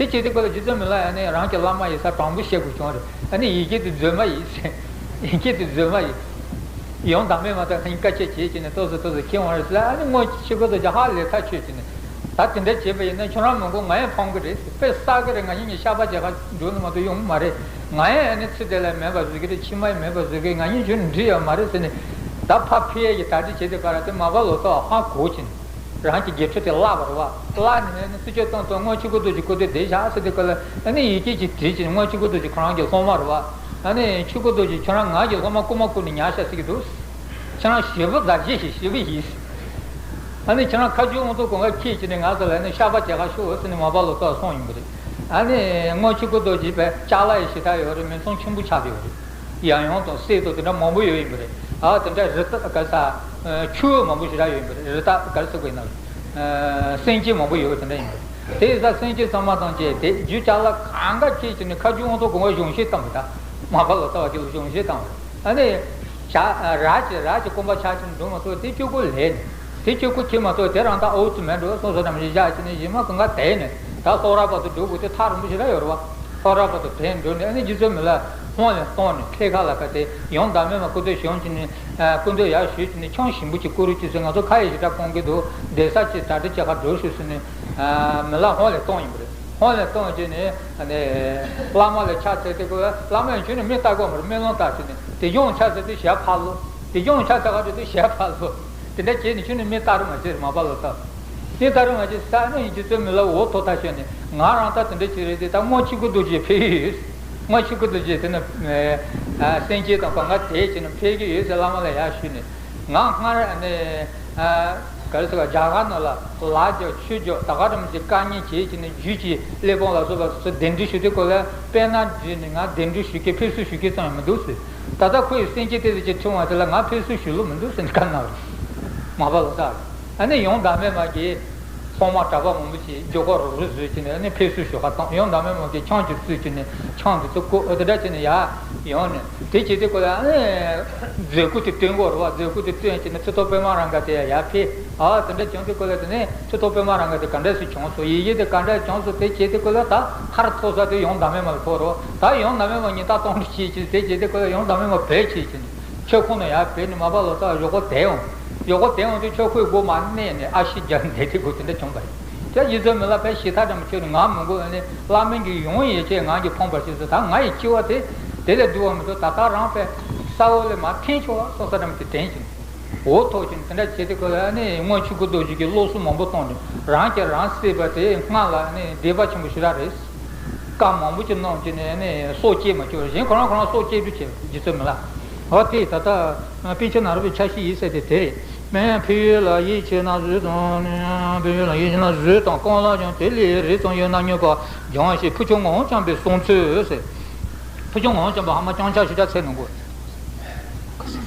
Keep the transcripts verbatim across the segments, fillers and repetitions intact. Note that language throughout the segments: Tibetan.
དེ་བྱས་དུས་སྐབས་ལ་རྗེ་བཙུན་མི་ལ་ཡང་ནི་རང་གི་བླ་མ་ཡིན་ས་དྲང་པོ་བཤད་དགོས་བྱུང་རེད། ཨ་ནི་ཡི་གེ་དེ་རྫུན་མ་ཡིན་ཟེར། ཡི་གེ་དེ་རྫུན་མ་ཡིན། ཡོང་དམ་མེད་མ་ཐག་ཁྱེད་བཀའ་ཆད་བྱེད་ཀྱི་ནི་ཏོག་ཙམ་ཏོག་ཙམ་ཁྱེད་འོང་རེད་ཟེར། ཨ་ནི་སྔོན་ཆུ་ཁོལ་རྡོ་རྗེ་ཧ་ལས་ཐག་ཆོད་ཀྱི་ནི། ད་དེ་འདྲ་བྱས་པ་ཡིན་ན་ཁྱོད་རང་མི་དགོས། ང་ཡང་ཕོངས་གི་རེད། དཔེ་བསགས་གི་རེད། ང་ཡིན་ནི་ཤ་པ་བྱེད་ག་འགྲོ་ནི་མ་གཏོགས་ཡོང་གི་མ་རེད། ང་ཡང་ཨ་ནི་ཚེ་འདི་ལ་མེད་པ་བཟོ་གི་རེད། ཕྱི་མ་ཡང་མེད་པ་བཟོ་གི། ང་ཡིན་ཁྱོད་འདྲི་ཡོད་མ་རེད་ཟེར་ནས། ད་ཕ་ཕི་ཡ་གི་ད་འདྲི་བྱས་དེ་ག་ར་དེ་མ་པ་ལོ་ཏོག་ཧ་གོ་ཀྱི་ནི། རང་གི་དགེ་ཕྲུག་དེ་བརླག་པ་རེད་བ། བརླག་ནས་ནི་སྲིད་ཇུས་བཏང་བཏང་སྔོན་ཆུ་ཁོལ་རྡོ་རྗེ་སྐུ་དེ་བསྡད་བཞག་ཟེར་དུས་སྐབས་ལ། ཨ་ནི་ཡི་གེ་ཅིག་བྲིས་ཀྱི་ནི། སྔོན་ཆུ་ཁོལ་རྡོ་རྗེ་ཁོ་རང་གི་སློབ་མ་རེད་བ། ཨ་ནི་ཆུ་ཁོལ་རྡོ་རྗེ་ཁྱོད་རང་ང་གི་སློབ་མ་རྐུན་མ་རྐུ་ནས་ཉར་ཤག་ཟེར་གྱི་འདུག་ཁྱོད་རང་ཞེ་པོ་མཛའ་བཤེས་ཤིག་ཞེ་པོ་ཡིན། ཨ་ནི་ཁྱོད་རང་མཁའ་སྤྱོད་དབང་ཐང་གོང་ཁ་ཁྱེད་ཀྱི་ནི་ང་ཚོ་ལ་ནི་ཤ་པ་བྱེད་ག་ཤོག་ཟེར་ནས་མ་པ་ལོ་ཏོག་སོང་ཡིན་པ་རེད། ཨ་ནི་སྔོན་ཆུ་ཁོལ་རྡོ་རྗེ་པའི་ཅ་ལག་ཡི་ཞེ་དྲག་ཡོད་རེད། མིང་ཚང་ཆེན་པོ་ཆགས་ཡོད་རེད། ཡང་ཡང་དང་སྲས་དང་དེ་འདྲ་མང་པོ་ཡོད་ཡིན་པ་རེད། ཨ་དེ་འདྲ་རི་དྭགས་ག་ས་ཆུ་བོ་མང་པོ་ཞེ་དྲག་ཡོད་ཡིན་པ་རེད། རི་དྭགས་ག་རེ་ཟེར་དགོས་ན། སེམས་ཅན་མང་པོ་ཡོད་པ་དེ་འདྲ་ཡིན་པ་རེད། དེ་ཡིན་ཙང་སེམས་ཅན་ཚང་མ་དང་བཅས་ཏེ་རྒྱུ་ཅ་ལག་གང་ག་ཁྱེད་ཀྱི་ནི་མཁའ་སྤྱོད་དབང་ཐང་གོང་བ་གཞུང་བཞེས་བཏང་བ་དང་། མ་པ་ལོ་ཏོག་གི་གཞུང་བཞེས་བཏང་བ། ཨ་ནི། བྱ། ར་ཅི་ར་ཅི་རྐུན་པ་ཆགས་ཀྱི་འདུག་མ་གཏོགས་དེ་གཅིག་པོ་ལས་ནས། དེ་གཅིག་པོ་ཁྱེད་མ་གཏོགས་དེ་རང་ད་ཨོ་ཙི་མེད་འགྲོ་སོང་ས་ནམ་ཞིག་བཞག་ཀྱི་ནི་གཞི་མ་གང་ག་དེ་ནས་ད་ལྷོ་ར་བར་དུ་འགྲོ་དགོས་དེ་ཐག་རིང་པོ་ཞིག་ར་ཡོད་རེད་བ། ལྷོ་ར་བར་དུ་དེ་འགྲོ་ནས་ཨ་ནི་རྗེ་བཙུན་མི་ལ་ཧོན་ལས་གཏོང་ནས་ཁྱེད་ཁ་ལ་ཁ་དེ་ཡོང་དམ་མེད་མ་སྐུ་མདུན་བྱོན་ཀྱི་ནི། སྐུ་མདུན་ཡར་ཞུས་ཀྱི་ནི་ཆང་ཞིམ་པོ་ཅིག་བསྐུར་རོགས་ཅིག་ཟེར། ང་ཚོ་ཁ་ཡི་ཞེ་དྲག་གཏོང་གི་འདུག་བསྡད་ས་ཅིག་གྲ་སྒྲིག་བྱེད་ག་འགྲོ་ཤོག་ཟེར་ནས། མི་ལ་ཧོན་ལས་གཏོང་ཡིན་པ་རེད། ཧོན་ལས་གཏོང་བྱས་ནས་ཨ་ནི་བླ་མ་ལ་ཕྱག་འཚལ་ཏེ་ཁོ་བླ་མ་ཡང་ཁྱོད་ནི་མི་ལྟ་དགོས་མ་རེད། སྨོན་ལམ་བཏབ་བྱས་ནས་དེ་གཞུང་ཕྱག་འཚལ་ཏེ་ཞལ་ཕར་ལོག་དེ་གཞུང་ཕྱག་འཚལ་ག་འགྲོ་དུས་ཞལ་ཕར་ལོག་དེ་འདྲ་བྱས་ནས་ཁྱོད་ནི་མི་ལྟ་རུ་མ་བྱེད་མ་པ་ལོ་ཏོག་མི་ལྟ་རུ་མ་བྱེད་ས་ནི་ཡིན་རྗེ་བཙུན་མི་ལ་འོ་ཐོག་ཐག་ཆོད་ནས་ང་རང་ད་དེ་འདྲ་བྱེད་རེད་དེ། ད་སྔོན་ཆུ་ཁོལ་རྡོ་རྗེ་ཕེབས་ཡོད། སྔོན་ཆུ་ཁོལ་རྡོ་རྗེ་དེ་ནི་སེམས་ཅན་དང་བར་ང་དེ་བྱས་ནས་ཕེབས་ཀྱི་ཡོད་ཟེར་བླ་མ་ལ་ཡར་ཞུས་ནས། ང་སྔར་ནས་ག་རེ་ཟེར་བ། རྒྱ་གར་ནང་ལ་ལ་རྒྱོབ་ཆོས་རྒྱོབ་ད་ག་རང་གི་དཀའ་ངལ་བྱེད་ཀྱི་ནི་རྒྱུད་ཀྱི་གླེགས་བམ་ལ་སོགས་པ་སོ་གདན་འདྲེན་ཞུ་དུས་སྐོར་ལ་དཔེར་ན་བརྗོད་ནས་ང་གདན་འདྲེན་ཞུ་མཁན་ཕེབས་བསུ་ཞུ་མཁན་ཙམ་ཡང་མི་འདུག་ཟེར། ད་ལྟ་ཁོ་ཡི་སེམས་ཅན་དེ་ཚོ་ཅིག་འཁྲུངས་པ་དེ་ལ་ང་ཕེབས་བསུ་ཞུ་ལུགས་མི་འདུག་ཟེར་ནས་བཀའ་གནང་བ་རེད། མ་པ་ལོ་ཏོག་ཨ་ནི་ཡོང་དམ་མེད་མ་གི་ཚང་མ་གྲྭ་པ་མང་པོ་ཞིག་རྒྱུ་སྐར་རོགས་རོགས་བཟོས་ཀྱི་ནས་ནི་ཕེབས་བསུ་ཞུ་ཁ་བཏང་། ཡང་དམ་མེད་མ་གི་ཆང་ཅིག་བཙོས་ཀྱི་ནས་ཆང་དེ་ཚོ་བསྐོལ། འོ་དེ་འདྲ་བྱས་ནས་ཡར་ཡོང་ནས་དེ་བྱེད་དུས་སྐོར་ལ་ཨ་ནི་མཛད་སྒོ་དེ་སྟོན་དགོས་རེད་བ། མཛད་སྒོ་དེ་སྟོན་བྱས་ནས་ཁྲི་ཐོག་པད་མ་རང་ག་དེ་ཡར་ཕེབས། ཨ་དེ་འདྲ་བྱུང་དུས་སྐོར་ལ་དེ་ནས་ཁྲི་ཐོག་པད་མ་རང་ག་དེ་ག་འདྲ་ཞིག་བྱུང་སོང་། ཡི་གེ་དེ་ག་འདྲ་བྱུང་སོང་། དེ་བྱེད་དུས་སྐོར་ལ་ད་མཐར་ཐུག་ས་དེ་ཡང་དམ་མེད་མ་ལ་ཐུག་རེད་བ། ད་ཡང་དམ་མེད་མ་ཉིན་ལྟར་གཏོང་རོགས་བྱེད་ཀྱི། དེ་བྱེད་དུས་སྐོར་ལ་ཡང་དམ་མེད་མ་བོད་བྱེད་ཀྱི་ནས། ཆོས་ཁོང་ནས་ཡར་བོད་ནས་མ་པ་ལོ་ཏོག་ཡོག་པོ་དེ་འོང་། ཡོག་པོ་དེ་འོང་དུས་ཆོས་ཁོའི་སྒོ་མར་གནས་ནས་ཨ་ཤི་རྒྱག་འདས་དེ་སྒོ་དེ་འདྲ་བྱུང་བ་རེད། དེ་རྗེ་བཙུན་མི་ལ་དཔེ་ཞེ་ཐག་འདྲ་མི་ཆོད་ནས་ང་མི་དགོས་ནས་བླ་མ་གི་ཡོང་ཡས་ཆེད་ང་གི་ཕོངས་པར་བྱེད་ཟེར། ད་ང་ཡི་སྐྱེ་བ་དེ་དེ་ལས་བསྡུ་བ་མི་འདུག་ད་ལྟ་རང་དཔེ་ས་འོག་ལས་མར་འཐེན་ཆོག་བ་སོང་ས་འདྲ་མི་དེ་དྲན་ཅིང་འོ་ཐོག་ཅིང་དེ་འདྲ་བྱེད་དེ་ཁོ་ལ་ནི་སྔོན་ཆུ་ཁོལ་རྡོ་རྗེ་གི་སློབ་གསོ་མང་པོ་བཏང་ནས་རང་གིས་རང་བསད་པ་དེ་སྔར་ལ་ནི་སྡིག་པ་ཆེན་པོ་ཞེ་དྲག་རེད། བཀའ་མང་པོ་ཅིག་གནང་བྱས་ནས་ནི་སྲོག་བཅད་མ་བཅུག་གཞན་ཁོ་རང་ཁོ་རང་སྲོག་བཅད་རྒྱུ་བྱས་རྗེ་བཙུན་མི་ལ། འོ་དེ་ད་ལྟ་དཔེ་ཆ་ནང་ར་བའི་ཆ་ཤས་ཡིན་ཟེར་དེ་དེ་རེད། མེན་ཕན་ཡོན་ལ་ཡིད་ཆེས་ན་བཟོད་དང་། ཕན་ཡོན་ལ་ཡིད་ཆེས་ན་བཟོད་དང་གང་ལ་ཀྱང་དེ་ལས་རེ་ཙམ་ཡོད་ན་སྙོམས་པར་སྦྱང་ཞེས་ཕུགས་ཆུང་ངུར་བྱམས་པའི་གསུང་ཚུལ་ཟེར། ཕུགས་ཆུང་ངུར་བྱམས་པ་ཧ་མ་ལྕང་སྐྱ་ཞེ་དྲག་འཚལ་ནས་དགོས།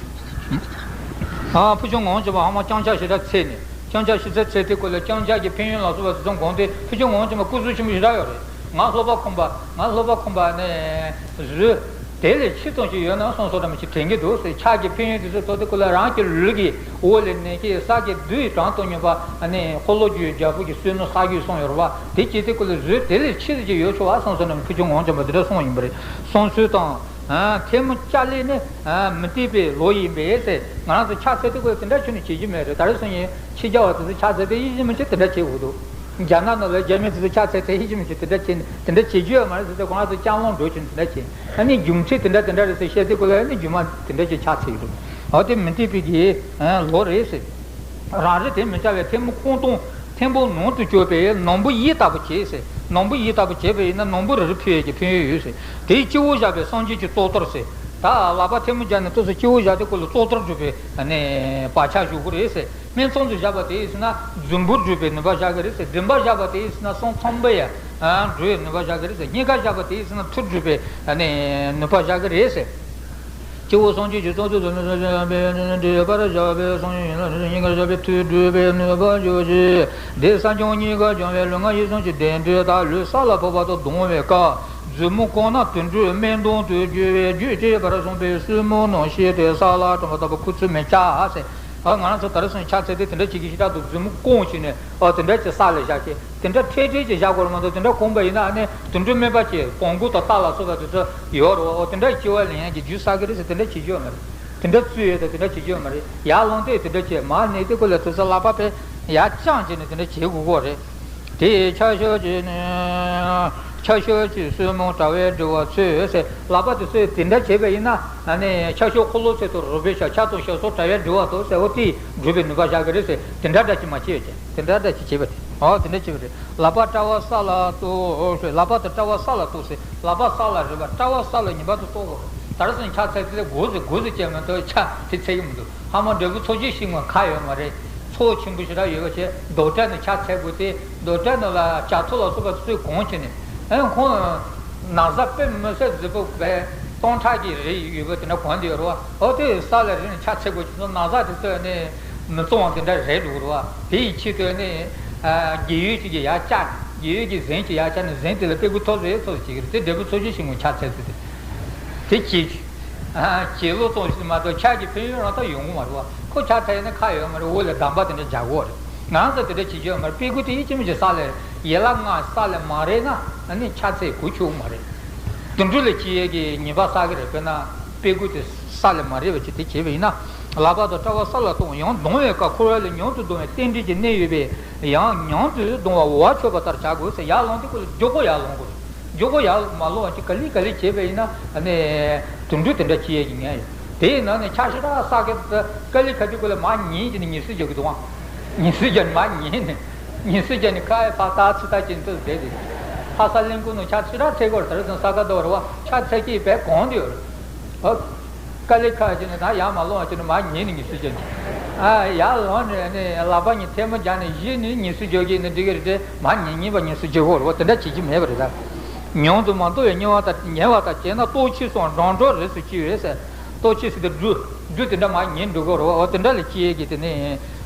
ཨ་ཕུགས་ཆུང་ངུར་བྱམས་པ་ཧ་མ་ལྕང་སྐྱ་ཞེ་དྲག་འཚལ་ནས། ལྕང་སྐྱ་ཞེ་དྲག་འཚལ་དུས་སྐོར་ལ་ལྕང་སྐྱ་གི་ཕན་ཡོན་ལ་སོགས་པ་དེ་ཚོ་དགོངས་ཏེ་ཕུགས་ཆུང་ངུར་བྱམས་པ་སྐུ་གཟུགས་ཆེན་པོ་ཞེ་དྲག་ཡོད་རེད། ང་སློབ་པ་ཁོམ་པ་ང་སློབ་པ་ཁོམ་པ་ནས་བཟོས། དེ་ལས་ཆེ་ཙམ་ཞིག་ཡོད་ན་སོང་སོ་འདྲ་མི་ཞིག་དྲན་གྱི་འདུག་ཟེར། ཕྱག་གི་ཕན་ཡོན་དེ་ཚོ་ཐོག་དེ་སྐོར་ལ་རང་གི་ལུས་ཀྱི་འོག་ལས་ནད་ཀྱི་ས་གི་རྡུལ་གྲངས་དང་སྙོམས་པ་ཨ་ནི་འཁོར་ལོ་རྒྱུད་རྒྱལ་པོ་གི་བསོད་ནམས་བསགས་རྒྱུ་གསུངས་ཡོད་རེད་བ། དེ་བྱེད་དུས་སྐོར་ལ་བཟོས་དེ་ལས་ཆེ་ཙམ་ཞིག་ཡོད་ཆོག་བ་སོང་སོ་འདྲ་མི་ཕུགས་ཆུང་ངུར་བྱམས་པ་དེ་འདྲ་གསུངས་ཡིན་པ་རེད། གསུང་ཚུལ་དང་། ཨ་ཐལ་མོ་སྐྱ་ལེར་ནི་ཨ་མུ་སྟེགས་པའི་ལོ་ཡིན་པས་ཟེར། ང་རང་ཚོ་ཕྱག་འཚལ་དུས་སྐབས་དེ་འདྲ་ཁྱོན་ནས་བྱེད་རྒྱུ་མེད་རེད། ད་རེས་སོང་ཡིན་ཕྱི་རྒྱལ་བ་དེ་ཚོ་ཕྱག་འཚལ་དུས་ཡིད་ཆེས་མི་བྱེད་དེ་འདྲ་བྱེད་དགོས་འདུག་རྒྱ་ནག་ནང་ལ་རྒྱ་མི་དེ་ཚོ་ཕྱག་འཚལ་དུས་ཡིད་ཆེས་མི་བྱེད་དེ་འདྲ་བྱེད་དེ་འདྲ་བྱེད་རྒྱུ་ཡོད་མ་རེད་ཟེར་ཏེ་ཁོ་རང་ཚོ་ལྕགས་ལོང་འགྲོ་ཆེན་དེ་འདྲ་བྱེད། ཨ་ནི་རྒྱུ་མཚན་དེ་འདྲ་དེ་འདྲ་རེད་ཟེར་བཤད་དུས་སྐབས་ལ་ཨ་ནི་རྒྱུ་མ་དེ་འདྲ་ཅིག་ཕྱག་འཚལ་གྱི་འདུག་འོ་དེ་མུ་སྟེགས་པའི་གི་ལོ་རེད་ཟེར། རང་རེ་དེ་མི་བྱ་བའི་ཐལ་མོ་ཁོང་སྟོང་ཐེམ་པོ་ནང་དུ་བཅུག་པས་ནོར་བུ་ཡི་ལྟ་བུ་བྱེད་ཟེར། ནོར་བུ་ཡི་ལྟ་བུ་བྱེད་པ་ཡིན་ན་ནོར་བུ་རེ་རེ་ཕུལ་ཡས་ཀྱི་ཕན་ཡོན་ཡོད་ཟེར། དེའི་སྤྱི་བོར་བཞག་པའི་སངས་རྒྱས་ཀྱི་གཙུག་ཏོར་ཟེར། ད་ལག་པ་ཐལ་མོ་སྦྱར་ནས་ཏོག་ཙམ་སྤྱི་བོར་བཞག་དུས་སྐབས་ལ་གཙུག་ཏོར་སྒྲུབ་པའི་ཨ་ནི་བག་ཆགས་ཞུ་གི་རེད་ཟེར། སྨད་འཚོང་དུ་བཞག་པ་དེ་ཡིན་ཟེར་ན་རྫུན་པོ་སྒྲུབ་པའི་ནུས་པ་བཞག་གི་རེད་ཟེར། བདེན་པ་བཞག་པ་དེ་ཡིན་ཟེར་ན་སང་ཚང་པོ་ཡ་འགྲོ་བའི་ནུས་པ་བཞག་གི་རེད་ཟེར། སྙིང་གར་བཞག་པ་དེ་ཡིན་ཟེར་ན་མཐུ་སྒྲུབ་པའི་ཨ་ནི་ནུས་པ་བཞག་གི་རེད་ཟེར། སྤྱི་བོ་སངས་རྒྱས་ཀྱི་གཙུག་ཏོར་དུ་ནི་སངས་རྒྱས་པའི་འདྲེན་པར་བྱ་བའི་སངས་རྒྱས་ཡིན་ལ་ནི་སྙིང་གར་བཞག་པའི་མཐུ་སྒྲུབ་པའི་ནུས་པ་འཇུག་ཅིང་། དེ་ས་སྐྱོང་གཉིས་ཀ་སྦྱང་བའི་ལུས་ངག་ཡིད་གསུམ་གྱི་བདེ་འབྲས་དག་ལུས་ས་ལ་ཕོག་པ་དང་ལྡང་བའི་སྐབས་མཛུབ་མོ་བཀོག་ན་དུད་འགྲོའི་སྨད་གདོང་དུ་རྒྱུ་བའི་རྒྱུད་ཅེས་པར་གསུངས་པའི་བཙུན་མོ་རྣམས་ཤེས་ཏེ་ས་ལ་བཀྲམ་པ་ལྟ་བུ་ཁུ་ཚུར་མི་བྱ་ཟེར། ཨ། ང་རང་ཚོ་དེང་སང་ཕྱག་འཚལ་དུས་དེ་འདྲ་བྱེད་ཀྱི་ཞེ་དྲག་འདུག། མཛུབ་མོ་བརྐོས་བྱས་ནས། ཨ། དེ་འདྲ་བྱས་ས་ལ་བཞག་བྱས། དེ་འདྲ་འཕྲལ་འཕྲལ་གྱིས་བཞག་དགོས་རེད་མ་གཏོགས། དེ་འདྲ་གོམས་པ་ཡིན་ན། ཨ་ནི་དུད་འགྲོ་སྨན་པ་བྱས། བོང་གུ་དང་སྟག་ལ་སོགས་པ་དེ་ཚོ་ཡོད་རེད་བ། འོ། དེ་འདྲ་སྐྱེ་བ་ལེན་ཡག་གི་རྒྱུ་བསགས་ཀྱི་རེད་ཟེར། དེ་འདྲ་བྱེད་རྒྱུ་ཡོད་མ་རེད། དེ་འདྲ་བཙུགས་ཡོད་དང་། དེ་འདྲ་བྱེད་རྒྱུ་ཡོད་མ་རེད། ཡར་ལངས་དུས་དེ་འདྲ་བྱས། མར་གནས་དུས་སྐབས་ལ་དེ་ཚོ་ལག་པ་ཕར་ཡར་བརྐྱངས་བྱས་ནས་དེ་འདྲ་བྱེད་དགོས་ཀྱི་རེད། དེ་ཡི་ཕྱག་ཞབས་ཀྱིས་ནི། ཕྱག་ཞབས་ཀྱིས་སོར་མོ་དྲ་བས་བསྒྲིལ་བ་ཚུལ་ཟེར། ལག་པ་དེ་ཚོས་དེ་འདྲ་བྱས་པ་ཡིན་ན། ཨ་ནི་ཕྱག་ཞབས་འཁོར་ལོ་ཚུལ་དུ་རོལ་པའི་ཕྱག། ཕྱག་དང་ཞབས་སོར་དྲ་བས་བསྒྲིལ་བ་དང་ཟེར། འོ། དེས་སྒྲུབ་པའི་ནུས་པ་བཞག་གི་རེད་ཟེར། དེ་འདྲ་འདྲ་ཅིག་མ་བྱས་ཀྱི། དེ་འདྲ་འདྲ་ཅིག་བྱས་པ་དེ། འོ། དེ་འདྲ་བྱས་པ་རེད། ལག་པ་དཔྲལ་བ་ས་ལ་གཏོགས་ཟེར། ལག་པ་དེ་དཔྲལ་བ་ས་ལ་གཏོགས་ཟེར། ལག་པ་ས་ལ་རེག་པ། དཔྲལ་བ་ས་ལ་ངེས་པར་དུ་གཏོགས་དགོས། དེང་སང་ཕྱག་འཚལ་དུས་སྒོ་ཟེར། སྒོ་ཟེར་བྱས་མ་གཏོགས་ཕྱག་དེ་འཚལ་གྱི་མི་འདུག། ཧ་མ་འབྲས་བུ་ཚོགས་ཆེན་ཞིག་མ་ཁ་ཡོད་མ་རེད། ཚོགས་ཆེན་པོ་ཞེ་དྲག་ཡོད་པ་བྱས། རྡོག་ཁྲ་ནས་ཕྱག་འཚལ་དགོས་ཏེ། རྡོག་ཁྲ་ནང་ལ་བྱ་ཚོགས་ལ་སོགས་པ་ཚོས་གང་བྱས་ནས། ཨེ། ཁོང་ན་བཟའ་དཔེ་མི་སྲིད་མཛེས་པོ་བས་སྟོང་ཕྲག་གི་རས་ཡོད་པ་དེ་འདྲ་གང་དེ་ཡོད་རེད་བ། འོ། དེ་ས་ལ་རེག་ནས་ཕྱག་འཚལ་དགོས་བྱས་སོང་། ན་བཟའ་དེ་ཚོས་ནི་མི་གཙང་བ་དེ་འདྲ་རེག་འགྲོ་གི་རེད་བ། དེ་ཡི་ཆེད་དུ་ནི། ཨ། རྒས་ཡོལ་ཅིག་གིས་ཡར་བཅག་ནས། རྒས་ཡོལ་གྱིས་གཟན་ཅིག་ཡར་བཅག་ནས། གཟན་དེ་ལ་ཕྲུ་གུ་ཐོབ་ཟེར་ཚོད་བྱེད་ཀྱི་རེད། དེ་འབྲས་བུ་ཚོགས་ཆེན་ཞིག་མ། ཕྱག་འཚལ་དུས་དེ། དེ་བྱེད། ཨ། བྱེད་ལུགས་ཙམ་ཞིག་མ་གཏོགས་ཕྱག་གི་ཕན་ཡོན་རང་ད་ཡོང་གི་མ་རེད་བ། ཁོ་ཕྱག་འཚལ་ནས་ཁ་ཡོད་མ་རེད། འོག་ལ་གདམས་པ་དེ་འདྲ་རྒྱག་དགོས་རེད། ང་ཚོ་དེ་འདྲ་བྱེད་རྒྱུ་ཡོད་མ་རེད། ཕྲུ་གུ་དེ་ཡིས་ཅི་མི་བྱེད། ས་ལ་ཡན་ལག་ལྔ་ས་ལ་མ་རེག་ན། ཨ་ནི་ཕྱག་འཚལ་གོ་ཆོད་མ་རེད། དུད་འགྲོ་ལ་སྐྱེ་ཡས་ཀྱི་ཉེས་པ་བསགས་ཀྱི་རེད། དཔེར་ན་ཕྲུ་གུ་དེ་ས་ལ་མ་རེག་པ་ཅིག་དེ་བྱས་པ་ཡིན་ན། ལག་པ་དང་དཔྲལ་བ་ས་ལ་གཏོགས། ཡང་ལྡང་བའི་སྐབས་འཁོར་བ་ལས་མྱུར་དུ་ལྡང་བའི་རྟེན་འབྲེལ་གྱི་གནད་ཡོད་པས། ཡང་མྱུར་དུ་ལྡང་བ་འོག་མཆོད་པ་ལྟར་བྱ་དགོས་ཟེར། ཡར་ལངས་དུས་སྐབས་ལ་མགྱོགས་པོ་ཡར་ལངས་དགོས་རེད། མགྱོགས་པོ་ཡར་མ་ལངས་པ་ཅིག་ག་ལེ་ག་ལེ་བྱས་པ་ཡིན་ན། ཨ་ནི་དུད་འགྲོ་དེ་འདྲ་སྐྱེ་ཡས་ཀྱི་ཉེན་ཡོད། དེའི་ནང་ནས་ཕྱག་ཞེ་དྲག་བསགས་མཁན་དེ་དཀའ་ལས་ཁག་དུས་སྐབས་ལ་མར་ཉལ་བྱས་ནས་ངལ་གསོ་རྒྱག་གི་འདུག་ཨང་། ངལ་གསོ་རྒྱག་ནས་མར་ཉལ་ནས། ངལ་གསོ་རྒྱག་ནས་ཁ་ཕར་ལྟ་ཚུར་ལྟ་བྱས་ནས་བསྡད་དེ། ལྷ་ས་གླིང་ཁུག་ནང་ཕྱག་ཞེ་དྲག་འཚལ་གྱི་ཡོད་རེད། དེང་སང་ས་ག་ཟླ་བ་རེད་བ། ཕྱག་འཚལ་མཁན་དཔེ་གང་དུ་ཡོད་རེད། ཨོ། དཀའ་ལས་ཁག་བྱས་ནས་ད་ཡར་མ་ལངས་བྱས་ནས་མར་ཉལ་ནས་ངལ་གསོ་རྒྱག་ནས། ཨ། ཡར་ལངས་ནས་ནི་ལག་པ་གཉིས་ཐལ་མོ་སྦྱར་ནས་གཞི་ནས་ངལ་གསོ་རྒྱག་གི་ཡིན་ན་འགྲིག་གི་རེད་དེ། མར་ཉལ་ཉལ་བ་ངལ་གསོ་རྒྱག་དགོས་རེད་བ། དེ་འདྲ་བྱེད་ཀྱི་མེད་པ་རེད་ད། མྱུར་དུ་མ་ལྡང་བས་ཉལ་བ་དང་། ཉལ་བ་དང་བྱས་ན་ལྟོགས་ཆགས་སོགས་འགྲངས་འགྲོ་རིགས་སུ་སྐྱེ་བས་ཟེར། ལྟོགས་ཆགས་ཟེར་དུས་སྦྲུལ། སྦྲུལ་དེ་འདྲ་མར་ཉལ་འགྲོ་གི་རེད་བ། དེ་འདྲ་ལ་སྐྱེ་ཡས་ཀྱི་དེ་ནི།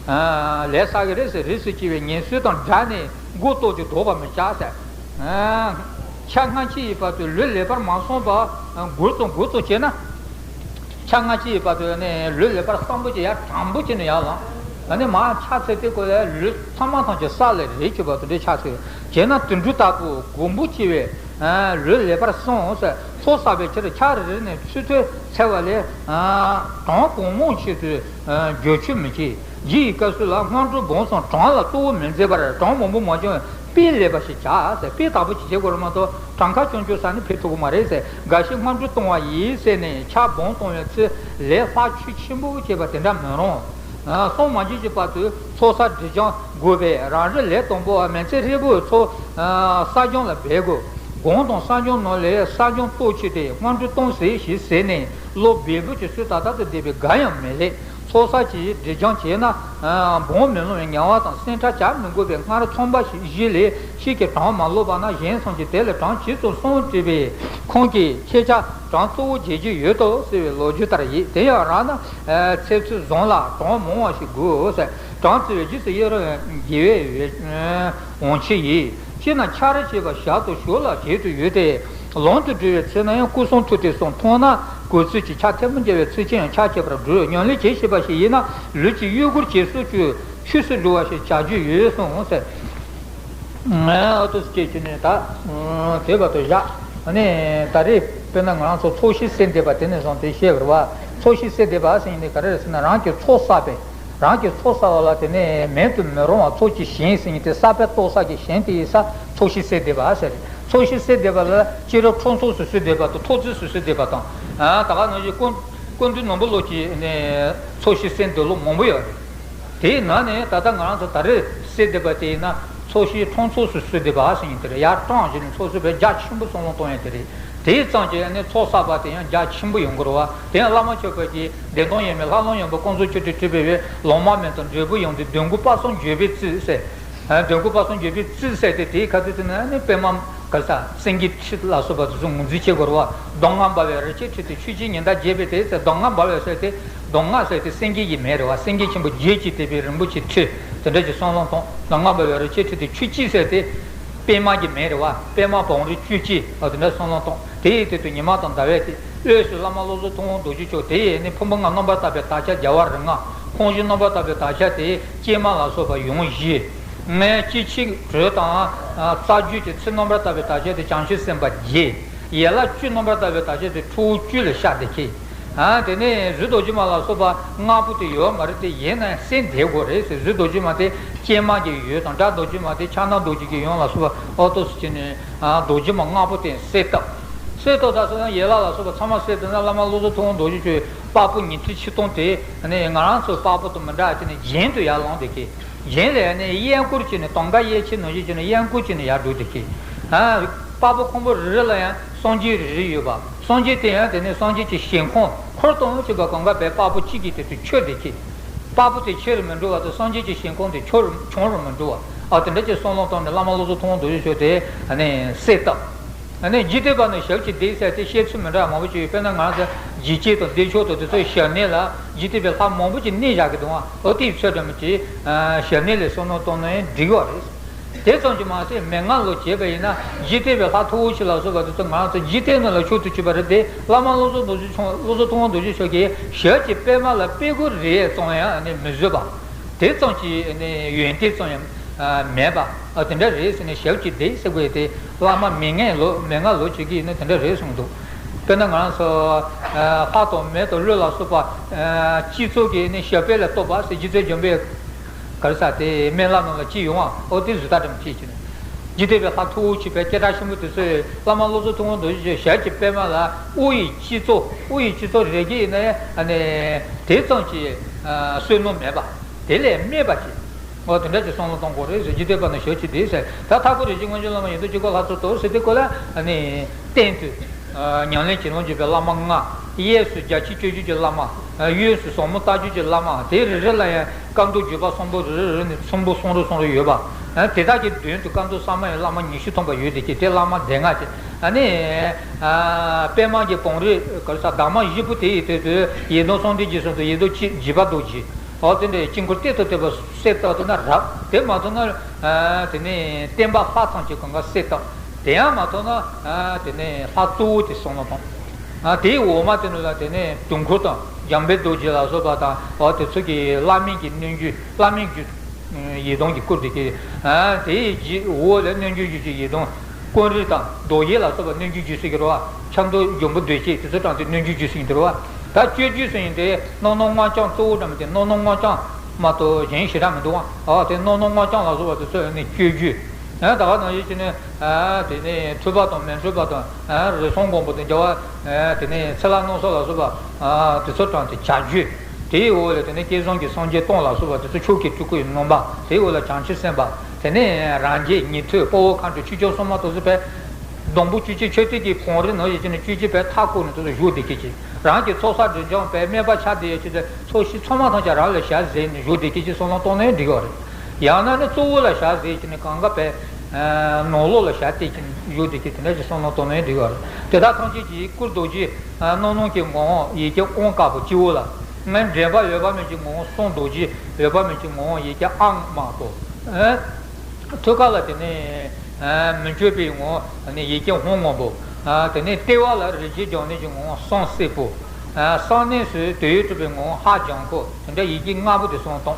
ཨ། ལས་བསགས་ཀྱི་རེད་ཟེར། རིགས་སུ་སྐྱེ་བས་ངལ་གསོ་དང་སྦྲགས་ནས་མགོ་ལྟོགས་ཀྱིས་ལྡོག་པར་མི་བྱ་ཟེར། ཨ། ཆ་སྔ་ཕྱི་ཡི་བར་དུ་ལུས་ལེགས་པར་མ་བསྲངས་པར་འགུལ་ཙམ་འགུལ་ཙམ་བྱས་ན། ཆ་སྔ་ཕྱི་ཡི་བར་དུ་ནི་ལུས་ལེགས་པར་བསྲངས་པོ་བྱས། ཡར་དྲང་པོ་བྱས་ནས་ཡར་ལངས། ཨ་ནི་མར་ཕྱག་འཚལ་དུས་སྐབས་ལ་ལུས་ཚང་མ་ཐམས་ཅད་ས་ལ་རེག་གི་བར་དུ་འདྲ་ཕྱག་འཚལ། བྱས་ན་དུད་འགྲོ་ལྟ་བུ་གོམས་པོ་བྱས་པས། ཨ། ལུས་ལེགས་པར་བསྲངས་ཟེར། ཚོགས་བསགས་པའི་ཕྱིར་ཕྱག་རེ་རེ་ནས་ཆུ་ཚོད་འཚལ་བ་ལས། ཨ། གྲངས་གང་མང་ཆེད་དུ། ཨ། བརྗོད་ཆོག་མི་བྱེད། རྗེ་ཡི་བཀའ་སྲོལ་ལ། སྔོན་འགྲོ་སྦང་ཙམ་གྲངས་ལ་གཙོ་བོ་མི་མཛད་པར། གྲངས་མང་པོ་མ་བྱུང་བས་དཔེ་ལེགས་པ་ཞིག་བྱ་ཟེར། དཔེ་དག་པོ་ཞིག་བྱེད་དགོས་རེད་མ་གཏོགས། གྲངས་ཁ་རྐྱང་རྐྱང་བསགས་ནས་ཕན་ཐོགས་ཀྱི་མ་རེད་ཟེར། འགའ་ཞིག་སྔོན་འགྲོ་གཏོང་བ་ཡིན་ཟེར་ནས་ཕྱག་སྦང་གཏོང་བའི་ཚེ་ལས་ལྷག་ཆུ་ཆེན་པོ་བྱས་པ་དེ་འདྲ་མི་རུང་། ཨ། སོང་མ་བྱོན་གྱི་བར་དུ་ཚོགས་བསགས་སྒྲིབ་སྦྱང་དགོས་པས། རང་རེ་ལས་དང་པོ་བ་མི་ཚེ་ཧྲིལ་པོའི་ཚོགས། ཨ། བསགས་སྦྱང་ལ་འབད་དགོས། སྒོམ་དང་བསགས་སྦྱང་ནང་ལས་བསགས་སྦྱང་སྟོབས་ཆེ་སྟེ། སྔོན་འགྲོ་གཏོང་ཟེར་ཞེས་ཟེར་ནས་བློ་སྦས་པོ་གྱིས་སུ་ད་ལྟ་དུ་བསྡད་པས་དགའ་ཡང་མི་ལེགས། ཚོགས་བསགས་ཀྱི་སྒྲིབ་སྦྱང་བྱས་ན། ཨ། སྦང་མི་ལོང་བའི་ངལ་བ་དང་སེམས་ཁྲལ་བྱ་མི་དགོས་པས། སྔར་ཚངས་པ་ཞིག་ཞིག་ལས་ཤིག་གིས་གྲངས་མ་ལོག་པ་ན། གཞན་སོམས་ཀྱིས་དེ་ལ་གྲངས་ཇི་ཙམ་སོང་དྲིས་པས། ཁོང་གིས་ཁྱེད་ཅག་གྲངས་གཙོ་བོ་བརྗེ་རྒྱུ་ཡོད་དོ་ཟེར་བའི་ལོ་རྒྱུས་ལྟར་ཡིན། དེ་ཡང་རང་ན། ཨ། ཚེ་ཚུལ་བཟང་ལ་གྲངས་མང་བ་ཞིག་དགོས་ཟེར། གྲངས་བརྩི་བའི་རྗེས་སུ་ཡི་རང་དགེ་བའི་འོས། ཨ། འོང་ཆེད་ཡིན། སྤྱིར་ན་ཕྱག་རེས་བྱེད་པ་ཞག་ཏུ་ཞོ་ལ་བྱེད་དུ་ཡོད་དེ། ལམ་དུ་འགྲོ་བའི་ཚེ་ན་ཡང་སྐུ་གསུང་ཐུགས་ཏོག་ཙམ་མཐོང་ན་གུས་བརྩི་གྱིས་ཕྱག་ཐལ་མོ་སྦྱར་བའི་ཚུལ་གྱིས་ཡང་ཕྱག་བྱེད་པར་འགྲོ། ཉམས་ལེན་བྱེད་ཤེས་པ་ཞིག་ཡིན་ན་ལུས་ཀྱི་གཡོ་འགུལ་ཇེ་སུ་ཆུད། ཆོས་སུ་འགྲོ་བ་ཞིག་བྱ་རྒྱུ་ཡོད་གསུངས་ཟེར། ཨ། ཏོག་ཙམ་སྐད་ཅིག་ནས་ད་དེ་བར་དུ་བཞག། ཨ་ནི་ད་རེས་དཔེར་ན་ང་རང་ཚོ་ཚོགས་ཞིང་གསོལ་འདེབས་པ་དེ་ནས་བཟུང་སྟེ་བཤད་པ་རེད་བ། ཚོགས་ཞིང་གསོལ་འདེབས་པ་ཟེར་ཡིན་དེ་ག་རེ་རེད་ཟེར་ན། རང་གི་ཚོགས་བསགས་པའི། རང་གི་ཚོགས་བསགས་པ་ལ་དེ་ནས་མེད་དུ་མི་རུང་བ་ཚོགས་ཀྱི་ཞིང་ཟེར་ཡིན་དེ། བསགས་པའི་སྟོབས་བསགས་ཀྱི་ཞིང་དེ་ཡིན་ས་ཚོགས་ཞིང་གསོལ་འདེབས་པ་ཟེར། ཚོགས་ཞིང་གསོལ་འདེབས་པ་ལ་སྤྱིར་ཁྲོམ་ཚོགས་སུ་གསོལ་འདེབས་པ་དང་། ཐོག་བརྩེགས་སུ་གསོལ་འདེབས་པ་དང་། ཨ། ད་ག་ནང་བཞིན་ཀུན་ཀུན་འདུས་ནོར་བུ་ལོ་ཀྱི་ནས་ཚོགས་ཞིང་གསོལ་འདེབས་ལུགས་མང་པོ་ཡོད་རེད། དེའི་ནང་ནས་ད་ལྟ་ང་རང་ཚོ་ད་རེས་གསོལ་འདེབས་པ་དེ་ཡིན་ན་ཚོགས་ཞིང་ཁྲོམ་ཚོགས་སུ་གསོལ་འདེབས་པ་ཟེར་ཡིན་དེ་རེད། ཡར་དྲངས་བྱས་ནས་ཚོགས་གསོལ་བའི་རྒྱ་ཆེན་པོ་སོང་ལོང་གཏོང་ཡ་དེ་རེད། དེའི་ཙམ་གྱིས་ནི་ཚོགས་བསགས་པ་དེ་ཡང་རྒྱ་ཆེན་པོ་ཡོང་གི་རེད་བ། དེ་ཡང་བླ་མ་མཆོད་པ་གིས་བདེ་སྟོང་ཡེ་མེད་ལྷ་ལམ་ཡོན་ཏན་ཀུན་རྫོབ་ཆོས་སྤྲུལ་སྤྲུལ་པའི་བའི་ལོང་བ་མེད་དང་འབྲས་བུ་ཡོན་ཏན་དོན་ཀུན་དཔག་བསམ་བརྗོད་པའི་རྩིས་ཟེར། ཨ། དོན་ཀུན་དཔག་བསམ་བརྗོད་པའི་རྩིས་ཟེར་ཏེ། དེའི་ཁ་ཐུག་དེ་ནི་ནི་པདྨ་ག་ས་སེང་གེའི་ཁྲི་ལ་སོགས་པ་དེ་ཚོ་ངོས་འཛིན་བྱེད་དགོས་རེད་བ། གདོང་ལྔ་འབར་བའི་རི་ཆེན་ཁྲི་སྟེང་ཆོས་ཀྱི་ཉི་ཟླ་རྒྱས་པའི་དེ་ཟེར། གདོང་ལྔ་འབར་བའི་ཟེར་ཏེ། གདོང་ལྔ་ཟེར་ཏེ་སེང་གེ་ཡི་མིང་རེད་བ། སེང་གེ་ཆེན་པོ་བརྒྱད་ཀྱིས་བཏེགས་པའི་རིན་པོ་ཆེའི་ཁྲི་དེ་འདྲ་ཞིག་སོང་ལོང་གཏོང་། གདོང་ལྔ་འབར་བའི་རི་ཆེན་ཁྲི་སྟེང་ཆོས་ཀྱི་ཟེར་ཏེ། པདྨ་གི་མིང་རེད་བ། པདྨ་བང་རིམ་བཅུ་གཅིག། ཨ། དེ་འདྲ་སོང་ལོང་གཏོང་། དེ་ཡི་སྟེང་དུ་ཉི་མ་དང་ཟླ་བའི་སྟེང་། འོད་ཟེར་བླ་མ་བློ་བཟང་ཐུབ་དབང་རྡོ་རྗེ་མཆོག། དེ་ཡི་ནི་ཕུང་པོ་ལྔ་རྣམ་པར་དག་པའི་དག་ཆ་རྒྱལ་བ་རིགས་ལྔ། ཁོང་བཞི་རྣམ་པར་དག་པའི་དག་ཆ་དེ་སྐྱེས་མ་ལ་སོགས་པ་ཡོངས་བཞི། མངལ་སྐྱེ་མཆེད་དྲུག་དང་། རྩ་རྒྱུད་ཀྱི་ཚེ་རྣམ་པར་དག་པའི་དག་ཆ་དེ་བྱང་ཆུབ་སེམས་དཔའ་བརྒྱད། ཡན་ལག་བཅུ་རྣམ་པར་དག་པའི་དག་ཆ་དེ་ཁྲོ་བོ་བཅུ་ལ་ཤར་ཏེ་ཁེལ། ཨ་དེ་ནས་གཟུགས་རྡོ་རྗེ་མ་ལ་སོགས་པ་ལྔ་པོ་དེ་ཡོད་མ་རེད་དེ། ཡིན་ན་སེམས་དེ་དགོས་རེད་ཟེར། གཟུགས་རྡོ་རྗེ་མ་དེ་སྐྱེས་མ་གི་ཡུལ་དང་། སྒྲ་རྡོ་རྗེ་མ་དེ་ཕྱག་ན་རྡོ་རྗེ་གི་ཡང་ལ་སོགས་པ་ཨོ་ཏོ་སུ་ཅི་ནས་རྡོ་རྗེ་མ་ལྔ་པོ་དེ་གསལ་བཏབ། གསལ་བཏབ་ད་སོ་ན་ཡན་ལག་ལ་སོགས་པ་ཚང་མ་གསལ་བཏབ་ན། བླ་མ་བློ་བཟང་ཐུབ་དབང་རྡོ་རྗེ་ཁྱོད་པགས་པ་ཉི་ཁྲི་ཆིག་སྟོང་དེ་ནས་ང་རང་ཚོའི་པགས་པ་དང་མི་འདྲ་བ་ཅི་ནས་གྱེན་དུ་ཡར་ལངས་ཏེ་ཁེལ། གྱེན་ལ་ཡང་ནས་གཡས་སྐོར་གྱི་ནས་དུང་དཀར་གཡས་འཁྱིལ་ནང་བཞིན་གྱི་ནས་གཡས་སྐོར་གྱི་ནས་ཡར་འགྲོ་དེ་ཁེལ། ཨ། པགས་པ་ཁོང་པོ་རེ་རེ་ལ་ཡང་སངས་རྒྱས་རེ་རེ་ཡོད་པ། སངས་རྒྱས་དེ་ཡང་དེ་ནས་སངས་རྒྱས་ཀྱི་ཞིང་ཁམས་འཁོར་དང་བཅས་པ་གང་ག་བའི་པགས་པ་གཅིག་གིས་དེ་དུ་ཆོད་དེ་ཁེལ། པགས་པ་དེ་ཆེ་རུ་མི་འགྲོ་བ་དང་། སངས་རྒྱས་ཀྱི་ཞིང་ཁམས་དེ་ཆུང་རུ་ཆུང་རུ་མི་འགྲོ་བ། ཨ་དེ་འདྲ་ཅིག་བསམ་བློ་བཏང་ནས་བླ་མ་བློ་བཟང་ཐུབ་དབང་རྡོ་རྗེ་ཁྱོད་དེ་ནས་གསལ་བཏབ། ཨ་ནི་འཇིག་རྟེན་པ་ན་ཞབས་ཀྱིས་བདེ་ཟེར་དེ་བཤད་ཚུལ་མི་འདྲ་མང་པོ་ཅིག་ཡོད། དཔེར་ན་ང་ཚོ་འཇིགས་བྱེད་དང་བདེ་མཆོག་དང་དེ་ཚོའི་ཞབས་གནས་ལ་འཇིག་རྟེན་པའི་ལྷ་མང་པོ་ཅིག་གནས་བཞག་གི་འདུག་ཨ། ཨོ་དེའི་ཚོད་འདྲ་མོ་ཅིག་ཞབས་གནས་ལ་བསམ་བློ་བཏང་ན་ཡང་འགྲིག་པ་རེད། དེ་ཙམ་གྱིས་མ་ཟད་མན་ངག་ལུགས་བྱས་པ་ཡིན་ན། འཇིག་རྟེན་པའི་ལྷ་མཐུ་བོ་ཆེ་ལ་སོགས་པ་དེ་ཚོ་ང་ཚོ་འཇིག་རྟེན་ནང་ལ་མཆོག་ཏུ་གྱུར་པ་རེད་དེ། བླ་མ་བློ་བཟང་རྡོ་རྗེ་མཆོག་བློ་བཟང་ཐུབ་དབང་རྡོ་རྗེ་མཆོག་གིས་ཞབས་ཀྱི་པད་མ་ལ་པད་སྐུ་རེ་ཙམ་ཡང་ནི་མི་བཟོད་པ། དེ་ཙམ་གྱི་ནི་ཡོན་ཏན་ཙམ་ཡང་མེད་པ། ཨ་དེ་འདྲ་རེད་ཟེར་ནས་ཞབས་ཀྱིས་བདེ་ཟེར་དགོས་དེ། བླ་མ་མན་ངག་ལུགས་མན་ངག་ལུགས་བྱེད་ཀྱི་ཡིན་ན་དེ་འདྲ་རེད་གསུངས་འདུག་དཔེར་ན་ང་རང་ཚོ་ལྷ་དང་མི་དང་ཀླུ་ལ་སོགས་པ་སྤྱི་ཚོགས་ཀྱི་ནི་ཞབས་པད་ལ་གཏོགས་པ་ཟེར། རྗེ་བཙུན་འཇམ་དཔལ་ག་རེ་ཟེར་དེ་སྨན་བླ་ནང་ལ་ཅི་ཡོང་བ། ཨོ་དེ་བཟོ་ལྟ་འདྲ་མོ་ཅིག་བྱས་ནས། འཇིག་རྟེན་པའི་ལྷ་མཐུ་བོ་ཆེ་བའི་སྐད་གྲགས་ཆེན་པོ་དེ་ཚོས་བླ་མ་བློ་བཟང་ཐུབ་དབང་རྡོ་རྗེ་ཞབས་ཀྱི་པད་མ་ལ་དབུ་ཡི་སྤྱི་གཙུག་དབུ་ཡི་སྤྱི་གཙུག་རེ་གི་ཡིན་ན་ཡང་དེ་ཙམ་གྱི་བསོད་ནམས་མེད་པ། དེ་ལས་སྨད་པ་ཅིག་འོ་དེ་འདྲ་ཅིག་བསམ་བློ་གཏོང་དགོས་རེད་ཟེར། འཇིག་རྟེན་པ་ན་ཞབས་ཀྱིས་བདེ་ཟེར། ད་མཐའ་སྐོར་རིན་ཆེན་སྔོན་བྱོན་བླ་མ་ཡོན་ཏན་གྱི་སྐོར་ལྷ་ཚོགས་ཏོག་ཟེར་དེ་སྐོར་ལ་ནི་བསྟན་དུས། ཉམས་ལེན་བྱེད་ལོང་བརྒྱུད་པའི་བླ་མ་ལྔ། གཡས་སུ་རྒྱ་ཆེན་སྤྱོད་བརྒྱུད་ཀྱི་བླ་མ། གཡོན་སུ་ཟབ་མོ་ལྟ་བརྒྱུད་ཀྱི་བླ་མ། དེ་རེ་རེ་ལ་ཡང་བཀའ་མདོ་བརྒྱུད་པ་གསུམ་པོ་རེ་རེ་རེ་ནས་གསུམ་པོ་གསུམ་རེ་གསུམ་རེ་ཡོད་པ། དེ་དག་གི་མདུན་དུ་བཀའ་མདོ་གསར་མ་ཡི་བླ་མ་ཉི་ཤུ་ཐམ་པ་ཡོད་དེ་ཀྱི་དེ་བླ་མ་སྡེ་ལྔ་ཅན། ཨ་ནི། པད་མ་གི་བང་རིམ་ག་རེ་ཟེར་འདབ་མ་བཞི་པོ་དེ་ཡི་དོན་དུ་ཡེ་གདོང་གསང་བདེ་འཇིགས་གསུམ་དང་ཡེ་གདོང་འཇིགས་པ་རྡོ་རྗེ། འོ་དེ་འདྲའི་དཀྱིལ་འཁོར་གཏེར་དུ་གཏད་པ་གསལ་བཏབ་ཐུབ་ན་རབ། དེ་མ་ཐུབ་ན། དེ་ནས་བསྟན་པ་ལྷ་ཐམས་ཅད་གང་ག་གསལ་བཏབ། དེ་ཡང་མ་ཐུབ་ན། དེ་ནས་ལྷ་གཙོ་བོ་དེ་བསམ་བློ་བཏང་། དེའི་འོག་མ་དེ་ནས་ལ་དེ་ནས་དུང་འཁོར་དང་འཇམ་དཔལ་རྡོ་རྗེ་ལ་སོགས་པ་དང་། འོ་དེ་ཚོ་གི་བླ་མེད་ཀྱི་རྣལ་འབྱོར། བླ་མེད་རྒྱུད། ཡེ་གདོང་གི་སྐུ་འདི་གི། དེའི་རྗེས་འོག་ལ་རྣལ་འབྱོར་རྒྱུད་ཀྱི་ཡེ་གདོང་། ཀུན་རིག་དང་རྡོ་རྗེ་ལ་སོགས་པ་རྣལ་འབྱོར་རྒྱུད་ཟེར་གྱི་རེད་བ། ཆབ་མདོ་འབྱུང་པོ་གདོས་བཅས་དེ་ཚོ་དྲངས་ཏེ་རྣལ་འབྱོར་རྒྱུད་ཟེར་གྱི་རེད་བ། ད་སྤྱོད་རྒྱུད་ཟེར་ཡིན་ཏེ་རྣམ་སྣང་སྔགས་འཆང་གཙོ་བོ་འདྲ་མི་དེ། རྣམ་སྣང་སྔགས་འཆང་མ་གཏོགས་གཞན་ཞེ་དྲག་མི་འདུག་བ། ཨ་དེ་རྣམ་སྣང་སྔགས་འཆང་ལ་སོགས་པ་དེ་ཚོ་ནི་སྤྱོད་རྒྱུད། ད་ག་ནང་བཞིན་བྱས་ནས། དེ་ནས་འཁྲུལ་པ་དང་མི་འཁྲུལ་པ་དང་། རིགས་གསུམ་མགོན་པོ་དང་རྒྱལ་བ། དེ་ནས་ཚེ་ལྷ་རྣམ་གསུམ་ལ་སོགས་པ། དེ་ཚོ་དྲངས་ཏེ་བྱ་རྒྱུད། དེའི་འོག་ལ་དེ་ནས་བསྐལ་བཟང་གི་སངས་རྒྱས་སྟོང་ལ་སོགས་པ་དེ་ཚོ་མཆོག་གི་སྤྲུལ་སྐུ་ཡི་རྣམ་པ། དེའི་འོག་ལ་བྱང་ཆུབ་སེམས་དཔའ། དེ་ནས་རང་རྒྱལ་ཉན་ཐོས་དཔའ་བོ་མཁའ་འགྲོ་ཆོས་སྐྱོང་སྲུང་མ་དེ་ཚོ་བས། སྡོང་པོ་བཅུ་གཅིག་མཆོད་རྟེན་གྱི་བང་རིམ་ནང་བཞིན་བྱས་ནས་བཅུ་གཅིག་པའི་མཐའ་བསྐོར་ནས་དེ་ཚོ་བཞུགས་བསྡད་ཀྱི་ཅིག་རང་གི་ཚོགས་བསགས་སྒྲིབ་སྦྱང་བས་སྨད་པ་ཆགས་བསྡད་ཡོད་ཅིག་དེ་ཚོགས་ཞིང་ཚང་མ་ཐམས་ཅད་རང་ལ་ཞལ་གཟིགས་ནས་བཞུགས་བསྡད་ཀྱི་ཅིག་བསམ་བློ་གཏོང་ན་ཡང་འགྲིག་གི་རེད། ཡང་ན་ནི་གཙོ་བོ་ལ་ཞལ་གཟིགས་བྱས་ནས་གང་ག་བས། ནང་ལོགས་ལ་ཞལ་གཏད་ཀྱིན་བཞུགས་བསྡད་ཀྱི་དེ་འདྲ་ཞིག་བསམ་བློ་གཏོང་ན་འགྲིག་པ་རེད། དེ་དག་ཐམས་ཅད་ཀྱི་སྐུ་རྡོ་རྗེ། རྣམ་སྣང་གི་ངོ་བོ་ཡི་གེ་ཨང་དཀར་པོ་སྤྱི་བོ་ལ། སྔོན་འདྲེན་པ་འོད་དཔག་མེད་ཀྱི་ངོ་བོ་གསུང་རྡོ་རྗེ། འོད་དཔག་མེད་ཀྱི་ངོ་བོ་ཡི་གེ་ཨང་དམར་པོ། ཐུགས་ཀ་ལ་དེ་ནས་མི་བསྐྱོད་པའི་ངོ་བོ་ཡི་གེ་ཧཱུྃ་སྔོན་པོ། དེ་ནས་ལྟེ་བ་ལ་རིན་ཆེན་རྒྱང་ནས་ཀྱི་ངོ་བོ་གསང་སྲས་པོ། གསང་གནས་སུ་དོན་ཡོད་གྲུབ་པའི་ངོ་བོ་ཧ་ལྗང་ཁུ། དེ་འདྲ་ཡི་གེ་ལྔ་པོ་དེ་གསུམ་བཏང་།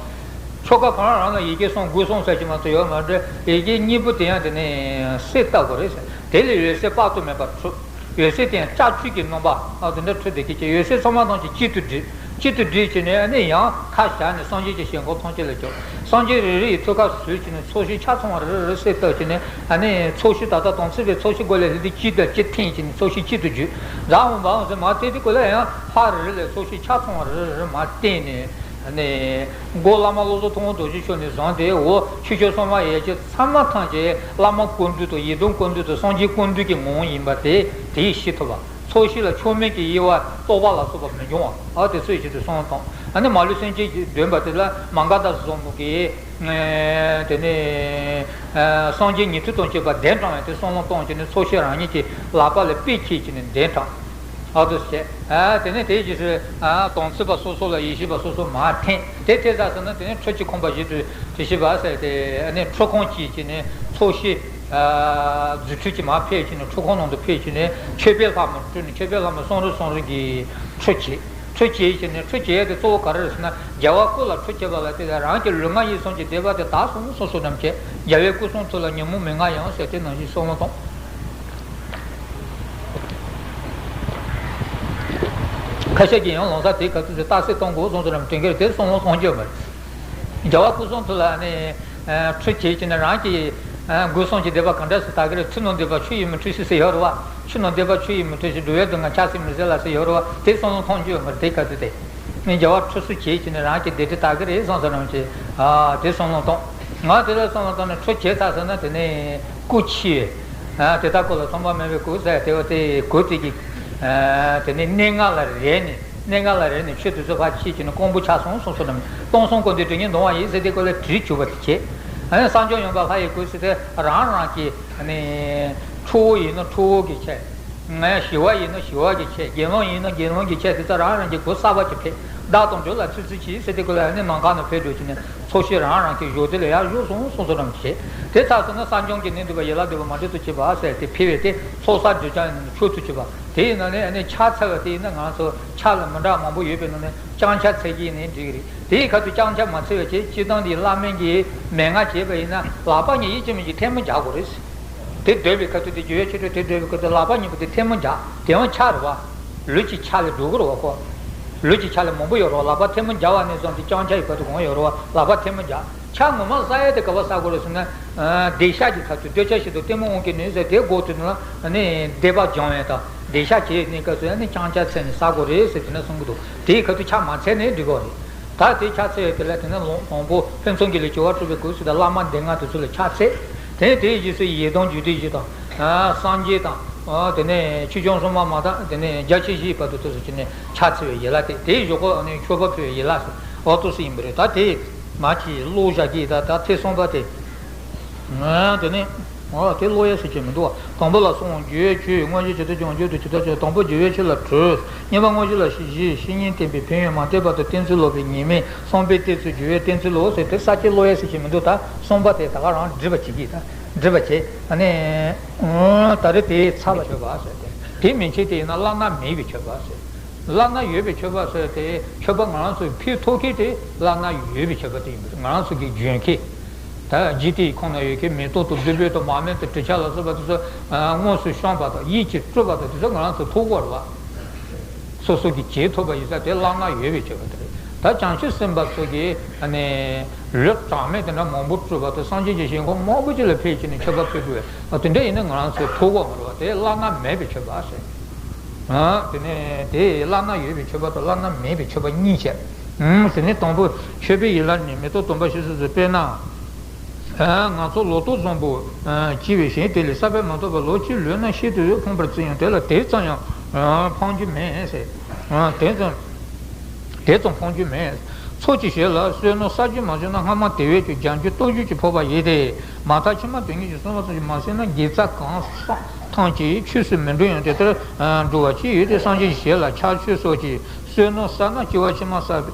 ཆོ་ག་གང་རང་ལ་ཡི་གེ་གསུམ་དགུ་གསུམ་ཟེར་གྱི་མ་གཏོགས་ཡོད་མ་རེད། ཡི་གེ་གཉིས་པོ་དེ་ཡང་དེ་ནས་གསལ་བཏབ་དགོས་རེད་ཟེར། དེ་ལས་འོད་ཟེར་དཔག་ཏུ་མེད་པ་འཕྲོས། འོད་ཟེར་དེ་ཡང་ལྕགས་ཀྱུ་གི་རྣམ་པ། ཨ་དེ་འདྲ་འཕྲོས་བསྡད་ཀྱི་ཅིག་འོད་ཟེར་ཚང་མ་ཐམས་ཅད་གཅིག་ཏུ་བསྒྲིལ། གཅིག་ཏུ་བསྒྲིལ་བྱས་ནས་ཨ་ནི་ཡང་ཁ་བཞག་ནས་སངས་རྒྱས་ཀྱི་ཞིང་ཁམས་ཐམས་ཅད་ལ་བསྐྱོད། སངས་རྒྱས་རེ་རེ་ཡི་ཐུགས་ཀ་ཟུར་བྱས་ནས་ཚོགས་ཞིང་ཆ་ཚང་བ་རེ་རེ་གསལ་བཏབ་བྱས་ནས། ཨ་ནི་ཚོགས་ཞིང་ད་ལྟ་དམ་ཚིག་པའི་ཚོགས་ཞིང་སྒོ་ལས་ལྷན་དུ་གཅིག་དང་གཅིག་འཐེན་བྱས་ནས་ཚོགས་ཞིང་གཅིག་ཏུ་བསྒྱུར། རྫ་འོང་བའང་ཟེར་མ་དེ་དེ་སྐོར་ལ་ཡང་ལྷ་རེ་རེ་ལ་ཚོགས་ཞིང་ཆ་ཚང་བ་རེ་རེ་མ་བསྟན་ནས། ཨ་ནི་མགོ་བླ་མ་བློ་བཟང་ཐུབ་དབང་རྡོ་རྗེ་མཆོག་ནས་བཟུང་སྟེ་འོ་ཆོས་སྐྱོང་སྲུང་མ་ཡན་ཆད་ཚང་མ་ཐམས་ཅད་བླ་མ་ཀུན་འདུས་དང་ཡེ་གདོང་ཀུན་འདུས་དང་སངས་རྒྱས་ཀུན་འདུས་ཀྱི་ངོ་བོ་ཡིན་པ་དེ་དེས་ཤེས་ཐུབ་པ། ཚོགས་ཞིང་ལ་མཆོག་དམན་གྱི་དབྱེ་བ་རྟོག་པ་ལ་སོགས་པ་མི་འབྱུང་བ། ཨ་དེ་ཚོའི་ཆེད་དུ་གསུངས་དང་། ཨ་ནི་མ་ལུས་སེམས་ཅན་གྱི་འདོན་པ་དེ་ལ་མ་ག་དྷ་བཟང་པོ་གིས། དེ་ནས་སངས་རྒྱས་ཉན་ཐོས་དང་བཅས་པ་གདན་དྲངས་ཡང་དེ་བསམ་བློ་གཏོང་བྱས་ནས་ཚོགས་ཞིང་རང་ཉིད་ཀྱི་ལག་པ་ལ་དཔེ་ཁྱེར་བྱས་ནས་གདན་དྲངས། ཨ་དེ་བྱས། དེ་ནས་དེའི་རྗེས་སུ་དམ་ཚིག་པ་སོ་སོ་ལ་ཡེ་ཤེས་པ་སོ་སོ་མར་འཐེན། དེ་འཐེན་ཚར་སོང་ན་དེ་ནས་ཁྲུ་གཅིག་ཁོང་པ་བཞི་དུ་དྲི་ཤེས་པ་ཟེར་ཏེ། ཨ་ནི་ཁྲུ་ཁོང་གཅིག་བྱས་ནས་ཚོགས་ཞིང་རྫུ་འཕྲུལ་གྱིས་མར་ཕེབས་བྱས་ནས་ཁྲུ་ཁོང་ནང་དུ་ཕེབས་བྱས་ནས་མཆོད་པའི་ལྷ་མོ་སྤྲུལ་ནས་མཆོད་པའི་ལྷ་མོ་གསུང་རབ་གསུང་རབ་ཀྱི་ཁྲུ་གཅིག་ཁྲུས་བྱེད་ཅེས་ནས། ཁྲུས་བྱེད་ཡས་དེ་གཙོ་བོ་ག་རེ་རེད་ཟེར་ན། རྒྱལ་བ་སྐུ་ལ་ཁྲུས་བྱེད་པ་ལ་དེ་ལ་རང་གི་ལུས་ངག་ཡིད་གསུམ་གྱི་བདེ་བ་དེ་དག་སོང་སོང་སོང་ཙམ་བྱས། རྒྱལ་བའི་སྐུ་གསུང་ཐུགས་ལ་ཉོན་མོངས་མི་མངའ་ཡང་ཟེར་དེ་ནང་བཞིན་བསམ་བློ་གཏོང་། ཁ་ཤས་ཀྱིས་ཡང་ལམ་སང་དེའི་ཁ་ཐུག་ཏུ་རྟགས་གསལ་གཏོང་དགོས་སོང་ཙམ་དྲན་གྱི་རེད། དེ་བསམ་བློ་གཏོང་རྒྱུ་མ་རེད། རྒྱལ་བ་སྐུ་གསུང་ཐུགས་ལ་ནི་ཁྲུས་བྱེད་ཀྱི་ནི་རང་གི་སྒོ་གསུམ་གྱི་བདེ་བ་གང་འདྲ་ཞིག་དག་གི་རེད། ཆུ་ནང་འདུས་པ་ཆུ་ཡིས་མི་འཁྲུ་ཞིག་ཟེར་ཡོད་རེད་བ། ཆུ་ནང་འདུས་པ་ཆུ་ཡིས་མི་འཁྲུ་ཞིང་། འགྲོ་བའི་སྡུག་བསྔལ་ཆགས་སེམས་མི་བཟད་ལ་ཟེར་ཡོད་རེད་བ། དེ་བསམ་བློ་གཏོང་རྒྱུ་མ་རེད། དེའི་ཁ་ཐུག་དེ། རྒྱལ་བ་ཁྲུས་གསོལ་བྱེད་ཀྱི་ནི་རང་གི་བདེ་དྲི་དག་གི་རེད་བསམ་བསམ་རང་བྱེད། དེ་བསམ་བློ་གཏོང་། ང་དེ་ལ་བསམ་བློ་བཏང་ནས་ཁྲུས་བྱས་ཚར་ཟེར་ན་དེ་ནས་སྐུ་ཕྱི། དེ་ལྟར་སྐུ་ལ་མཚུངས་པ་མེད་པའི་སྐུ་ཟེར་དེ་བ་དེ་གོས་དེ་གི། དེ་ནས་སྣ་ལྔ་ལ་རེག་ནས། སྣ་ལྔ་ལ་རེག་ནས་ཆོས་དེ་ཚོ་ཕར་ཕྱིས་ཀྱི་ནི་སྐོང་བུ་ཆགས་སོང་སོང་སོང་ནམ། སྟོང་གསུམ་ཀུན་ཏུ་དྲི་ངན་གདུང་བ་ཡིས་ཟེར་དེ་སྐོར་ལ་དྲིས་གྱུར་པ་དེ་བྱས། ཨ་ནི་གསང་སྦྱོང་ཡོན་ཏན་ལྷ་ཡི་སྐུ་ཟེར་དེ་རང་རང་གི་ཨ་ནི་ཁྲོ་བོ་ཡིན་ན་ཁྲོ་བོ་གི་ཆས། ཞི་བ་ཡིན་ན་ཞི་བ་གི་ཆས། དགེ་སློང་ཡིན་ན་དགེ་སློང་གི་ཆས་དེ་ཚོ་རང་རང་གི་གོས་གསར་པ་ཅིག་ཕུད། བདག་དང་འགྲོགས་ལ་ཚུལ་ཚུལ་གྱིས་ཟེར་དེ་སྐོར་ལ་ཨ་ནི་ནམ་མཁའ་ནས་ཕེབས་འགྲོ་ཀྱི་ནི་ཚོགས་ཞིང་རང་རང་གི་བཞུགས་སྟེ་ལ་ཡར་བཞུགས་སོང་སོང་སོང་ནམ་བྱས། དེ་ཚར་སོང་ན་གསང་སྦྱོང་གི་ནི་འདུས་པ་ཡིད་ལ་འདུས་པ་མ་འདྲེས་སུ་བྱེད་པ་ཟེར་དེ་ཕུལ་བས་དེ་ཚོགས་བསགས་སྒྲིབ་སྦྱང་ཡིན་ན་མཆོག་ཏུ་གྱུར་པ། དེ་ཡིན་ན་ནི་ཨ་ནི་ཕྱག་འཚལ་བ་དེ་ཡིན་ན་ང་ཚོ་ཕྱག་ལ་མི་འདྲ་བ་མང་པོ་ཡོད་པའི་ནང་ནས་བརྐྱང་ཕྱག་འཚལ་གྱི་ཡིན་ནའི་འགྲིག་གི་རེད། དེའི་ཁ་ཐུག་བརྐྱང་ཕྱག་མ་འཚལ་བའི་ཆེད་སྤྱིར་བཏང་འདི་བླ་མེད་ཀྱི་མན་ངག་བྱས་པ་ཡིན་ན་ལག་པ་གཉིས་ཡིད་ཀྱི་མིག་གིས་ཐལ་མོ་སྦྱར་དགོས་རེད། དེ་སྡོད་པའི་ཁ་ཐུག་དེ་འགྱུར་བའི་ཆེད་དུ་དེ་སྡོད་པའི་ཁ་ཐུག་ལག་པ་གཉིས་པོ་དེ་ཐལ་མོ་སྦྱར། དེ་ཡང་ཕྱག་རེད་བ། ལུས་ཀྱི་ཕྱག་ལས་སྒྲུབ་དགོས་རེད་བ་ཁོ། ལུས་ཀྱི་ཕྱག་ལས་མང་པོ་ཡོད་རེད་བ། ལག་པ་ཐལ་མོ་སྦྱར་བ་ནས་བཟུང་སྟེ་བརྐྱང་ཕྱག་གི་བར་དུ་གང་ཡོད་རེད་བ། ལག་པ་ཐལ་མོ་སྦྱར། ཕྱག་ངོ་མ་བསག་ཡས་དེ་ག་པར་བསག་དགོས་རེད་ཟེར་ན། བདེ་གཤེགས་ཀྱི་ཁ་ཐུག་འདོད་ཆགས་ཞེ་སྡང་གཏི་མུག་དབང་གིས་ནི་ཟེར་དེའི་སྒོ་དེ་ནི་ལ་ནི་བཟླས་པ་སྦྱང་ཡས་དང་བདེ་གཤེགས་བྱེད་ཡས་ནི་སྐབས་སུ་ནི་བརྐྱང་ཕྱག་འཚལ་ནས་བསག་དགོས་རེད་ཟེར་དེ་ནས་གསུང་གི་འདུག་དེའི་ཁ་ཐུག་ཕྱག་མ་འཚལ་ནས་འགྲིག་གི་རེད། ད་དེ་ཕྱག་འཚལ་ཡས་དེ་ལ་དེ་ནས་ལོང་དང་པོ་ཕུན་སུམ་ཚོགས་ལས་སྐྱེ་བ་སྒྲུབ་པའི་སྐབས་སུ་དང་བླ་མ་སྡེ་ལྔ་དེ་ཚོ་ལ་ཕྱག་འཚལ། དེ་ནས་དེའི་རྗེས་སུ་ཡི་དམ་རྒྱུད་སྡེ་བཞི་དང་། སངས་རྒྱས་དང་། དེ་ནས་ཆོས་སྐྱོང་སྲུང་མ་མ་དང་དེ་ནས་རྒྱ་ཆེ་བཞིའི་བར་དུ་དེ་ཚོ་བྱས་ནས་ཕྱག་འཚལ་བའི་ཡན་ལག་དེ་དེའི་མཇུག་གོ་ནས་མཆོད་པ་ཕུལ་བའི་ཡན་ལག་ཟེར་འོ་དེ་ཚོ་ཡིན་པ་རེད། ད་དེ་མ་གཅིག་ཀློག་བཞག་གི། ད་ད་ཐེངས་གསུམ་པ་དེ། དེ་ནས། འོ་དེ་ཀློག་ཡས་ཟེར་གྱི་མི་འདུག་བ། དང་པོ་ལ་གསུངས། རྒྱུ་བའི་ཆོས་དངོས་གཞི་ཇི་ལྟར་བྱུང་། རྒྱུ་དང་ཇི་ལྟར་ཆགས། དང་པོ་རྒྱུ་བའི་ཆོས་ལ་དྲོད། གཉིས་པ་དངོས་གཞི་ལ་གཞི། བཤེས་གཉེན་བསྟེན་པའི་ཕན་ཡོན། མ་བསྟེན་པ་དང་བསྟེན་ཚུལ་ལོག་པའི་ཉེས་དམིགས། བསམ་པས་བསྟེན་ཚུལ། རྒྱུ་བས་བསྟེན་ཚུལ་ལོག་ཟེར་དེ་ས་བཅད་ཀློག་ཡས་ཟེར་གྱི་མི་འདུག་ད་གསུམ་པ་དེ་ད་ག་རང་འགྲིག་པ་བྱེད་ཀྱི། ད་འགྲིག་པ་བྱེད། ཨ་ནི། ད་རེས་དེའི་ཚབ་ལ་མཆོད་པ་ཟེར་ཏེ། དེ་མིན་ཆད་དེ་ཡིན་ན་བླ་ན་མེད་པའི་མཆོད་པ་ཟེར། བླ་ན་ཡོད་པའི་མཆོད་པ་ཟེར་ཏེ་མཆོད་པ་ང་རང་ཚོས་ཕུལ་ཐུབ་མཁན་དེ་བླ་ན་ཡོད་པའི་མཆོད་པ་དེ་ཡིན་པ་རེད། ང་རང་ཚོ་གི་འཇོན་མཁན། ད་འཇིག་རྟེན་ཁོངས་ན་ཡོད་མཁན་མེ་ཏོག་དང་བདུག་སྤོས་དང་མར་མེ་དང་དྲི་ཆབ་ལ་སོགས་པ་དེ་ཚོ་དངོས་སུ་བཤམས་པ་དང་ཡིད་ཀྱིས་སྤྲུལ་པ་དང་དེ་ཚོ་ང་རང་ཚོ་ཐུབ་ཀྱི་རེད་བ། སོ་སོ་གིས་བྱེད་ཐུབ་པ་ཡིན་ཙང་དེ་བླ་ན་ཡོད་པའི་མཆོད་པ་དེ་རེད། ད་བྱང་ཆུབ་སེམས་དཔའ་ཚོ་གིས་ཨ་ནི་ལུས་གྲངས་མེད་དེ་འདྲ་མང་པོ་སྤྲུལ་པ་དང་སངས་རྒྱས་ཀྱི་ཞིང་ཁམས་མང་པོ་ཅིག་ལ་ཕེབས་བྱས་ནས་མཆོད་པ་ཕུལ་དགོས། ཨ་དེ་འདྲ་ཡིན་ན་ང་རང་ཚོས་ཐུབ་ཀྱི་མ་རེད་བ། དེ་བླ་ན་མེད་པའི་མཆོད་པ་ཟེར། ཨ། དེ་ནས་དེ་བླ་ན་ཡོད་པའི་མཆོད་པ་དང་བླ་ན་མེད་པའི་མཆོད་པ་གཉིས་བྱས། ཨུམ། དེ་ནས་དང་པོ་མཆོད་པའི་ཡན་ལག་ནི་མེ་ཏོག་དུམ་བུ་བཞི་སོ་སོར་དཔེར་ན། ཨ། ང་ཚོ་ལོ་ཏོག་བཟང་པོ་ཨ་སྐྱེ་བའི་ཞིང་དེ་ལས་ས་པའི་མེ་ཏོག་པ་ལོ་གཅིག་ལོན་ན་ཤིན་ཏུ་ཕོངས་པར་བརྩི་ཡང་དེ་ལ་དེ་ཙམ་ཡང་ཨ་ཕོངས་རྒྱུ་མེད་ཟེར། ཨ། དེ་ཙམ། དེ་ཙམ་ཕོངས་རྒྱུ་མེད། ཚོགས་ཀྱི་ཞལ་ལ་བསོད་ནམས་བསགས་རྒྱུ་མ་བྱུང་ན་སྔ་མ་དེ་བས་ཀྱང་བྱང་ཆུབ་སྟོབས་བཅུ་གྱིས་ཕོངས་པ་ཡིན་ཏེ། མ་མཐའ་ཕྱི་མ་དོན་གཉིས་ཀྱི་བསམ་པ་ཙམ་གྱིས་མ་ཟིན་ན་དགེ་རྩ་གང་བསགས་ཐམས་ཅད་ཆོས་སུ་མི་འགྲོ་ཡང་དེ་ལྟར་འགྲོ་བ་ཅི་ཡོད་དེ་སངས་རྒྱས་ཀྱི་ཞལ་ལ་ཕྱག་མཆོད་སོགས་ཀྱིས་བསོད་ནམས་བསགས་ན་སྐྱེ་བ་ཕྱི་མ་བསགས་པའི་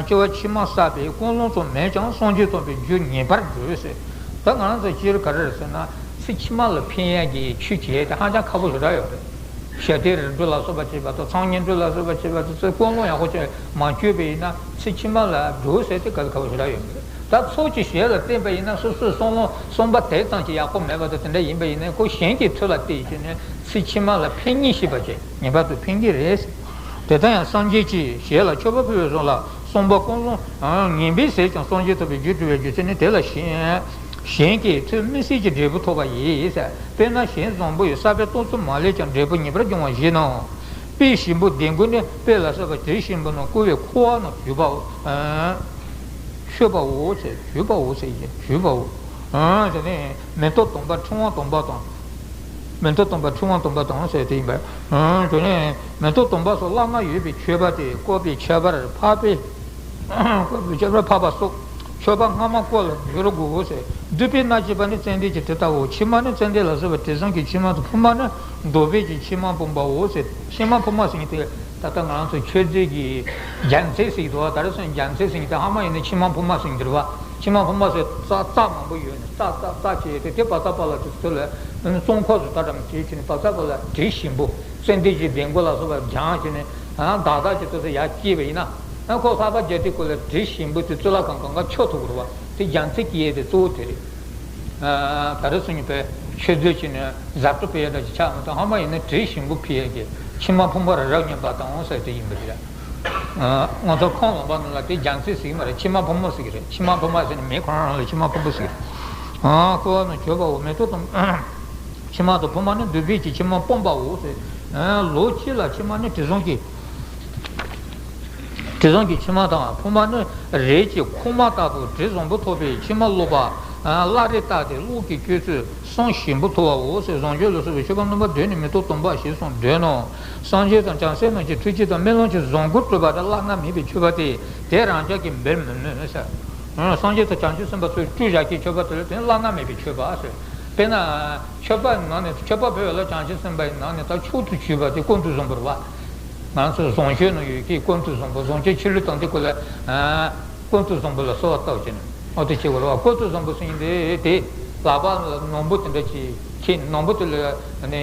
སྐྱེ་བ་ཕྱི་མ་བསགས་པའི་ཀུན་སློང་ཙམ་མེད་ཀྱང་སངས་རྒྱས་ཐོབ་པའི་རྒྱུ་ངེས་པར་འགྲུབ་ཟེར། ད་ང་རང་ཚོ་སྤྱིར་ག་རེ་རེད་ཟེར་ན་ཚེ་ཕྱི་མ་ལ་ཕན་ཡག་གི་ཆོས་བྱེད་དེ་ཧ་ཅང་ཁག་པོ་ཞེ་དྲག་ཡོད་རེད། ཞབས་བརྟན་རིམ་གྲོ་ལ་སོགས་པ་བྱེད་པ་དང་མཚན་ཉིད་འགྲོ་ལ་སོགས་པ་བྱེད་པ་དེ་ཚོའི་ཀུན་སློང་ཡག་པོ་ཅིག་མ་བཅོས་པ་ཡིན་ན་ཚེ་ཕྱི་མ་ལ་འགྲོ་ཟེར་དེ་ག་ལ་ཁག་པོ་ཞེ་དྲག་ཡོད་མ་རེད། ད་ཚོགས་ཀྱི་ཞལ་ལ་བསྟན་པ་ཡིན་ན་སོ་སོའི་བསམ་བློ་བསམ་པ་དེ་ཙམ་ཅིག་ཡག་པོ་མེད་པ་དང་དེ་འདྲ་ཡིན་པ་ཡིན་ན་ཁོ་གཞན་གྱི་ཐུགས་ལ་བལྟས་བྱས་ནས་ཚེ་ཕྱི་མ་ལ་ཕན་ཉེས་ཤེས་པ་ཅིག་ངེས་པར་དུ་ཕན་གྱི་རེད། དེ་ལྟར་ཡང་སངས་རྒྱས་ཀྱི་ཞལ་ལ་མཆོད་པ་ཕུལ་བའི་བཟང་ལ་བསམ་པ་ཀུན་སློང་ངན་པས་ཟད་ཀྱང་སངས་རྒྱས་ཐོབ་པའི་རྒྱུར་གྲུབ་པའི་རྒྱུ་མཚན་ནི་དེ་ལ་གཞན་གཞན་གྱི་ཐུགས་མི་སྲིད་ཀྱི་འབྲས་བུ་ཐོབ་པ་ཡིན་ཟེར། དཔེར་ན་ཞལ་བཟང་པོ་ཡི་ས་པའི་ཏོག་ཙམ་མ་ལེགས་ཀྱང་འབྲས་བུ་ངེས་པར་འབྱུང་བ་བཞིན་ནོ། དཔེ་ཞིམ་པོ་ལྡན་གོས་ནི་དཔེ་ལ་བསགས་པ་དེ་ཞིམ་པོ་ནི་བསྐོལ་བའི་ཁུ་བ་ནི་དུད་པའོ། མཆོད་པའོ་ཟེར་དུད་པའོ་ཟེར་གྱི་དུད་པའོ། དེ་ནས་མེ་ཏོག་དུམ་བུ་ཕྲེང་བ་དུམ་བུ་དང་། མེ་ཏོག་དུམ་བུ་ཕྲེང་བ་དུམ་བུ་དང་ཟེར་དེ་ཡིན་པས། དེ་ནས་མེ་ཏོག་དུམ་བུ་སོགས་བླ་ན་ཡོད་པའི་མཆོད་པ་སྟེ་བཀོད་པའི་ཁྱད་པར་འཕགས་པའི་བཀོད་པའི་ཁྱད་པར་འཕགས་པ་སོགས་མཆོད་པ་སྔ་མ་བཀོད་ལ་འགྱུར་དགོས་ཟེར། བསྡུས་པས་སྣ་བཅུ་པ་ནི་ཙན་དན་གྱི་དྲི་ལྟ་བུའོ། ཕྱི་མ་ནི་ཙན་དན་ལ་སོགས་པའི་དྲི་བཟང་གི་ཕྱེ་མ་དང་ཕུར་མ་ནི་འདོད་པའི་གི་ཕྱེ་མ་ཕུར་པའོ་ཟེར། ཕྱེ་མ་ཕུར་མ་ཟེར་མཁན་དེ་ད་ལྟ་ང་རང་ཚོ་མཆོད་རྫས་ཀྱི་རྒྱལ་མཚན་ཟེར་གྱི་འདུག་བ། ད་རེས་སང་རྒྱལ་མཚན་ཟེར་མཁན་དེ་སྔ་མ་ཡིན་ན་ཕྱེ་མ་ཕུར་མ་ཟེར་གྱི་འདུག་བ། ཕྱེ་མ་ཕུར་མ་ཟེར་རྩ་རྩ་མང་པོ་ཡོད་ནས་རྩ་རྩ་རྩ་བྱས་ཏེ་དེ་བ་ཙ་པ་ལ་དེ་ཚོ་ལ་བཙོང་ཁོག་ཏུ་ད་དམ་བྱས་བྱས་ནས་བ་ཙ་པ་ལ་དྲི་ཞིམ་པོ། ཙན་དན་གྱི་ལྡེ་མགོ་ལ་སོགས་པ་སྦྱངས་བྱས་ནས་ཨ་དག་དག་ཅིག་ཏུ་ཡར་སྐྱེས་པ་ཡིན་ན། ཨ་ཁོ་ལྷག་པ་རྒྱ་ཏི་ཀོ་ལ་དྲི་ཞིམ་པོ་དེ་གཙུག་ལག་ཁང་གང་ག་མཆོད་ཐུབ་དགོས་རེད་བ། དེ་རྒྱལ་མཚན་སྐྱེ་ཡས་དེ་གཙོ་བོ་དེ་རེད། ཨ་ད་རེས་སུ་ཉིད་པའི་མཆོད་རྫས་ཀྱི་ནི་བཟའ་བཅའ་ཕུལ་ཡས་དང་ཅི་ཆགས་མི་འདུག་ཧ་མ་ཡིན་ན་དྲི་ཞིམ་པོ་ཕུལ་ཡས་ཀྱི་མཆིལ་མ་ཕོར་པ་རེ་རེ་མཉམ་པ་དང་ཟེར་དེ་ཡིན་པ་རེད། ང་ཚོ་ཁོང་ལུང་པ་ནང་ལ་དེ་རྒྱལ་མཚན་ཟེར་གྱི་མ་རེད། མཆིལ་མ་ཕོར་པ་ཟེར་གྱི་རེད། མཆིལ་མ་ཕོར་པ་ཟེར་ནས་མི་ཁོ་རང་རང་ལ་མཆིལ་མ་ཕོར་པ་ཟེར་གྱི་རེད། ཨ་ཁོ་བ་ནི་མཆོད་པའོ། མེ་ཏོག་དང་མཆིལ་མ་དང་ཕོར་པ་ནི་འདོད་པའི་ཀྱི་མཆིལ་མ་སྤོང་པའོ་ཟེར། ལོ་གཅིག་ལ་མཆིལ་མ་ནི་དྲི་བཟང་གི་དྲི་བཟང་གི་མཆིལ་མ་དང་ཕོར་པ་ནི་རས་ཀྱི་ཁུག་མ་ལྟ་བུ་དྲི་བཟང་པོ་ཐོགས་པའི་མཆིལ་མ་བླུགས་པ། སླར་རས་བཏགས་ཏེ་གློག་གི་སྤྱོད་ཚུལ་གསུམ་ཞིམ་པོ་ཐོབ་པའོ་ཟེར། བཟང་སྤྱོད་ལ་སོགས་པའི་མཆོད་པ་རྣམ་པ་བདུན་ནི་མེ་ཏོག་བསྡོམས་པ་ཞེས་གསུངས་འདོད་ནོ། སངས་རྒྱས་དང་བྱང་སེམས་རྣམས་ཀྱི་ཐུགས་རྗེ་དང་སྨོན་ལམ་གྱི་བཟང་པོའི་སྤྲུལ་པ་དེ་བླ་ན་མེད་པའི་མཆོད་པ་སྟེ་དེ་རང་ཅག་གིས་འབད་མི་ནུས་ཟེར། སངས་རྒྱས་དང་བྱང་ཆུབ་སེམས་དཔའ་ཚོས་སྤྲུལ་བཞག་གི་མཆོད་པ་དེ་ལ་དེ་བླ་ན་མེད་པའི་མཆོད་པ་ཟེར། དཔེར་ན། མཆོད་པ་ནང་ནས་མཆོད་པ་ཕུལ་བ་ལ་བྱང་ཆུབ་སེམས་དཔའ་ཡི་ནང་ནས་ད་མཆོག་ཏུ་གྱུར་པ་དེ་ཀུན་ཏུ་བཟང་པོ་རེད་བ། ང་ཚོ་བཟང་སྤྱོད་ནང་ཡོད་ཀྱི་ཀུན་ཏུ་བཟང་པོ། བཟང་སྤྱོད་ཆོས་ལུགས་དང་དེ་ཀོ་ལ། ཀུན་ཏུ་བཟང་པོ་ལ་གསོལ་བ་བཏབ་ཀྱི་ནི་ཨོ་དེ་བྱེད་དགོས་རེད་བ། ཀུན་ཏུ་བཟང་པོ་ཟེར་མཁན་དེ་དེ་ལག་པ་ལ་ནོར་བུ་དེ་འདྲ་ཅིག་ཁྱེར། ནོར་བུ་དེ་ལ་ནི་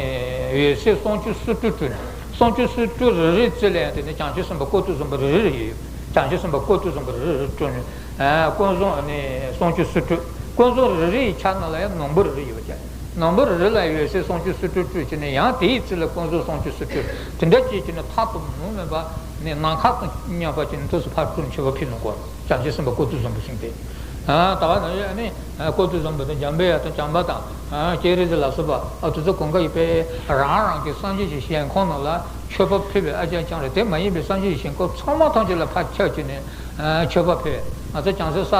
འོད་ཟེར་སུམ་ཅུ་སོ་དྲུག་སྤྲོས་ནས། སུམ་ཅུ་སོ་དྲུག་རེ་རེའི་རྩེ་ལ་ཡང་དེ་ནི་བྱང་ཆུབ་སེམས་དཔའ་ཀུན་ཏུ་བཟང་པོ་རེ་རེ་རེ་ཡོད། བྱང་ཆུབ་སེམས་དཔའ་ཀུན་ཏུ་བཟང་པོ་རེ་རེ་རེ་སྤྲོས་ནས། ཀུན་བཟང་ནི་སུམ་ཅུ་སོ་དྲུག་ཀུན་བཟང་རེ་རེ་ཡི་ཕྱག་ན་ལ་ཡང་ནོར་བུ་རེ་རེ་ཡོད་ཀྱང་། ནོར་བུ་རེ་རེ་ལ་འོད་ཟེར་སུམ་ཅུ་སོ་དྲུག་སྤྲོས་བྱས་ནས་ཡང་དེའི་རྩེ་ལ་ཀུན་བཟང་སུམ་ཅུ་སོ་དྲུག་དེ་འདྲ་བྱས་བྱས་ནས་མཐའ་དང་ནང་མེད་པ་ནས་ནམ་མཁའ་དང་མཉམ་པ་བྱས་ནས་ཐུགས་སུ་ཕར་སྤྲུལ་མཆོད་པ་ཕུལ་ནུས་སྐོར། བྱང་ཆུབ་སེམས་དཔའ་ཀུན་ཏུ་བཟང་པོ་ཞིག་སྟེ། ད་བ་ནི་ནི་ཀུན་ཏུ་བཟང་པོ་དང་འཇམ་པའི་དབྱངས་དང་བྱམས་པ་དང་སྤྱན་རས་གཟིགས་ལ་སོགས་པ་ཨ་དེ་ཚོ་གང་ག་ཡོད་པས་རང་རང་གི་སངས་རྒྱས་ཀྱི་ཞིང་ཁམས་ནང་ལ་མཆོད་པ་ཕུལ་བའི་ཨ་ཅང་ཅང་རེད། དེ་མ་ཡིན་པའི་སངས་རྒྱས་ཀྱི་ཞིང་ཁམས་ཚང་མ་ཐམས་ཅད་ལ་ཕར་ཁྱབ་བྱས་ནས་མཆོད་པ་ཕུལ། ང་ཚོ་བྱང་སེམས་ས་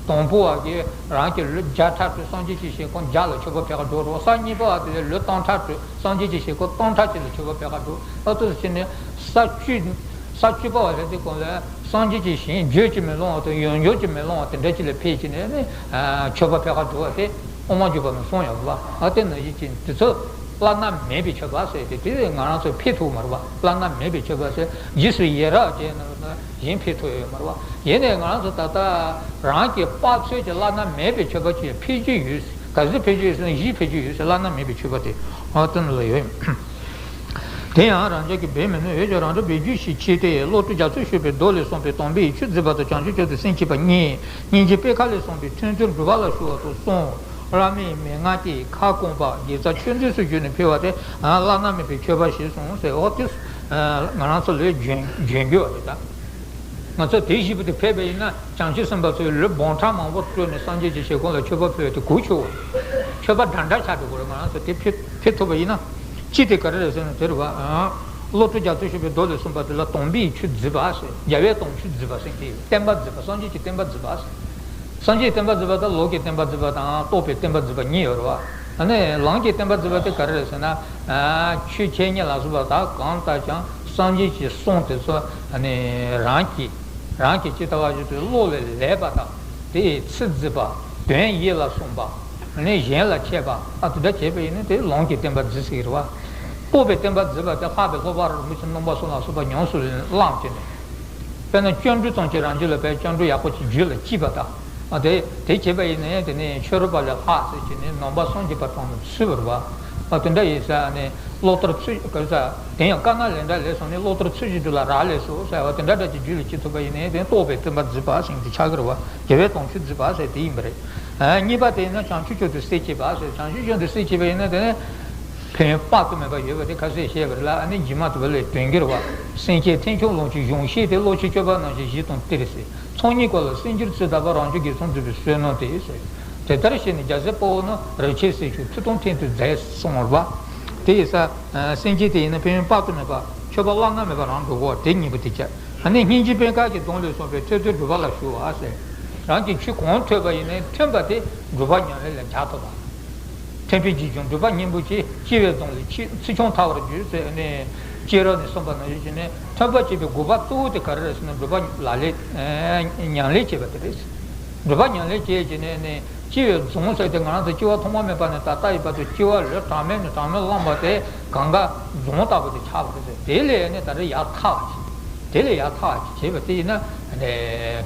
དང་པོ་བ་གི་རང་གི་ལུས་བརྒྱ་ཕྲག་དྲུག་སངས་རྒྱས་ཀྱི་ཞིང་ཁམས་བརྒྱ་ལ་མཆོད་པ་ཕུལ་ག་འགྲོ་རོགས། ས་གཉིས་པ་བ་དེ་ལུས་སྟོང་ཕྲག་དྲུག་སངས་རྒྱས་ཀྱི་ཞིང་ཁམས་སྟོང་ཕྲག་གཅིག་ལ་མཆོད་པ་ཕུལ་ག་འགྲོ། ཨ་ཏོ་ཟེར་ནས་ས་བཅུ། ས་བཅུ་པ་བ་ལྷ་དེ་གོང་ལ་སངས་རྒྱས་ཀྱི་ཞིང་བརྗོད་ཀྱིས་མི་ལང་བ་དང་ཡོངས་བརྗོད་ཀྱིས་མི་ལང་བ་དེ་འདྲ་ཅིག་ལ་ཕེབས་ཀྱི་ནས་ནི་མཆོད་པ་ཕུལ་ག་འགྲོ་བ་དེ་དབུ་མ་འཇུག་པ་ནས་གསུངས་ཡོད་པ། ཨ་དེ་ནང་བཞིན་ཅིག་དེ་ཚོ་བླ་ན་མེད་པའི་མཆོད་པ་ཟེར་ཏེ་དེ་ང་རང་ཚོ་ཕུལ་ཐུབ་མ་རེད་པ། བླ་ན་མེད་པའི་མཆོད་པ་ཟེར་རྗེས་སུ་ཡི་རང་བྱས་ན་གཞན་ཕུལ་ཐུབ་ཡོད་མ་རེད་པ། ཡིན་ནའི་ང་རང་ཚོ་ད་ལྟ་རང་གི་དཔག་ཚོད་ཀྱི་བླ་ན་མེད་པའི་མཆོད་པ་ཅིག་ཕུལ་རྒྱུ་ཡོད། ག་ཚོད་ཕུལ་རྒྱུ་ཡོད་ཟེར་ན་བཞི་ཕུལ་རྒྱུ་ཡོད་ཟེར། བླ་ན་མེད་པའི་མཆོད་པ་དེ་ཨ་དེ་ནང་ལ་ཡོད། དེ་ཡང་རང་ཅག་གིས་འབད་མི་ནུས། འོན་ཀྱང་རང་གྲོལ་འབད་རྒྱུ་ཞིག་མཆིས་ཏེ། བློ་གྲོས་རྒྱ་མཚོས་ཞུས་པའི་མདོ་ལས་གསུངས་པའི་དམ་པའི་ཡིད་ཆོས་བརྫིས་པ་དང་བྱང་ཆུབ་མཆོག་ཏུ་སེམས་བསྐྱེད་པ་གཉིས། སྙིང་རྗེ་པད་དཀར་ལས་གསུངས་པའི་ཐོས་བརྩོན་སྒྲུབ་པ་ལ་ཞུགས་པ་དང་གསུམ། བླ་མའི་མན་ངག་གིས་ཁ་སྐོང་པ་དགེ་རྩ་ཆོས་འཛིན་སོགས་བརྒྱུད་ནས་ཕུལ་བ་དེ་བླ་ན་མེད་པའི་མཆོད་པ་ཞེས་གསུངས་ཟེར། འོ་དེ་ང་རང་ཚོ་ལ་བྱོན་བྱོན་རྒྱུ་བ་རེད་ད། ང་ཚོ་དེ་བཞི་པོ་དེ་ཕེབས་པ་ཡིན་ན་བྱང་ཆུབ་སེམས་དཔའ་ཚོས་ལུས་འབུམ་ཕྲག་མང་པོ་སྤྲོས་ནས་སངས་རྒྱས་ཀྱི་ཞིང་ཁམས་ལ་མཆོད་པ་ཕུལ་བ་དེ་གོ་ཆོད། མཆོད་པ་འདྲ་འདྲ་ཆགས་འགྲོ་གི་རེད། ང་རང་ཚོ་དེ་ཕེབས་ཕེབས་ཐུབ་པ་ཡིན་ན། ཅི་སྟེ་ག་རེ་རེད་ཟེར་ན་དེ་རེད་བ། བློ་གྲོས་རྒྱ་མཚོས་ཞུས་པའི་མདོ་ལས་གསུངས་པ་དེ་ལ་དམ་པའི་ཡིད་ཆོས་བརྫིས་པ་ཟེར། རྒྱལ་བའི་དམ་ཆོས་བརྫིས་པ་ཟེར་གྱི་ཡོད། བསྟན་པ་བརྫིས་པ། སངས་རྒྱས་ཀྱི་བསྟན་པ་བརྫིས་པ་ཟེར། སངས་རྒྱས་བསྟན་པ་བརྫིས་པ་དང་ལུགས་ཀྱི་བསྟན་པ་བརྫིས་པ་དང་རྟོགས་པའི་བསྟན་པ་བརྫིས་པ་གཉིས་ཡོད་རེད་བ། ཨ་ནི་ལམ་གྱི་བསྟན་པ་བརྫིས་པ་དེ་ག་རེ་རེད་ཟེར་ན། ཆོས་འཆད་ཉན་ལ་སོགས་པ་དག་གང་ལྟར་ཀྱང་སངས་རྒྱས་ཀྱི་གསུང་དེ་ཚོ་ཨ་ནི་རང་གིས་རང་གིས་ཇི་ལྟ་བ་བཞིན་དུ་བློ་ལ་ལེན་པ་དང་དེའི་ཚིག་བརྫིས་པ། དོན་ཡིད་ལ་ཟུངས་པ། ཨ་ནི་གཞན་ལ་འཆད་པ། ཨ་དེ་འདྲ་བྱས་པ་ཡིན་ན་དེ་ལམ་གྱི་བསྟན་པ་བརྫིས་ཟེར་གྱི་རེད་བ། རྟོགས་པའི་བསྟན་པ་བརྫིས་པ་དེ་ལྷག་པའི་སློབ་དཔོན་རིན་པོ་ཆེ་རྣམ་པ་གསུམ་ལ་སོགས་པ་ཉམས་སུ་བླངས་བྱས་ནས། དཔེར་ན་སྤྱོད་འགྲོས་ཙམ་གྱིས་རང་རྒྱུད་ལ་བས་སྤྱོད་འགྲོས་ཡག་པོ་ཅིག་རྒྱུད་ལ་སྐྱེས་པ་དང་། ཨ་དེ་དེ་བྱས་པ་ཡིན་ནའི་དེ་ནས་ཆོས་རབ་པ་ལས་ལྷག་ཟེར་གྱི་ནས་ནང་པ་སངས་རྒྱས་པ་དང་ནི་ཚུལ་བར་བ། ཨ་དེ་འདྲ་ཡིན་ས་ནས་བློ་ལྟར་ཚུལ་ག་ས་དེ་ཡང་དཀར་ནག་ལས་འདྲ་ལས་སོང་ནས་བློ་ལྟར་ཚུལ་བཞིན་དུ་ལ་རག་ལས་སོ་ཟེར་བ་དེ་འདྲ་འདྲ་ཅིག་རྒྱུད་ལ་སྐྱེ་ཐུབ་པ་ཡིན་ནའི་དེ་རྟོགས་པའི་བསྟན་པ་བརྫིས་པ་ཟེར་གྱི་ཆགས་ཀྱི་རེད་བ། རྒྱལ་བའི་དམ་ཆོས་བརྫིས་པ་ཟེར་དེ་ཡིན་པ་རེད། ཨ་གཉིས་པ་དེ་ཡིན་ན་བྱང་ཆུབ་མཆོག་ཏུ་སེམས་བསྐྱེད་པ་ཟེར། བྱང་ཆུབ་མཆོག་ཏུ་སེམས་བསྐྱེད་པ་ཡིན་ན་དེ་ནས། ཕན་ཡོན་དཔག་ཏུ་མེད་པ་ཡོད་པ་དེ་ཁ་གསལ་བཤད་པ་རེད་ལ། ཨ་ནི་རྗེས་མ་དེ་བ་ལས་དོན་གྱུར་བ། སེམས་བསྐྱེད་ཐེག་མཆོག་ལོངས་སྤྱོད་གཞུང་ཤེས་ཏེ། བློ་ཆོས་སྤྱོད་པ་རྣམ་བཞི་གཞི་དང་ལྟར་ཟེར། ཚོགས་གཉིས་སྐོར་ལ་སེམས་རྒྱུད་རྩིས་དག་པ། རང་རྒྱུད་དགེ་མཚན་འཛིན་པའི་བསོད་ནམས་ཏེ་ཟེར། དེ་ལྟར་བྱས་ནས་རྒྱལ་སྲས་དཔའ་བོ་རྣམས་རིན་ཆེན་གསེར་ཕྱོགས་མཐུ་དང་ལྡན་དུ་མཛད་གསུངས་པ་རེད་བ། དེ་ཡིན་ཙང་སེམས་བསྐྱེད་དེ་ཡིན་ན་ཕན་ཡོན་དཔག་ཏུ་མེད་པ། མཆོད་པ་བླ་ན་མེད་པ་རང་འགྲོ་གོ་བ་དེ་གཉིས་པོ་དེ་བྱ། ཨ་ནི་སྙིང་རྗེ་པད་དཀར་གྱི་གདུང་ལས་གསུངས་པའི་ཐོས་བརྩོན་སྒྲུབ་པ་ལ་ཞུགས་པ་ཟེར། རང་གིས་ཆོས་གང་ཐོས་པ་ཡིན་ནའི་ཐོས་པ་དེ་སྒྲུབ་པ་ཉམས་ལེན་ལ་སྦྱར་ཐུབ་པ། ཐོས་པའི་རྗེས་ཀྱང་སྒྲུབ་པ་སྙིང་པོ་ཆེ། སྐྱེ་བོའི་གདུང་ལས་ཕྱིར་ཚུར་ཕྱུང་ཐལ་བར་འགྱུར་ཟེར་ནས་སྤྱན་རས་གཟིགས་གསུངས་པ་ནང་བཞིན་བྱས་ནས་ཐོས་པ་བྱེད་པའི་དགོས་པ་གཙོ་བོ་དེ་ག་རེ་རེད་ཟེར་ན་སྒྲུབ་པ་ལག་ལེན་ཉམས་ལེན་བྱེད་པ་དེ་རེད། སྒྲུབ་པ་ཉམས་ལེན་བྱེད་བྱས་ནས་ནི་སྐྱེ་བོའི་གདུང་ཟེར་ཏེ་ང་རང་ཚོ་སྐྱེ་བ་ཐོག་མ་མེད་པ་ནས་ད་ལྟ་ཡི་བར་དུ་སྐྱེ་བ་ལོ་གྲངས་མེད་ནས་གྲངས་མེད་བླངས་པ་དེ་གང་ག་གདུང་ལྟ་བུ་དེ་ཆགས་པ་རེད་ཟེར། དེ་ལས་ནི་ད་རེས་ཡར་ཐར་བ་ཞིག་དེ་ལས་ཡར་ཐར་བ་ཅིག་བྱས་པ་དེ་ཡིན་ན་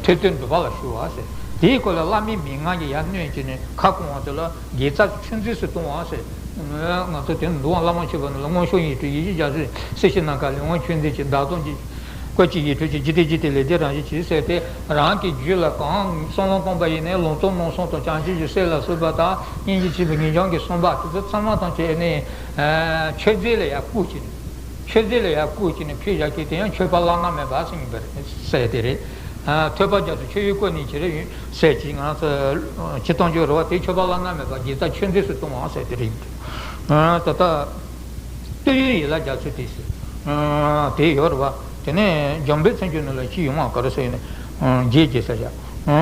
ཐོས་བརྩོན་སྒྲུབ་པ་ལ་ཞུགས་པ་ཟེར། དེའི་སྐོར་ལ་བླ་མའི་མན་ངག་གིས་ཡར་གནོན་བྱས་ནས་ཁ་སྐོང་བ་དེ་ལ་དགེ་རྩ་ཆུད་ཟོས་སུ་གཏོང་བ་ཟེར། ང་ཚོ་དེ་འདུལ་བ་བླ་མ་མཆོད་པ་ནི་ལ་མངོན་ཤེས་ཡིད་སྤྲུལ་ཡེ་ཤེས་རྒྱ་མཚོས་གསེར་ཕྱེ་ནམ་མཁའ་ལས་དབང་ཆོས་འཛིན་གྱི་བདག་སྟོང་གི་བཀའ་བཅུ་ཡིད་སྤྲུལ་གྱི་འཇིག་རྟེན་འཇིག་རྟེན་ལས་འདས་རང་བཞིན་གྱིས་ཟེར་ཏེ། རང་གི་རྒྱུད་ལ་གང་བསམ་བློ་བཏང་པ་ཡིན་ནའི་ལོངས་སྤྱོད་རྣམ་གསུམ་དང་བྱང་ཆུབ་ཀྱི་སེམས་ལ་སོགས་པ་དང་སྙིང་རྗེ་ཆེན་པོའི་ངེས་འབྱུང་གི་བསམ་པ་དེ་ཚོ་ཚང་མ་ཐམས་ཅད་ནི་མཆོད་རྫས་ལ་ཡང་བཀུག་བྱས་ནས། མཆོད་རྫས་ལ་ཡང་བཀུག་བྱས་ནས་ཕུལ་བཞག་གི་དེ་ཡང་མཆོད་པ་བླ་ན་མེད་པ་ཟེར་ཡིན་པ་རེད་ཟེར་དེ་རེད། ཐོས་པ་རྒྱ་མཚོས་མཆོད་ཡུལ་བཀོད་ནས་ཅི་རེད་ཡོད་ཟེར་གྱིས་ང་ཚོ་ཅི་གཏོང་རྒྱུ་རེད་བ། དེ་མཆོད་པ་བླ་ན་མེད་པ་དགེ་རྩ་མཆོད་རྫས་སུ་གཏོང་བ་ཟེར་དེ་རེད། ད་ལྟ་བསྟོད་ཡུལ་ཡིད་ལ་རྒྱ་མཚོས་དེ་ཟེར་དེ་ཡོད་རེད་བ། དེ་ནས་འཇམ་དཔལ་མཚན་བརྗོད་ནང་ལ་ཅི་ཡོང་བ་ག་རེ་ཟེར་ཡོད་ནས་རྗེས་རྗེས་ཟེར་བྱ།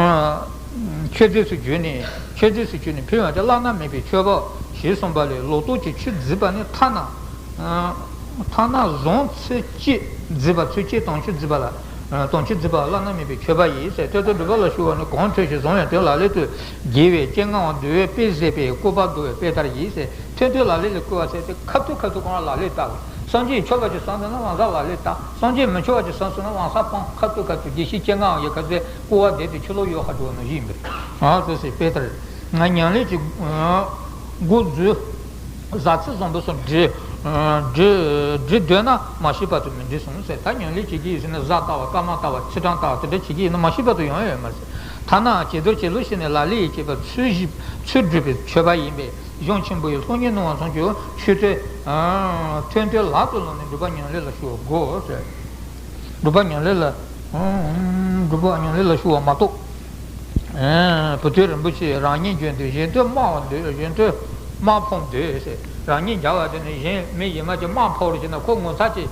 མཆོད་རྫས་སུ་བརྗོད་ནས་མཆོད་རྫས་སུ་བརྗོད་ནས་ཕུལ་བ་དེ་བླ་ན་མེད་པའི་མཆོད་པ་ཞེས་གསུངས་པ་ལས། ལོ་ཏོག་གི་ཆུ་བརྫིས་པ་ནི་ཐ་ན། ཐ་ན་ཟངས་ཚིལ་གཅིག་བརྫིས་པ། ཚིལ་གཅིག་དང་ཆུ་བརྫིས་པ་ལ། དང་ཆུ་བརྫིས་པ་ལ་བླ་ན་མེད་པའི་མཆོད་པ་ཡིན་ཟེར། ཐོས་རྩེ་སྒྲུབ་པ་ལ་ཞུགས་པ་ནི་གང་འཕྲོས་ཤིང་བཟང་བའི་དོན་ལ་ལུས་དུ་དགེ་བའི་སྤྱན་སྔ་བ་འདུལ་བའི་དཔེ་ཟད་པའི་སྐུར་པ་འདུལ་བའི་དཔེ་ལྟར་ཡིན་ཟེར། ཐོས་དོན་ལ་ལུས་ལ་བསྐུལ་བ་ཟེར་ཏེ་ཁ་ཐུག་ཁ་ཐུག་གང་ལ་ལུས་བཏགས། སངས་རྒྱས་མཆོད་པ་ཅིག་བསམ་སོང་ན་དབང་བསགས་ལ་ལུས་བཏགས། སངས་རྒྱས་མི་མཆོད་པ་ཅིག་བསམ་སོང་ན་དབང་བསགས་སྤང་། ཁ་ཐུག་ཁ་ཐུག་དགེ་བཤེས་སྤྱན་སྔ་བ་ཡི་ཁ་ཚེ་སྐུར་བ་བསྡད་དེ་ཆུ་ལོག་ཡོད་ཧ་འགྲོ་ནོ་ཡིན་པས། ཨ་ཙི་སི་དཔེ་ལྟར། ང་ཉམས་ལེན་གྱི་སྒོ་འཛུལ། ཟ་ཚིལ་བཟང་པོ་སོགས་འདྲི། འདྲི་འདྲི་འདོད་ན་མ་ཤེས་བར་དུ་མི་འདྲི་གསུངས་ཟེར། ད་ཉམས་ལེན་བྱེད་ཀྱི་ཡིན་ཟེར་ན་བཟའ་ལྟ་བ་སྐར་མ་ལྟ་བ་ཚིལ་གྲང་ལྟ་བ་དེ་འདྲ་བྱེད་ཀྱི་ཡིན་ན་མ་ཤེས་བར་དུ་ཡོང་ཡ་ཡོད་མ་རེད་ཟེར། ཐ་ན་བྱི་དོར་བྱེད་ལུགས་ཤེས་ནས་ལ་ལུ་ཡིས་བྱས་པ་ཚུལ་བཞིན་ཚུལ་སྒྲུབ་པའི་མཆོད་པ་ཡིན་པས། གཞུང་ཆེན་པོ་ཡི་སློབ་གཉེར་གནང་བ་ཙམ་གྱིས་ཆོས་ཐོས། ཐོས་དོན་ལག་ཏུ་བླངས་ནས་སྒྲུབ་པ་ཉམས་ལེན་ལ་ཞུགས་པ་དགོས་ཟེར། སྒྲུབ་པ་ཉམས་ལེན་ལ། སྒྲུབ་པ་ཉམས་ལེན་ལ་ཞུགས་པ་མ་གཏོགས། བུ་སྟོན་རིན་པོ་ཆེས་རང་ཉིད་འཇོན་ཏེ་གཞན་དོན་སྨྲ་བར་འདོད། གཞན་དོན་སྨྲ་ཕངས་འདོད་ཟེར། རང་ཉིད་རྒྱལ་བ་དེ་ནི་གཞན་མི་གཞན་མ་ཅིག་སྨྲ་ཕངས་པར་བྱས་ན་ཁོ་ངོ་ཚ་ཅིག་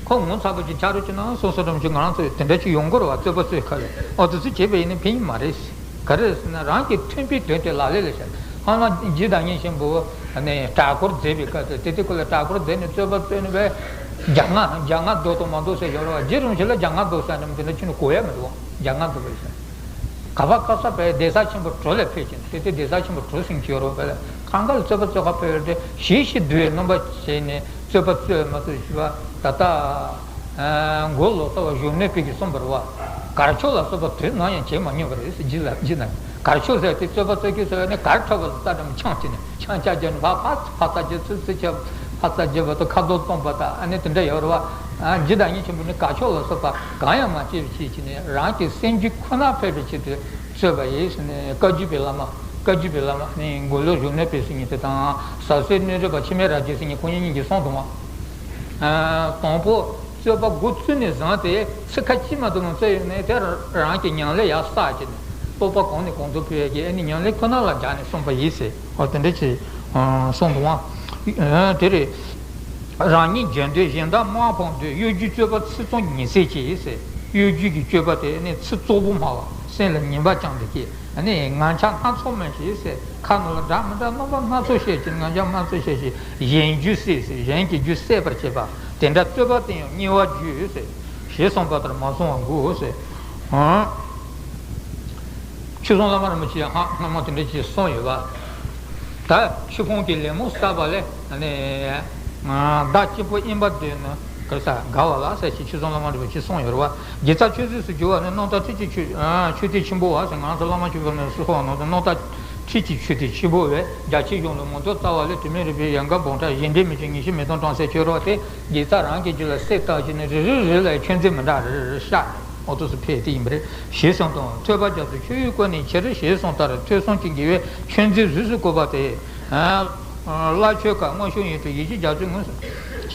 ཁོ་ངོ་ཚ་པོ་ཅིག་ཆགས་རོགས་བྱས་ན་སོ་སོ་འགྲམ་ཅིག་ང་རང་ཚོ་དེ་འདྲ་ཅིག་ཡོང་གི་རེད་བ། རྩོད་པ་རྩོད་ཁ་ལས་ཨོ་དེ་ཚོ་བྱས་པ་ཡིན་ན་ཕན་གྱི་མ་རེད། ག་རེ་ཟེར་ན་རང་གི་མཐུན་པའི་དོན་དེ་ལག་ལེན་ལ་བྱ། ཧ་ལམ་རྗེ་བདག་ཉིད་ཆེན་པོ་ནས་གྲྭ་སྐོར་མཛད་པའི་སྐབས་དེ་དེ་དེ་ཁོ་ལ་གྲྭ་སྐོར་མཛད་ནས་རྩོད་པ་རྩོད་ནས་བས་རྒྱ་སྔ་རྒྱ་སྔ་ལྡོག་དང་མ་ལྡོག་ཟེར་ཡོད་རེད་བ། རྗེ་རིན་པོ་ཆེ་ལ་རྒྱ་སྔ་ལྡོག་ཟེར་ནས་དེ་འདྲ་ཁྱོན་ནས་གོ་ཡ་མི་འདུག་རྒྱ་སྔ་ལྡོག་པའི་ཟེར། ག་པ་ཁ་ས་པའི་གདན་ས་ཆེན་པོ་དྲུག་ལ་ཕེབས་ཀྱིན་དེ་དེ་གདན་ས་ཆེན་པོ་དྲུག་ཟིན་གྱི་ཡོད་རེད་བ། ལ་གང་ག་ལ་རྩོད་པ་རྩོད་ཁ་ཕེབས་ཏེ་ཞི་ཞི་དུལ་བའི་སྣང་བ་བྱས་ནས་རྩོད་པ་རྩོད་མ་རྩོད་ཞུ་བ་ད་ལྟ། མགོ་ལོག་ལྟ་བ་གཞོན་ནུ་པའི་གིས་གསུངས་པ་རེད་བ། གར་ཆོག་ལ་སོགས་པ་དུས་ནམ་ཡང་བྱེད་མ་མྱོང་བ་རེད་ཟེར། རྗེ་ལ་རྗེ་ན་གར་ཆོག་ཟེར་ཏེ་རྩོད་པ་རྩོད་ཀྱི་ཟེར་བ་ནི་གར་འཁྲབ་པ་ལ་རྩ་འགྲམ་ཆང་བྱས་ནས་ཆང་ཆག་རྒྱག་ནས་ཕར་ཕར་ཕར་ཚ་རྒྱག་ཚུར་ཚུར་བྱས་ཕར་ཚ་རྒྱག་པ་དང་ཁ་རྡུང་གཏོང་པ་དང་ཨ་ནི་དེ་འདྲ་ཡོད་རེད་བ། རྗེ་བདག་ཉིད་ཆེན་པོ་ནི་གར་ཆོག་ལ་སོགས་པ་གང་ཡང་མ་བྱས་པའི་ཆེད་ཀྱི་ནི་རང་གི་སེམས་རྒྱུད་ཁོ་ན་ཕེབས་པའི་ཆེད་དུ་རྩོད་པ་ཡིན་ཟེར་ནས་བཀའ་བརྒྱུད་པའི་བླ་མ་བཀའ་བརྒྱུད་པའི་བླ་མ་ནི་མགོ་ལོག་གཞོན་ནུ་པའི་ཟེར་མཁན་དེ་དང་ཟབ་གསལ་གནས་རིག་པ་འཆི་མེད་རབ་རྒྱས་ཟེར་མཁན་ཁོང་གཉིས་ཀྱིས་གསུངས་འདུག་བ། དང་པོ། རྩོད་པ་འགོ་བཙུགས་ནས་བཟུང་སྟེ་ཚིག་ཁ་གཅིག་མ་གཏོགས་མ་རྩོད་ཡོང་ནས་དེ་རང་གི་ཉམས་ལེན་ཡར་བསགས་ཀྱི་ནས་རྟོགས་པ་གང་ནས་གང་དུ་འཕེལ་ཡ་གི་ཨ་ནི་ཉམས་ལེན་ཁོ་ན་ལ་སྦྱར་ནས་གསུངས་པ་ཡིན་ཟེར་བ་དེ་འདྲ་ཅིག་གསུངས་འདུག་བ། དེ་རེད། རང་ཉིད་འཇོན་འདོད་གཞན་དག་སྨྲ་ཕངས་འདོད། གཡོ་སྒྱུའི་སྤྱོད་པ་ཚིག་རྩུབ་ཉེས་སེལ་གྱིས་ཟེར། གཡོ་སྒྱུ་གི་སྤྱོད་པ་དེ་ནི་ཚིག་རྩུབ་པོ་སྨྲ་བ་སེམས་ལ་ཉེས་པ་བཅངས་ཏེ་སྐྱེས། ཨ་ནི་ངན་ཆགས་སྣ་ཚོགས་སྨོས་ཤིག་ཟེར། ཁ་ནང་ལ་འདྲ་མི་འདྲ་རྣམ་པ་སྣ་ཚོགས་བཤད་ཅིང་ངན་ཆགས་སྣ་ཚོགས་བཤད་ཅིང་གཞན་རྒྱུད་བསད་ཟེར། གཞན་གྱི་རྒྱུད་བསད་པར་བྱེད་པ་དེ་འདྲ་རྩོད་པ་དེ་ཡང་དམྱལ་བ་རྒྱུད་ཟེར། ཞེས་གསུངས་པ་ལྟར་མ་བྱུང་བ་དགོས་ཟེར། ཨང་། ཆོས་སྲུང་བླ་མ་རིན་པོ་ཆེས་ཧ་སྔ་མོ་དེ་འདྲ་ཅིག་གསུངས་ཡོད་པ། ད་ཆོས་ཕུང་གི་ལད་མོ་བསགས་པ་ལས་ནི་བདག་གཅིག་པུ་ཨིན་པ་འདོད་ནི་ག་རེ་ཟ་དགའ་བ་ལ་ཟེར་ཞེས་ཆོས་སྲུང་བླ་མ་རིན་པོ་ཆེས་གསུངས་ཡོད་རེད་བ། དགེ་རྩ་མཆོད་རྫས་སུ་གྱུར་པ་ནི་རྣམ་དག་ཁྲིད་ཀྱི་མཆོད་མཆོད་རྟེན་ཆེན་པོ་བ་ཟེར། ང་ཚོ་བླ་མ་མཆོད་པ་ནི་སུ་ཧོ་ནང་དུ་རྣམ་དག་ཁྲིད་ཀྱི་མཆོད་རྟེན་ཆེན་པོ་བས་རྒྱ་ཆེའི་གཞུང་ལུགས་མང་དུ་བསྩལ་བ་ལས་དུ་མའི་རིག་པའི་ཡལ་ག་འབུམ་ཕྲག་བཞི་འགྲེལ་མི་ཆོད་ཉི་ཤུ་མེ་ཏོག་གྲངས་གསལ་མཆོད་རོགས་ཏེ་དགེ་རྩ་རང་གི་རྒྱུད་ལ་གསེར་བཏགས་བྱས་ནས་རེ་རེ་རེ་ལ་མཆོད་རྫས་མི་འདྲ་རེ་རེ་རེ་བཞག་ནས་འོ་ཐུགས་སུ་ཕེབས་ཏེ་ཡིན་པ་རེད། ཞེས་གསུངས་དང་། ཐོས་པ་རྒྱ་མཚོས་མཆོད་ཡུལ་བཀོད་ནས་ཕྱིར་ཞེས་གསུངས་ལྟར་ཐོས་བསམ་གྱི་དགེ་བས་མཆོད་རྫས་གཟུགས་སུ་བཀོད་པ་སྟེ། བླ་མཆོད་ཀ་མངོན་ཤེས་ཡིད་སྤྲུལ་ཡེ་ཤེས་རྒྱ་མཚོའི་ངོས་སུ་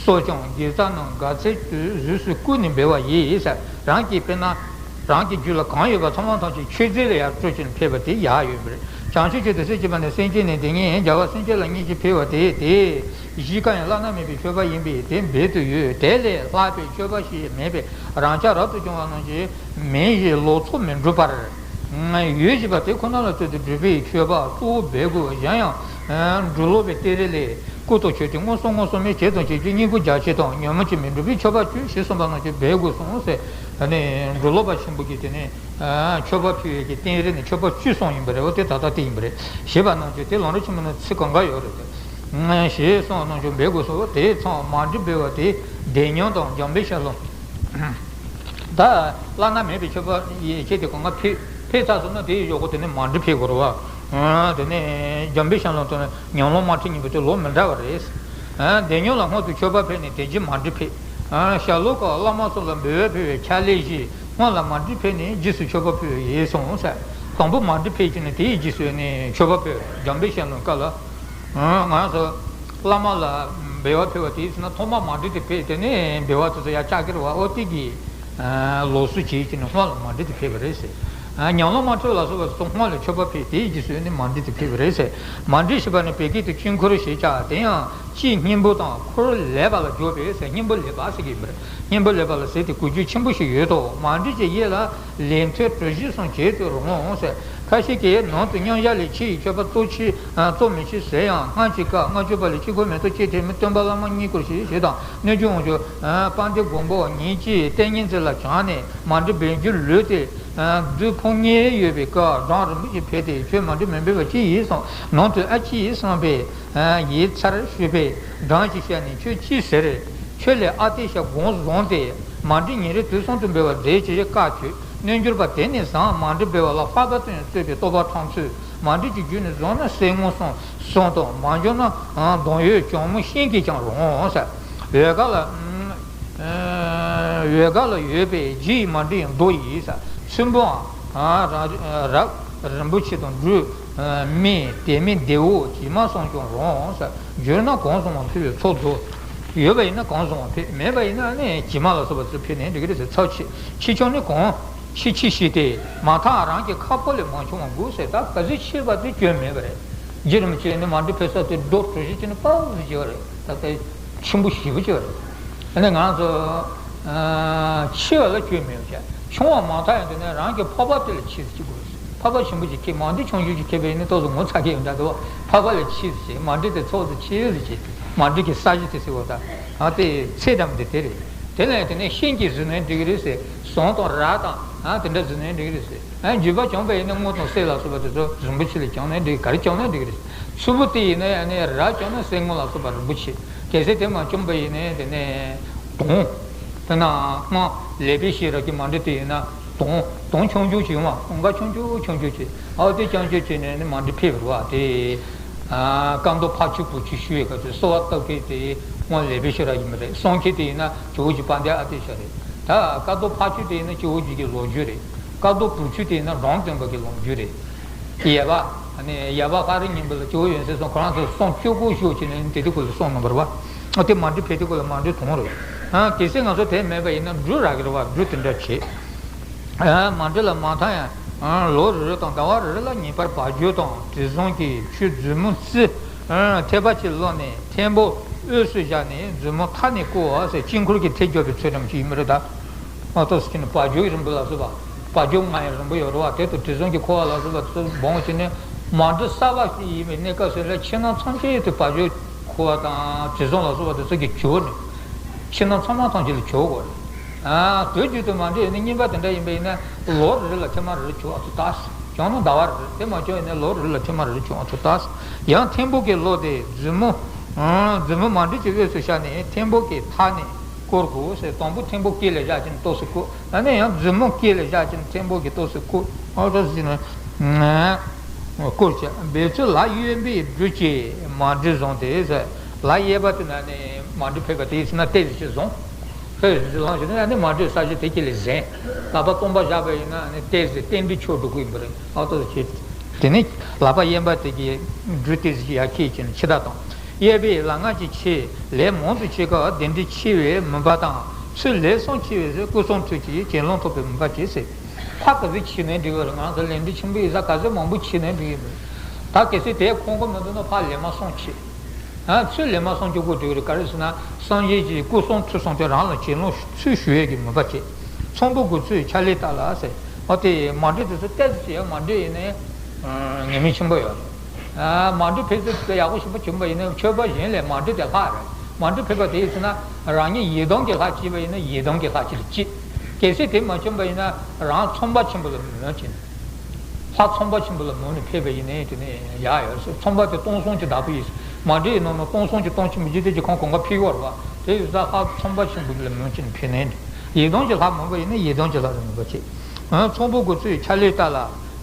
སོགས་ཀྱང་དགེ་རྩ་རྣམས་དགའ་ཚལ་དུ་གཟུགས་སུ་བཀོད་ནས་འབུལ་བ་ཡིས། རང་གི་དཔེར་ན། རང་གི་རྒྱུད་ལ་གང་ཡོད་པ་ཚང་མ་ཐམས་ཅད་མཆོད་རྫས་ལ་ཡར་སྤྲོད་ཅིང་ཕེབས་པ་དེ་ཡག་ཡོད་པ་རེད། བྱང་ཆུབ་ཀྱི་དོན་སེལ་བྱེད་པ་ནི་སེམས་ཅན་ནི་དེ་ཉིད་རྒྱལ་བ་སེམས་ཅན་ལ་བརྙས་བཅོས་ཕེབས་པ་དེ་དེ་གཞིའི་བཀའ་ཡང་བླ་ན་མེད་པའི་མཆོད་པ་ཡིན་པས་དེ་འབད་དུ་ཡོད། དེ་ལས་ལྷག་པའི་མཆོད་པ་ཞིག་མེད་པས་རང་ཅག་རབ་ཏུ་བྱུང་བ་རྣམས་ཀྱིས་མིང་ཞིག་ལོག་འཚོ་མི་འགྲུབ་པར། ཡོད་བཞིན་པ་དེ་ཁོ་ན་ལ་བརྟེན་ཏེ་སྒྲུབ་པའི་མཆོད་པ་གཙོ་བོ་འབད་དགོས། གཞན་ཡང་། འབྲུ་ལོག་པའི་རྟེན་རེ་ལས་སྐུ་དང་མཆོད་རྟེན་མངོན་སུམ་མངོན་སུམ་མིན་བྱས་དང་བྱེད་ཀྱི་བསྙེན་བཀུར་རྒྱ་ཆེ་དང་ཉོན་མོངས་ཀྱིས་མི་འགྲུབ་པའི་མཆོད་པ་བཅུ་ཞེས་གསུངས་པ་རྣམས་ཀྱིས་འབད་དགོས་གསུངས་ཟེར། ནས་འབྲུ་ལོག་པ་ཆེན་པོ་གིས་དེ་ནས་མཆོད་པ་ཕུལ་བའི་གི་རྟེན་རེ་ནས་མཆོད་པ་བཅུ་གསུངས་ཡིན་པ་རེད། འོ་དེ་ད་ལྟ་དེ་ཡིན་པ་རེད། ཞེས་པ་རྣམས་ཀྱིས་དེ་ལམ་རིམ་ཆེན་མོ་ནས་ཚིག་གང་ག་ཡོད་རེད་དེ། ཞེས་གསུངས་པ་རྣམས་ཀྱིས་འབད་དགོས་གསུངས། དེ་ཚང་མ་འགྲིག་འབད་བ་དེ་བདེ་ཉམས་དང་འཇམ་པའི་ཤར་ལྷོ། ད་བླ་ན་མེད་པའི་མཆོད་པ་ཡི་ཆེད་དུ་གང་ག་ཕེབས་ཕེབས་ཚར་སོང་ན་དེའི་གཞུག་གུ་དེ་ནས་མ་འགྲིག་ཕེབས་དགོས་རེད་བ། དེ་ནས་འཇམ་དཔལ་ཤར་ལུང་དང་ཉམས་ལེན་དམར་ཁྲིད་གཉིས་པོ་དེ་ལོ་མི་འདྲ་བ་རེད། ཨ། དེ་ཉིད་ལ་སྔོན་དུ་མཆོད་པ་ཕུལ་ནས་དེ་རྗེས་མར་འབྲས་ཕུལ། ཨ། ཞྭ་ལུ་ཀ་བླ་མ་སོགས་ལ་འབུལ་བ་ཕུལ་བའི་ཕྱག་ལེན་བཞི། སྔོན་ལ་མར་འབྲས་ཕུལ་ནས་རྗེས་སུ་མཆོད་པ་ཕུལ་བ་ཡིན་གསུངས་ཟེར། དང་པོ་མར་འབྲས་ཕུལ་གྱི་ནི་དེའི་རྗེས་སུ་ནི་མཆོད་པ་ཕུལ། འཇམ་དཔལ་ཤར་ལུང་ཀ་ལ། ཨ། ང་ཚོ་བླ་མ་ལ་འབུལ་བ་ཕུལ་བ་དེ་ཡིན་ན་ཐོག་མར་མར་འབྲས་དེ་ཕུལ། དེ་ནས་འབུལ་བ་དེ་ཚོ་ཡར་བཅར་གྱི་རེད་བ། ཨོ་དེ་གི་ལོགས་སུ་བྱས་ཀྱི་ནི་སྔོན་ལ་མར་འབྲས་དེ་ཕུལ་བ་རེད་ཟེར། ཨ། ཉམས་ལེན་དམར་ཁྲིད་ལ་སོགས་པ་སོགས་སྔོན་ལ་མཆོད་པ་ཕུལ། དེའི་རྗེས་སུ་ནི་མར་འབྲས་དེ་ཕུལ་བ་རེད་ཟེར། མར་འབྲས་ཞེས་པ་ནི་བོད་སྐད་དུ་དཀྱིལ་འཁོར་ཞེས་བྱ། དེ་ཡང་དཀྱིལ་སྙིང་པོ་དང་འཁོར་ལེགས་པ་ལ་འཇོག་པས་ཟེར། སྙིང་པོ་ལེགས་པ་ཟེར་གྱི་ཡོད་པ་རེད། སྙིང་པོ་ལེགས་པ་ལ་ཟེར་དེ་གོ་རྒྱུ་ཆེན་པོ་ཞིག་ཡོད་དོ། མར་འབྲས་ཀྱི་དབྱེ་ལ་ལས་མཐུན་གྲུ་བཞི་གསུམ་བྱེད་དུ་རུང་ཟེར། ཁ་ཤས་ཀྱིས་ནང་དུ་མཉམ་བཞག་ལས་ཆེ་བའི་མཆོད་པ་གཙོ་ཆེ། ཨ། གཙོ་མི་ཆེ་ཟེར་ཡང་། སྔགས་ཀྱི་སྐབས་ལྔ་མཆོད་པ་ལས་དཀྱིལ་འཁོར་མེ་ཏོག་བཅས་ཐེག་དམན་སྟོན་པ་བླ་མ་བསྙེན་བཀུར་ཞེས་བྱེད་དང་། སྣོད་བཅུད་དབང་ཕྱུག་ཨ། དཔལ་ལྡན་མགོན་པོ་ཉིད་ཀྱིས་ཏིང་ངེ་འཛིན་ལ་བྱང་ནས་མར་འབྲས་འབུལ་རྒྱུ་ལུས་ཏེ། ཨ། བདུད་ཕོངས་ངེས་ཡོད་པའི་སྐབས་གྲངས་རིམ་པ་བཞིན་ཕུལ་ཏེ། ཁྱོད་མར་འབྲས་མི་འབུལ་བ་ཅི་ཡིན་གསུངས། ནང་དུ་ཨ་ཅི་ཡིས་གསུངས་པས། ཨ། ཡིག་ཚར་ཞུས་པས། གྲངས་ཀྱིས་བཤད་ནས་ཁྱོད་ཅི་ཟེར། ཁྱོད་ལས་ཨ་ཏི་ཤ་སྒོམ་བཟུང་སྟེ་མར་འབྲས་ཉིན་རེ་དུས་གསུམ་དུ་འབུལ་བར་མཛད་ཅེས་བཀའ་ཕྱིར། རྣལ་འབྱོར་པ་དེ་ནས་བཟུང་མར་འབྲས་འབུལ་བ་ལ་ལྷག་པར་དུ་གཙོས་པའི་བསྟོད་པ་ཕྲེང་ཚོད། མར་འབྲས་ཀྱི་རྒྱུ་ནི་བཟུང་ན་གསེར་དངུལ་གསུམ་གསུམ་དང་། མ་འབྱོར་ན་གདུང་ཡུས་གྱང་མོ་ཤིང་གིས་ཀྱང་རུང་ཟེར། འོལ་ཁ་ལ། འོལ་ཁ་ལ་ཡོད་པའི་རྗེ་ཡི་མར་འབྲས་མདོ་ཡིས་ཟེར། ཚོན་པོའང་རབ་རིན་པོ་ཆེ་དང་འབྲུ། སྨན་དེ་མིན་བདེ་བོ་བྱེ་མ་གསུམ་ཀྱང་རུང་ཟེར། འབྱོར་ན་གང་བཟང་བ་ཕུལ་བའི་ཚོགས་རྫོགས། ཡོད་པ་ཡིན་ན་གང་བཟང་བ་ཕུལ། མེད་པ་ཡིན་ན་ནི་བྱེ་མ་ལ་སོགས་པ་ཚོ་ཕུལ་ནས་འགྲིག་གི་རེད་ཟེར། ཚབས་ཆེ་ཆེ་ཆུང་ནི་གང་ཆེ་ཆེ་ཞིག་སྟེ། མ་ཐག་རང་གི་ཁ་ཕོ་ལས་མ་ཆུང་བ་དགོས་ཟེར། ད་ག་ཚོད་ཆེ་བ་དེ་སྐྱོན་མེད་པ་རེད། རྗེ་རིན་པོ་ཆེ་ནི་མར་འབྲས་ཕུལ་ས་དེ་རྡོ་གྲུ་བཞི་ཅིག་ནི་པགས་ཟེར་བྱས་པ་རེད། ད་ལྟ་ཆེན་པོ་ཞེ་པོ་ཅིག་རེད། ཨ་ནི་ང་ཚོ་ཨ་ཆེ་བ་ལ་སྐྱོན་མེད་པ་བྱས། ཆུང་བ་མ་ཐག་ཡང་དེ་ནས་རང་གི་འཕགས་པ་དེ་ལས་ཆེ་ཙམ་ཅིག་དགོས། འཕགས་པ་ཆེན་པོ་ཅིག་ཁྱེར། མར་འབྲས་ཆུང་ཆུང་ཅིག་ཁྱེར་བ་ཡིན་ན་ཏོག་ཙམ་ངོ་ཚ་གི་ཡོད་འདྲ་འདུག། འཕགས་པ་ལས་ཆེ་ཙམ་ཅིག། མར་འབྲས་དེ་ཚོགས་ཙམ་ཆེ་ཙམ་ཅིག། མར་འབྲས་ཀྱི་ས་གཞི་དེ་ཟེར་བ་དང་། ཨ་དེ་ཚད་དམ་དེ་དེ་རེད། དེ་ལས་དེ་ནས་ཤིང་གིས་བཟོས་ནའི་འགྲིག་གི་རེད་ཟེར། ཟངས་དང་ར་དང་ཨ་དེ་འདྲ་བཟོས་ནའི་འགྲིག་གི་རེད་ཟེར། ཨ་འགྱོད་པ་བྱུང་བ་ཡིན་ན་དངུལ་དང་གསེར་ལ་སོགས་པ་དེ་ཚོ་རིན་པོ་ཆེ་ལ་བྱུང་ནའི་འགྲིག། ག་རེ་བྱུང་ནའི་འགྲིག་གི་རེད། ཚོན་པོ་དེ་ཡིན་ན་ཡང་ནི་ར་བྱུང་ན་གསེར་དངུལ་ལ་སོགས་པ་རིན་པོ་ཆེ། གལ་སྲིད་དེ་མ་བྱུང་བ་ཡིན་ནའི་དེ་ནས་དུང་། དེ་ན་སྔོན་ལེགས་པའི་ཤེས་རབ་ཀྱི་མར་འབྲས་དེ་ཡིན་ན་དུང་། དུང་ཆུང་ཆུང་ཅིག་ཡོང་བ། དུང་ཀ་ཆུང་ཆུང་ཆུང་ཆུང་ཅིག། ཨ་དེ་རྐྱང་རྐྱང་བྱས་ནས་ནི་མར་འབྲས་ཕུལ་བ་རེད་བ། དེ་ཨ་དཀར་མདོག་ཕ་ཆོས་བུ་ཆོས་ཞུ་བའི་སྐབས་སུ་གསོལ་བ་བཏབ་མཁན་དེ་སྔོན་ལེགས་པའི་ཤེས་རབ་ཡིན་པ་རེད། གསུང་མཁན་དེ་ཡིན་ན་ཇོ་བོ་རྗེ་དཔལ་ལྡན་ཨ་ཏི་ཤ་རེད། ད་དཀར་མདོག་ཕ་ཆོས་དེ་ཡིན་ན་ཇོ་བོ་རྗེ་གི་ལོ་རྒྱུས་རེད། དཀར་མདོག་བུ་ཆོས་དེ་ཡིན་ན་རང་སྟོན་པ་གི་ལོ་རྒྱུས་རེད། ཡལ་བ། ཨ་ནི་ཡལ་བ་ཧ་རི་སྙིང་པོ་ལ་ཇོ་བོ་ཡོན་སྲས་སོགས་ཁོ་རང་ཚོ་གསུང་སྤྱོད་སྒོ་ཞུགས་བྱས་ནས་དེ་དུས་ཁོ་ལ་གསུང་གནང་བ་རེད་བ། ཨ་དེ་མར་འབྲས་ཕུལ་དུས་ཁོ་ལ་མར་འབྲས་དུང་རེད། ཨ་གལ་སྲིད་ང་ཚོ་དེ་མེད་པ་ཡིན་ན་འབྲུ་རག་གི་རེད་བ། འབྲུ་དེ་འདྲ་བྱེད། ཨ་མར་འབྲས་ལ་མ་མཐའ་ཡང་ལོ་རེ་རེ་དང་ཟླ་བ་རེ་རེ་ལ་ངེས་པར་བག་རྒྱུ་དང་དྲི་བཟང་གི་ཆུ་རྫུས་མའི་རྩི་ཐེབས་པ་ཅིག་བླུགས་ནས་ཐེམ་པོ་དབུས་སུ་བཞག་ནས་རྫུས་མ་མཐའ་ནས་བསྐོར་བ་ཟེར། དཀྱིལ་འཁོར་གྱི་མཐིལ་རྒྱག་པའི་ཚུལ་ཙམ་ཅིག་ཡིན་པ་རེད་ད། ཨ་ཏོག་ཙམ་ཅིག་ནི་བག་རྒྱུ་ཡི་རིམ་པ་ལ་སོགས་པ། བག་རྒྱུ་ལྔ་ཡི་རིམ་པ་ཡོད་རེད་བ། དེ་དང་དྲི་བཟང་གི་ཁུ་བ་ལ་སོགས་པ་དེ་ཚོ་སྦོམ་བྱས་ནས་མར་འབྲས་གསར་པ་ཞིག་ཡིན་པའི་གནས་སྐབས་སུ་ལ་ཕྱི་ནང་ཚང་ཕྱེད་དུ་བག་རྒྱུ་ཁུ་བ་དང་དྲི་བཟང་ལ་སོགས་པ་དེ་ཚོ་གིས་བྱུགས་ནས་ཕྱི་ནང་ཚང་མ་ཐམས་ཅད་ལ་བྱུག་དགོས་རེད། ཨ་དུས་རྒྱུན་དུ་མར་འབྲས་ཡིན་ན་རྙིང་པ་དེ་འདྲ་ཡིན་པ་ཡིན་ན་ལོ་རེ་རེ་ལ་ཐེངས་མ་རེ་རེ་བྱུག་ཨ་ཚོ་ལྟ། བྱུང་ན་ཟླ་བ་རེ་རེ། དེ་མ་བྱུང་ཡིན་ན་ལོ་རེ་རེ་ལ་ཐེངས་མ་རེ་རེ་བྱུག་ཨ་ཚོ་ལྟ། ཡང་ཐེམ་པོ་གི་བློ་དེ་རྫུས་མ། རྫུས་མ་མར་འབྲས་ཀྱི་དབུས་སུ་བཞག་ནས་ཐེམ་པོ་གི་མཐའ་ནས་བསྐོར་དགོས་ཟེར། དང་པོ་ཐེམ་པོ་དཀྱིལ་ལ་བཞག་ཅིང་ཏོག་ཙམ་བསྐོར། ཨ་ནི་ཡང་རྫུས་མ་དཀྱིལ་ལ་བཞག་ཅིང་ཐེམ་པོ་གི་ཏོག་ཙམ་བསྐོར། ཨ་ཏོག་ཙམ་ནས་བསྐོར་བྱས། འབད་ཚུལ་ལ་གཡས་པའི་འབྲུ་གཅིག་མར་འབྲས་བཟུང་སྟེ་ཟེར། ལ་གཡས་པ་དེ་ན་ནི་མར་འབྲས་ཕུལ་བ་དེ་ཡིན་ན་ཏོག་ཙམ་ཅིག་བཟུང་། ཕུལ་བཟུང་བྱས་ནས་ཨ་ནི་མར་འབྲས་ས་གཞི་དེ་དཀྱིལ་ལ་གཟན། ལག་པ་སྟོང་པ་བཞག་པ་ཡིན་ན་ཨ་ནི་ཏོག་ཙམ་བརྟན་པའི་ཆོས་སྒྲུབ་ཀྱི་ཡིན་པ་རེད། ཨ་ཏོག་ཙམ་བྱས། དེ་ནས་ལག་པ་གཡས་པ་དེ་གིས་འབྲུ་ཏོག་ཙམ་ཅིག་ཡར་ཁྱེར་བྱས་ནས་ཕྱི་ལྟ་དང་། གཡས་པས་ལ་ལྔ་ཅིག་ཕྱེ། ལས་མང་དུ་བྱེད་སྐབས་བདེ་འབྲས་ཆེ་བའི་མུན་པ་དང་། ཚུལ་ལས་བསམ་ཆེ་བའི་ཚེ་སྐུ་གསུང་ཐུགས་ཀྱི་གྱེན་ལངས་ཐོབ་པའི་མུན་པ་བྱེད་ཟེར། ཕར་ག་ཚོད་བྱེད་ནའི་འགྲིག་གི་རེད། ང་ཚོ་ལས་འབྲས་ཆེན་པོ་ཡིན་ཙང་ག་ཚོད་མང་པོ་བྱེད་ནའི་འགྲིག་གི་རེད། ད་གལ་སྲིད་དེ་ཁོམ་གྱི་མི་འདུག་ན་ཕར་ལས་མ་བསམ་བྱེད། ཨ་ཚུལ་ལས་མ་བསམ་བྱེད་དགོས་འགྲིག་གི་རེད། ག་རེ་ཟེར་ན་སངས་རྒྱས་ཀྱི་སྐུ་གསུང་ཐུགས་གསུམ་དེ་རང་ལ་གྱེན་ལངས་ཚུལ་ཞུ་ཡས་ཀྱི་མུན་པ་བྱེད། ཚོམ་བུ་དགུ་ཚོས་ཕྱག་ལེན་ལྟར་ལ་ཟེར། འོ་དེ་མར་འབྲས་དེ་ཚོ་ཏོག་ཙམ་ཡང་མར་འབྲས་ཡིན་ནའི་ངེས་མེད་ཆེན་པོ་ཡོད་རེད། ཨ་མར་འབྲས་ཕུལ་ཚུལ་དེ་ཡག་པོ་ཞིག་མ་བྱུང་པ་ཡིན་ན་མཆོད་པ་གཞན་ལས་མར་འབྲས་དེ་ལྷག་རེད། མར་འབྲས་ཕུལ་བ་དེ་ཡིན་ན་རང་ཉིད་ཡི་དམ་གྱི་ལྷ་བྱས་པ་ཡིན་ན་ཡི་དམ་གྱི་ལྷ་ཅིག་ལ་བྱེད། གལ་སྲིད་དེ་མ་བྱུང་པ་ཡིན་ན་རང་ཚོང་པ་ཆེན་པོ་ལ་མོས་བྱེད། ལྷ་ཚོང་པ་ཆེན་པོ་ལ་མོས་ནས་ཕེབས་པ་ཡིན་ནའི་དེ་ནས་ཡག་ཡོད་ཟེར། ཚོང་པ་དེ་སྟོང་གསུམ་གྱི་བདག་པོ་ཡིན་ཟེར། མར་འབྲས་ཡི་ནང་ན་སྟོང་གསུམ་གྱི་སྟོང་ཆེན་པོ་འཇིག་རྟེན་གྱི་ཁམས་གང་ག་ཕེབས་ཡོད་རེད་བ། དེ་ཡིན་ཙང་ལྷ་ཚོང་པ་ཆེན་པོ་ལ་མོས་བྱས་ནས་ཕེབས་ནའི་འགྲིག། ཡི་དམ་གྱི་ལྷ་མོས་པ་ཡིན་ན་ཡི་དམ་གྱི་ལྷ་ལ་མོས་པ་བྱེད། ཨ་ཚོམ་བུ་དགུ་ཚོས་ཕྱག་ལེན་ལྟར་ལ།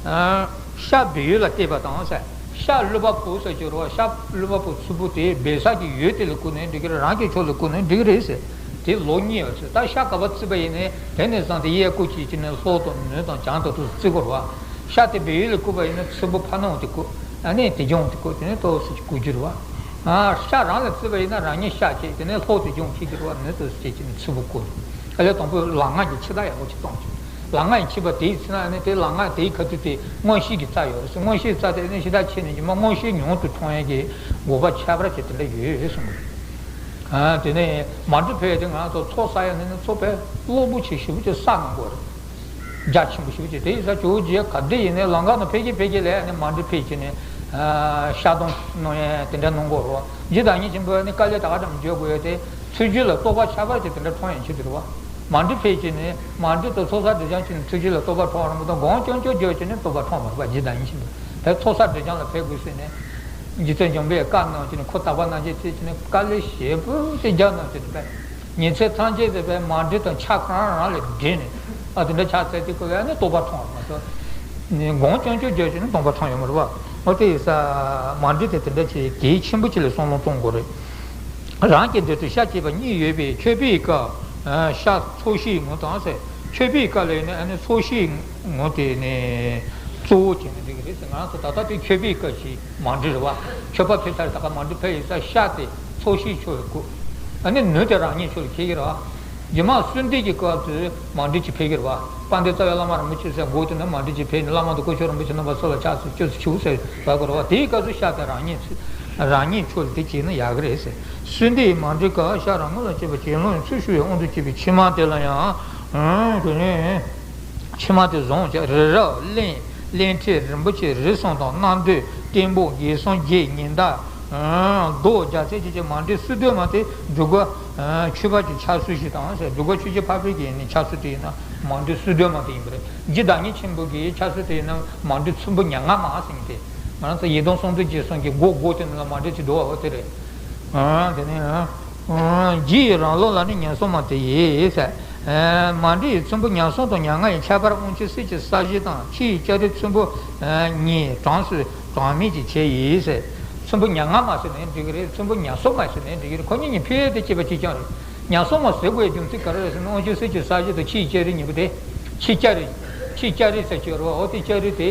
ཨ། ཤ་སྦས་ཡུལ་ལ་བལྟས་པ་དང་ཟེར། ཤ་བླུགས་པ་པོ་ཟེར་གྱི་རེད་བ། ཤ་བླུགས་པ་པོ་ཚུ་པོ་དེ་སྦས་ས་ཀྱི་ཡུལ་དེ་ལ་བཀུར་ནས་འགྲིག་གི་རེད། རང་གི་ཕྱོགས་ལ་བཀུར་ནས་འགྲིག་གི་རེད་ཟེར། དེ་ལོག་ཉེས་པ་ཟེར། ད་ཤ་ག་པར་བརྩིས་པ་ཡིན་ནའི་དེ་ནས་བཟུང་སྟེ་གཡས་སྐོར་གྱིས་ཀྱི་ནས་ལྷོ་དང་ནུབ་དང་བྱང་དང་དུ་བརྩི་དགོས་རེད་བ། ཤ་དེ་སྦས་ཡུལ་ལ་བཀུར་བ་ཡིན་ན་ཚུ་པོ་ཕར་ནང་དེ་བཀུར། ཨ་ནི་དེ་བྱུང་དེ་བཀུར། དེ་ནས་ལྟོགས་སུ་ཅིག་བཀུར་རྒྱུ་རེད་བ། ཨ་ཤ་རང་ལ་བརྩིས་པ་ཡིན་ན་རང་ཉིད་ཤ་བྱེད། དེ་ནས་ལྷོ་དེ་བྱུང་ཁྱེད་ཀྱི་རེད་བ། ནུབ་དུ་བྱེད་ཀྱི་ནས་ཚུ་པོ་བཀུར། ཨ་ལས་དང་པོ་ལམ་ལྔ་གི་ཕྱི་ལྟ་ཡག་པོ་ཅིག་གཏོང་བྱེད། ལམ་ལྔ་ཡི་ཕྱི་པ་དེའི་ཚེ་ན་ནི་དེ་ལམ་ལྔ་དེའི་ཁ་ཐུག་དེ་མངོན་ཤེས་ཀྱི་རྩ་ཡོད་རེད། མངོན་ཤེས་རྩ་དེ་ནི་ཤི་ད་ཆེ་ནས་ཀྱི་མ་མངོན་ཤེས་ཉུང་དུ་མཐོང་ཡས་ཀྱི་དགོས་པ་ཁྱད་པར་ཅིག་དེ་འདྲ་ཡོད་གསུངས་པ་རེད། དེ་ནས་མ་འདྲི་ཕལ་དེ་ང་ཚོ་ཚོགས་བསགས་ཡ་ནི་ནི་ཚོགས་ཕལ་གློ་བུར་ཆེ་ཞེ་པོ་ཅིག་བསགས་གནང་དགོས་རེད། རྒྱ་ཆེན་པོ་ཞེ་པོ་ཅིག་དེ་ཡིན་ས་ཇོ་བོ་རྗེ་ག་འདྲ་ཡིན་ནའི་ལམ་ཁ་ནང་ཕལ་སྐད་ཕལ་སྐད་ལ་ནི་མ་འདྲི་ཕལ་ཅིག་ནི་ཤ་སྡོང་གནང་ཡ་དེ་འདྲ་གནང་དགོས་རེད། རྗེ་བདག་ཉིད་ཆེན་པོས་ནི་དཀའ་ལས་ད་ག་འདྲ་མི་བརྗོད་དགོས་ཡོད་དེ། ཚུལ་རྒྱུད་ལ་རྟོགས་པ་ཁྱད་པར་ཅན་དེ་འདྲ་མཐོང་ཡང་ཆེད་དུ་རེད་བ། མ་འདྲི་ཕལ་ཆེར་ནི་མ་འདྲི་དང་ཚོགས་བསགས་སྒྲིབ་སྦྱང་བྱས་ནས་ཚུལ་རྒྱུད་ལ་རྟོགས་པ་མཐོང་བ་རེད་མ་གཏོགས་སྒོམ་རྐྱང་རྐྱང་བརྗོད་བྱས་ནས་རྟོགས་པ་མཐོང་མ་རེད་བ། རྗེ་བདག་ཉིད་ཆེན་པོས་དེ་ཚོགས་བསགས་སྒྲིབ་སྦྱང་ལ་ཕེབས་དགོས་ཟེར་ནས། རྗེ་བཙུན་འཇམ་དཔལ་བཀའ་གནང་བྱས་ནས་ཁོ་དག་པ་རྣམས་ཀྱིས་ཐེག་བྱས་ནས་དཀའ་ལས་ཞེ་པོ་ཅིག་རྒྱག་གནང་བྱས་ནས་པས། ཉིན་མཚན་ཐམས་ཅད་དེ་པས་མ་འདྲི་དང་ཆ་གང་རང་ལས་འདྲེས་ནས་ཨ་དེ་འདྲ་ཆགས་ཚད་དེ་ཁོ་ལ་ནི་རྟོགས་པ་མཐོང་བ་མ་གཏོགས། སྒོམ་རྐྱང་རྐྱང་བརྗོད་བྱས་ནས་སྟོང་པ་མཐོང་ཡོད་མ་རེད་བ། འོ་དེ་ཡིན་ས་མ་འདྲི་དེ་དེ་འདྲ་ཅིག་གལ་ཆེན་པོ་ཅིག་ལ་བསམ་བློ་གཏོང་དགོས་རེད། རང་གི་འདོད་དུ་ཤ་བཅད་པ་གཉིས་ཡོད་པས་མཆོད་པའི་སྐབས་ཤ་ཚོགས་ཤེས་ངོ་དང་ཟེར། མཆོད་པའི་སྐབས་ལ་ཡིན་ན་ཨ་ནི་ཚོགས་ཤེས་ངོ་དེ་ནི་གཙོ་བོ་བྱས་ནས་འགྲིག་གི་རེད་ཟེར། ང་ཚོ་ད་ལྟ་དེ་མཆོད་པའི་སྐབས་ཤིག་མ་འདྲི་རེད་བ། མཆོད་པ་ཕེབས་ཚར་ད་ག་མ་འདྲི་ཕེབས་ཡིན་ས་ཤ་དེ་ཚོགས་ཤེས་ཆོག་གི་དགོས། ཨ་ནི་ནུས་དེ་རང་ཉིད་ཆོག་ལ་ཁེལ་གི་རེད་བ། རྗེས་མ་གསོལ་འདེབས་ཀྱི་སྐབས་སུ་མ་འདྲི་ཅིག་ཕེབས་ཀྱི་རེད་བ། དཔལ་ལྡན་རྩ་བའི་བླ་མ་རིན་པོ་ཆེ་ཟེར་སྒོ་དེ་ནས་མ་འདྲི་ཅིག་ཕེབས་ནས་བླ་མ་དང་སྐུ་མཆོག་རིན་པོ་ཆེ་རྣམ་པ་སོགས་ལ་ཕྱག་འཚལ་སྐྱབས་སུ་མཆིའོ་ཟེར་བ་གོ་རེད་བ། དེའི་སྐབས་སུ་ཤ་དེ་རང་ཉིད་ཚུ་རང་ཉིད་ཆོག་ལ་དེ་བྱས་ན་ཡག་གི་རེད་ཟེར། གསོལ་འདེབས་མ་འདྲི་སྐབས་ཤ་རང་ངོས་ལ་བཅད་པ་གྱེན་ལོག་ཚུར་ཞུ་བའི་དབང་དུ་བྱས་པའི་ཕྱེ་མར་དེ་ལ་ཡང་། དེ་ནས། ཕྱེ་མར་དེ་བཟུང་བྱས་རི་རབ་གླིང་། གླིང་ཕྲན་རིན་པོ་ཆེ་རིགས་གསུམ་དང་། གནམ་བདུད་སྟེང་པོ་རྒྱལ་གསུམ་རྗེ་ཉི་ཟླ། མདོག་རྒྱ་ཚད་ཅེས་བྱ་མ་འདྲི་གསོལ་འདེབས་མ་དེ་འབྲུ་སྒོ་ཆོས་འཕགས་ཀྱི་ཕྱག་སྲོལ་ཞིག་དང་ཟེར། འབྲུ་སྒོ་ཆོས་ཀྱི་འཕགས་པའི་གི་ནི་ཕྱག་སྲོལ་དེ་ཡིན་ན་མ་འདྲི་གསོལ་འདེབས་མ་དེ་ཡིན་པ་རེད། རྗེ་བདག་ཉིད་ཆེན་པོ་གི་ཕྱག་སྲོལ་དེ་ཡིན་ན་མ་འདྲི་ཚོམ་བུ་ཉེར་ལྔ་མ་ཟེར་མཁན་དེ། ང་རང་ཚོ་ཡི་དམ་གསུམ་མདོ་རྗེས་གསུང་གི་སྒོ་སྒོ་དེ་ནང་ལ་མ་འདྲི་ཅིག་འདུག་བ། འོ་དེ་རེད། དེ་ནས། རྗེ་ཡི་རང་ལུགས་ལ་ནི་ཉེར་གསུམ་མ་དེ་ཡིས། མ་འདྲི་ཡི་ཚོམ་བུ་ཉེར་གསུམ་དང་ཉེར་ལྔ་ཡི་ཁྱད་པར་དབང་ཕྱུག་གསེར་གྱི་ས་གཞི་དང་ཕྱི་ཡི་ལྕགས་རི་ཚོམ་བུ་གཉིས་གྲངས་སུ་གྲངས་མེད་ཅིག་བྱས་ཡིས། ཚོམ་བུ་ཉེར་ལྔ་མ་ཟེར་ནའི་འགྲིག་གི་རེད། ཚོམ་བུ་ཉེར་གསུམ་མ་ཟེར་ནའི་འགྲིག་གི་རེད། ཁོ་གཉིས་གཉིས་ཕལ་དེ་སྐྱེས་པ་གཅིག་རྐྱང་རེད། ཉེར་གསུམ་མ་ཟེར་དགོས་ཡའི་རྒྱུ་མཚན་ག་རེ་རེད་ཟེར་ན་དབང་ཕྱུག་གསེར་གྱི་ས་གཞི་དང་ཕྱི་ཡི་ལྕགས་རི་གཉིས་པོ་དེ། ཕྱི་ལྕགས་རི། ཕྱི་ལྕགས་རི་ཟེར་གྱི་ཡོད་རེད་བ། འོ་དེ་ལྕགས་རི་དེ།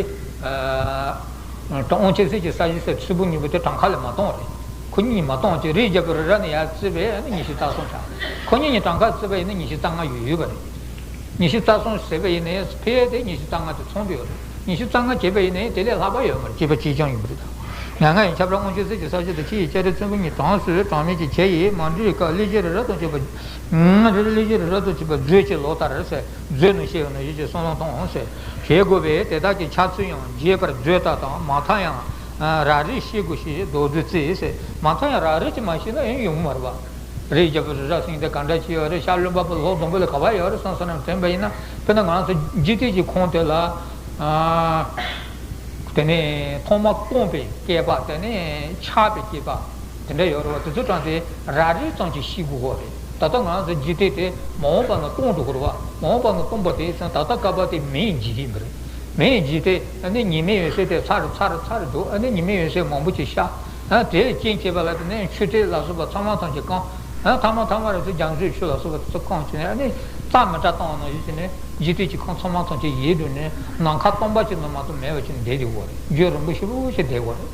དང་དབང་ཕྱུག་གསེར་གྱི་ས་གཞི་ཟེར་ཚོམ་བུ་གཉིས་པོ་དེ་གྲངས་ཀ་ལས་མ་གཏོང་བ་རེད། ཁོ་གཉིས་མ་གཏོང་བྱས་རིའི་རྒྱལ་པོ་རི་རབ་ནས་ཡར་བརྩིས་པས་ཨ་ནི་ཉི་ཤུ་རྩ་གསུམ་ཆགས། ཁོ་གཉིས་གཉིས་གྲངས་ཀ་བརྩིས་པ་ཡིན་ན་ཉི་ཤུ་རྩ་ལྔ་ཡོད་ཡོད་པ་རེད། ཉི་ཤུ་རྩ་གསུམ་ཟེར་བ་ཡིན་ནའི་ཕལ་དེ་ཉི་ཤུ་རྩ་ལྔ་དེ་མཚུངས་པ་ཡོད་རེད། ཉི་ཤུ་རྩ་ལྔ་བྱས་པ་ཡིན་ནའི་དེ་ལས་ལྷག་པ་ཡོད་མ་རེད། སྐྱེས་པ་གཅིག་རྐྱང་ཡིན་པ་རེད་ད། ཉེར་ལྔ་ཡི་ཁྱད་པར་དབང་ཕྱུག་གསེར་གྱི་ས་གཞི་དང་ཕྱི་ཡི་ལྕགས་རི་ཚོམ་བུ་གཉིས་གྲངས་སུ་གྲངས་མེད་ཅིག་བྱས་ཡིས། མ་འདྲི་ཡི་སྐབས་གླིང་བཞི་རི་རབ་ཏུ་བྱས་པ། རི་གླིང་བཞི་རི་རབ་ཏུ་བྱས་པ་མཛོད་ཅེས་ལོག་ལྟར་ཟེར། མཛོད་ནས་བཤད་ཡོད་ན་ཡིད་ཀྱི་བསམ་བློ་གཏོང་ཟེར། བྱེད་དགོས་པས་དེ་དག་གི་ཕྱག་ཚུལ་ཡང་རྒྱས་པར་མཛོད་ལྟ་དང་། མ་མཐའ་ཡང་རབ་རིབ་ཤེས་དགོས་ཞེས་མདོར་བསྡུས་བརྩི་ཟེར། མ་མཐའ་ཡང་རབ་རིབ་ཅིག་མ་ཤེས་ན་ཡང་ཡོང་མ་རེད་པ། རིའི་རྒྱལ་པོ་རི་རབ་ཟེར་མཁན་དེ་ག་འདྲ་ཅིག་ཡོད་རེད། ཤར་ལུང་པ་པོ་ལྷོ་ཟླུམ་པོ་ལ་ག་པར་ཡོད་རེད་བསམ་བསམ་ནས་དྲན་པ་ཡིན་ན། དཔེར་ན་ང་རང་ཚོ་འཇིག་རྟེན་གྱི་ཁམས་དེ་ལ། དེ་ནས་ཐོག་མར་སྟོང་པའི་བསྐལ་པ། དེ་ནས་ཆགས་པའི་བསྐལ་པ། དེ་འདྲ་ཡོད་རེད་བ། དེ་ཚོ་གྲངས་དེ་རབ་རིབ་ཙམ་ཅིག་ཤེས་དགོས་ཀྱི་རེད། ད་ལྟ་ང་རང་ཚོ་འཇིག་རྟེན་དེ་མ་འོངས་པ་ན་སྟོང་འགྲོ་གི་རེད་བ། མ་འོངས་པ་ན་སྟོང་པ་དེ་ད་ལྟ་བསྐལ་པ་དེ་མེའི་འཇིག་རྟེན་པ་རེད། མེའི་འཇིག་རྟེན་ཨ་ནི་ཉི་མའི་འོད་ཟེར་དེ་ཚར་རེ་ཚར་རེ་ཚར་རེ་འདུག་ཨ་ནི་ཉི་མའི་འོད་ཟེར་མང་པོ་ཅིག་ཤར། ཨ་དེ་ལ་རྐྱེན་བྱས་པ་ལ་དེ་ནས་ཆུ་ཐིགས་ལ་སོགས་པ་ཚང་མ་ཐམས་ཅད་སྐམ། ཨ་ཐ་མ་ཐ་མ་རེ་ཚོ་རྒྱ་མཚོའི་ཆུ་ལ་སོགས་པ་དེ་ཚོ་སྐམ་བྱས་ནས་ཨ་ནི་རྩ་མི་བཀྲ་བཏང་བ་ནང་བཞིན་བྱས་ནས། འཇིག་རྟེན་གྱི་ཁམས་ཚང་མ་ཐམས་ཅད་ཡལ་འགྲོ་ནས་ནམ་མཁའ་སྟོང་པ་ཅིག་ནང་མ་གཏོགས་མེད་པ་ཅིག་བསྡད་ཡོད་རེད། རྒྱུན་རིང་པོ་ཞེ་པོ་ཅིག་བསྡད་ཡོད་རེད།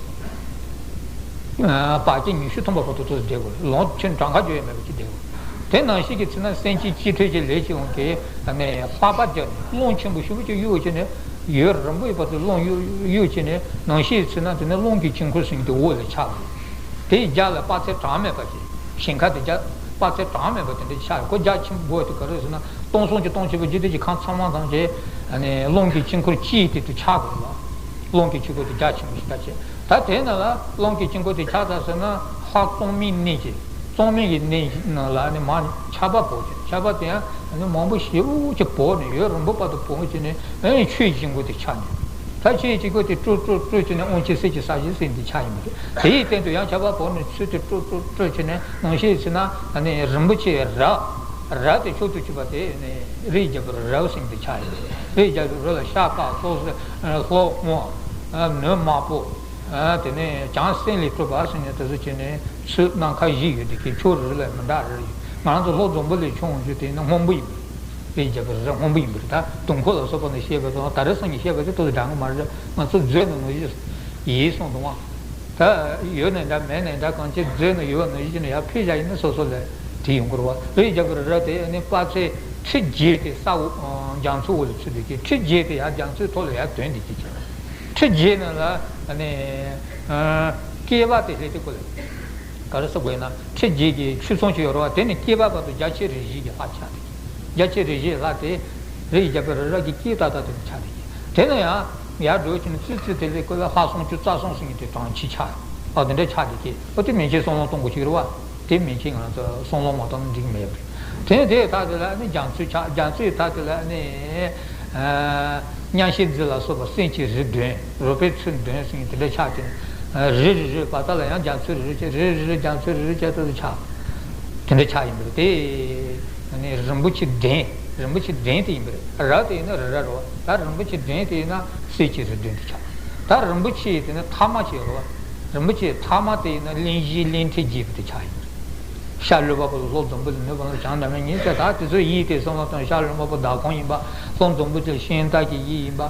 བར་ཆད་ཉི་ཤུ་ཐམ་པ་བར་དུ་ཚུར་བསྡད་ཡོད་རེད། ལོངས་སྤྱོད་གྲངས་ཀ་བརྗོད་ཡ་མེད་པ་ཅིག་བསྡད་ཡོད་རེད། དེ་ནང་བཞིན་གྱི་ཚེ་ན་སེམས་ཅན་གཅིག་ཐོས་ཀྱི་ལས་ཀྱི་དབང་གིས་ལྷགས་པ་བརྒྱབ་ནས་རླུང་ཆེན་པོ་ཞེ་པོ་ཅིག་གཡུག་བྱས་ནས་ཡུན་རིང་པོའི་བར་དུ་རླུང་གཡུག་གཡུག་བྱས་ནས་ནང་བཞིན་ཚེ་ན་དེ་ནས་རླུང་གི་དཀྱིལ་འཁོར་ཟེར་མཁན་དེ་འོག་ལ་ཆགས་པ་རེད། དེའི་རྒྱབ་ལ་དཔག་ཚད་གྲངས་མེད་པ་ཅིག་ཞིང་ཁ་དེ་རྒྱ་དཔག་ཚད་གྲངས་མེད་པ་དེ་འདྲ་ཆགས་ཡོད། ཁོ་རྒྱ་ཆེན་པོ་དགོས་དེ་ག་རེ་ཟེར་ན་སྟོང་གསུམ་གྱི་སྟོང་ཆེན་པོ་འཇིག་རྟེན་གྱི་ཁམས་ཚང་མ་ཐམས་ཅད་ཨ་ནི་རླུང་གི་དཀྱིལ་འཁོར་གཅིག་དེ་དུ་ཆགས་དགོས་ལ། རླུང་གི་དཀྱིལ་འཁོར་དེ་རྒྱ་ཆེན་པོ་ཞིག་ད་ཆེ། ད་དེ་ནང་ལ་རླུང་གི་དཀྱིལ་འཁོར་དེ་ཆགས་ཚར་ཟེར་ན་ལྷག་གཙང་མའི་གནས་ཀྱི་གཙང་མའི་གི་གནས་ནང་ལ་ཨ་ནི་མར་ཆར་པ་བབས་ཀྱི་ཆར་པ་དེ་ཡང་ཨ་ནི་མང་པོ་ཞེ་པོ་ཅིག་བབས་ནས་ཡུན་རིང་པོ་བར་དུ་བབས་བྱས་ནས་ཨ་ནི་ཆུའི་དཀྱིལ་འཁོར་དེ་ཆགས་ནས། ད་ཆུའི་དཀྱིལ་འཁོར་དེ་དཀྲོལ་དཀྲོལ་དཀྲོལ་བྱས་ནས་དབང་ཆེན་གསེར་གྱི་ས་གཞི་ཟེར་འདི་ཆགས་ཡིན་པ་རེད། དེ་ཡི་སྟེང་དུ་ཡང་ཆར་པ་བབས་ནས་ཆུ་དེ་དཀྲོལ་དཀྲོལ་དཀྲོལ་བྱས་ནས་ནང་བཞིན་བྱས་ན་ཨ་ནི་རིན་པོ་ཆེ་རབ་རབ་དེ་མཆོག་ཏུ་གྱུར་པ་དེ་ནི་རིའི་རྒྱལ་པོ་རབ་ཟེར་འདི་ཆགས་ཡིན་པ་རེད། རིའི་རྒྱལ་པོ་རབ་ལ་ཤར་དཀར་ལྷོ་ལྷོ་སྔོ། ནུ་དམར་པོ། དེ་ནས་བྱང་སེམས་ལས་གྲུབ་པ་ཟེར་ནས་དེ་ཚོ་བྱས་ནས་ཚུལ་སྣ་ཁ་བཞི་ཡོད་དེ་གི་ཕྱོགས་རེ་རེ་ལ་མི་འདྲ་རེ་ཡོད། ང་རང་ཚོ་ལྷོ་འཛམ་བུ་གླིང་ཆུང་ཆུང་དེ་ནི་སྔོན་པོ་ཡིན་པ་རེད། རིགས་བརྒྱ་པའི་རི་རབ་སྔོན་པོ་ཡིན་པ་རེད། ད་དུང་ཁོ་ལ་སོགས་པ་ནས་བཤད་པ་དང་ད་རེས་སང་ཉིན་བཤད་པ་དེ་ཏོག་ཙམ་འདྲ་གི་མ་རེད། ང་ཚོ་མཛོད་ནང་ནང་བཞིན་ཡིན་གསུངས་འདུག་བ། ད་ཡོད་ནའི་འདྲ་མེད་ནའི་འདྲ་གང་ཅི་མཛོད་ནང་ཡོད་ནང་བཞིན་ཡར་ཕུལ་བཞག་ཡིན་ན་སོ་སོ་ལ་དེ་ཡོང་གི་རེད་བ། རིགས་བརྒྱ་པའི་རི་རབ་དེ་ནི་དཔག་ཚད་ཁྲི་བརྒྱད་དེ་ས་འོག་རྒྱ་མཚོའི་འོག་ལ་ཚུད་འདུག་གི། ཁྲི་བརྒྱད་དེ་ཡར་རྒྱ་མཚོའི་ཐོག་ལ་ཡར་ཐོན་འདུག་གི། ཁྲི་བརྒྱད་ནང་ལ་ནི་སྐྱེས་པ་དེ་སླེབས་དུས་སྐོར་ལ་ག་རེ་ཟེར་དགོས་ན་ཁྲི་བརྒྱད་ཀྱི་ཆོས་ཚོགས་ཅིག་ཡོད་རེད་བ། དེ་ནི་སྐྱེས་པ་བར་དུ་རྒྱ་ཆེ་རིགས་བཞི་གི་ལྷ་ཆགས་འདུག་གི། རྒྱ་ཆེ་རིགས་བཞིའི་ལྷ་དེ་རིགས་བརྒྱ་པའི་རི་རབ་ཀྱི་དཀྱིལ་ཏག་ཏག་དེ་ནི་ཆགས་འདུག་གི། དེ་ནི་ཡང་ཡར་འགྲོ་བཞིན་ཙི་ཙི་དེ་ལས་སྐོར་ལ་ལྷ་སུམ་ཅུ་རྩ་གསུམ་ཟེར་མཁན་དེ་གྲངས་ཅིག་ཆགས། ཨ་དེ་འདྲ་ཆགས་འདུག་གི། ཨ་དེ་མན་ཆད་བསམ་བློ་གཏོང་དགོས་ཀྱི་རེད་བ། དེ་མན་ཆད་ང་ཚོ་བསམ་བློ་མ་བཏང་ན་འགྲིག་གི་མེད་པ་རེད། དེ་ནས་དེའི་ཐད་དེ་ལ་ནི་རྒྱ་མཚོས་ཆགས། རྒྱ་མཚོའི་ཐད་དེ་ལ་ནི་མཉམ་གཤིབ་རྫི་ལ་སོགས་པ་སེམས་ཀྱི་རིགས་བདུན། རོལ་པའི་ཚུལ་བདུན་ཟེར་མཁན་དེ་འདྲ་ཆགས་ཏེ། རི་རི་རི་བར་ཐག་ལ་ཡང་རྒྱ་མཚོ་རི་རི་བྱས། རི་རི་རི་རྒྱ་མཚོ་རི་རི་བྱས་ཏེ་ཆགས། དེ་འདྲ་ཆགས་ཡིན་པ་རེད། དེ་ནི་རིན་པོ་ཆེ་བདུན། རིན་པོ་ཆེ་བདུན་དེ་ཡིན་པ་རེད། རབ་དེ་ཡིན་ན་རི་རབ་རེད་བ། ད་རིན་པོ་ཆེ་བདུན་དེ་ཡིན་ན་སེམས་ཀྱི་རིགས་བདུན་དེ་ཆགས། ད་རིན་པོ་ཆེ་དེ་ནི་ཐ་མ་ཅིག་ཡོད་རེད་བ། རིན་པོ་ཆེ་ཐ་མ་དེ་ཡིན་ན་གླིང་བཞི་གླིང་ཕྲན་བརྒྱད་པོ་དེ་ཆགས་ཡིན་པ་རེད། ཤར་ལུས་འཕགས་པོ་ལྷོ་འཛམ་བུ་གླིང་ནུབ་བར་ལ་བྱང་སྒྲ་མེད་ཉིད་ཟེར། ད་དེ་ཚོ་ཡིད་དེ་བསམ་བློ་བཏང་། ཤར་ལུས་འཕགས་པོ་ཟླ་གོང་ཡིན་པ། ལྷོ་འཛམ་བུ་གླིང་ཤིང་རྟ་གི་ཡུལ་ཡིན་པ།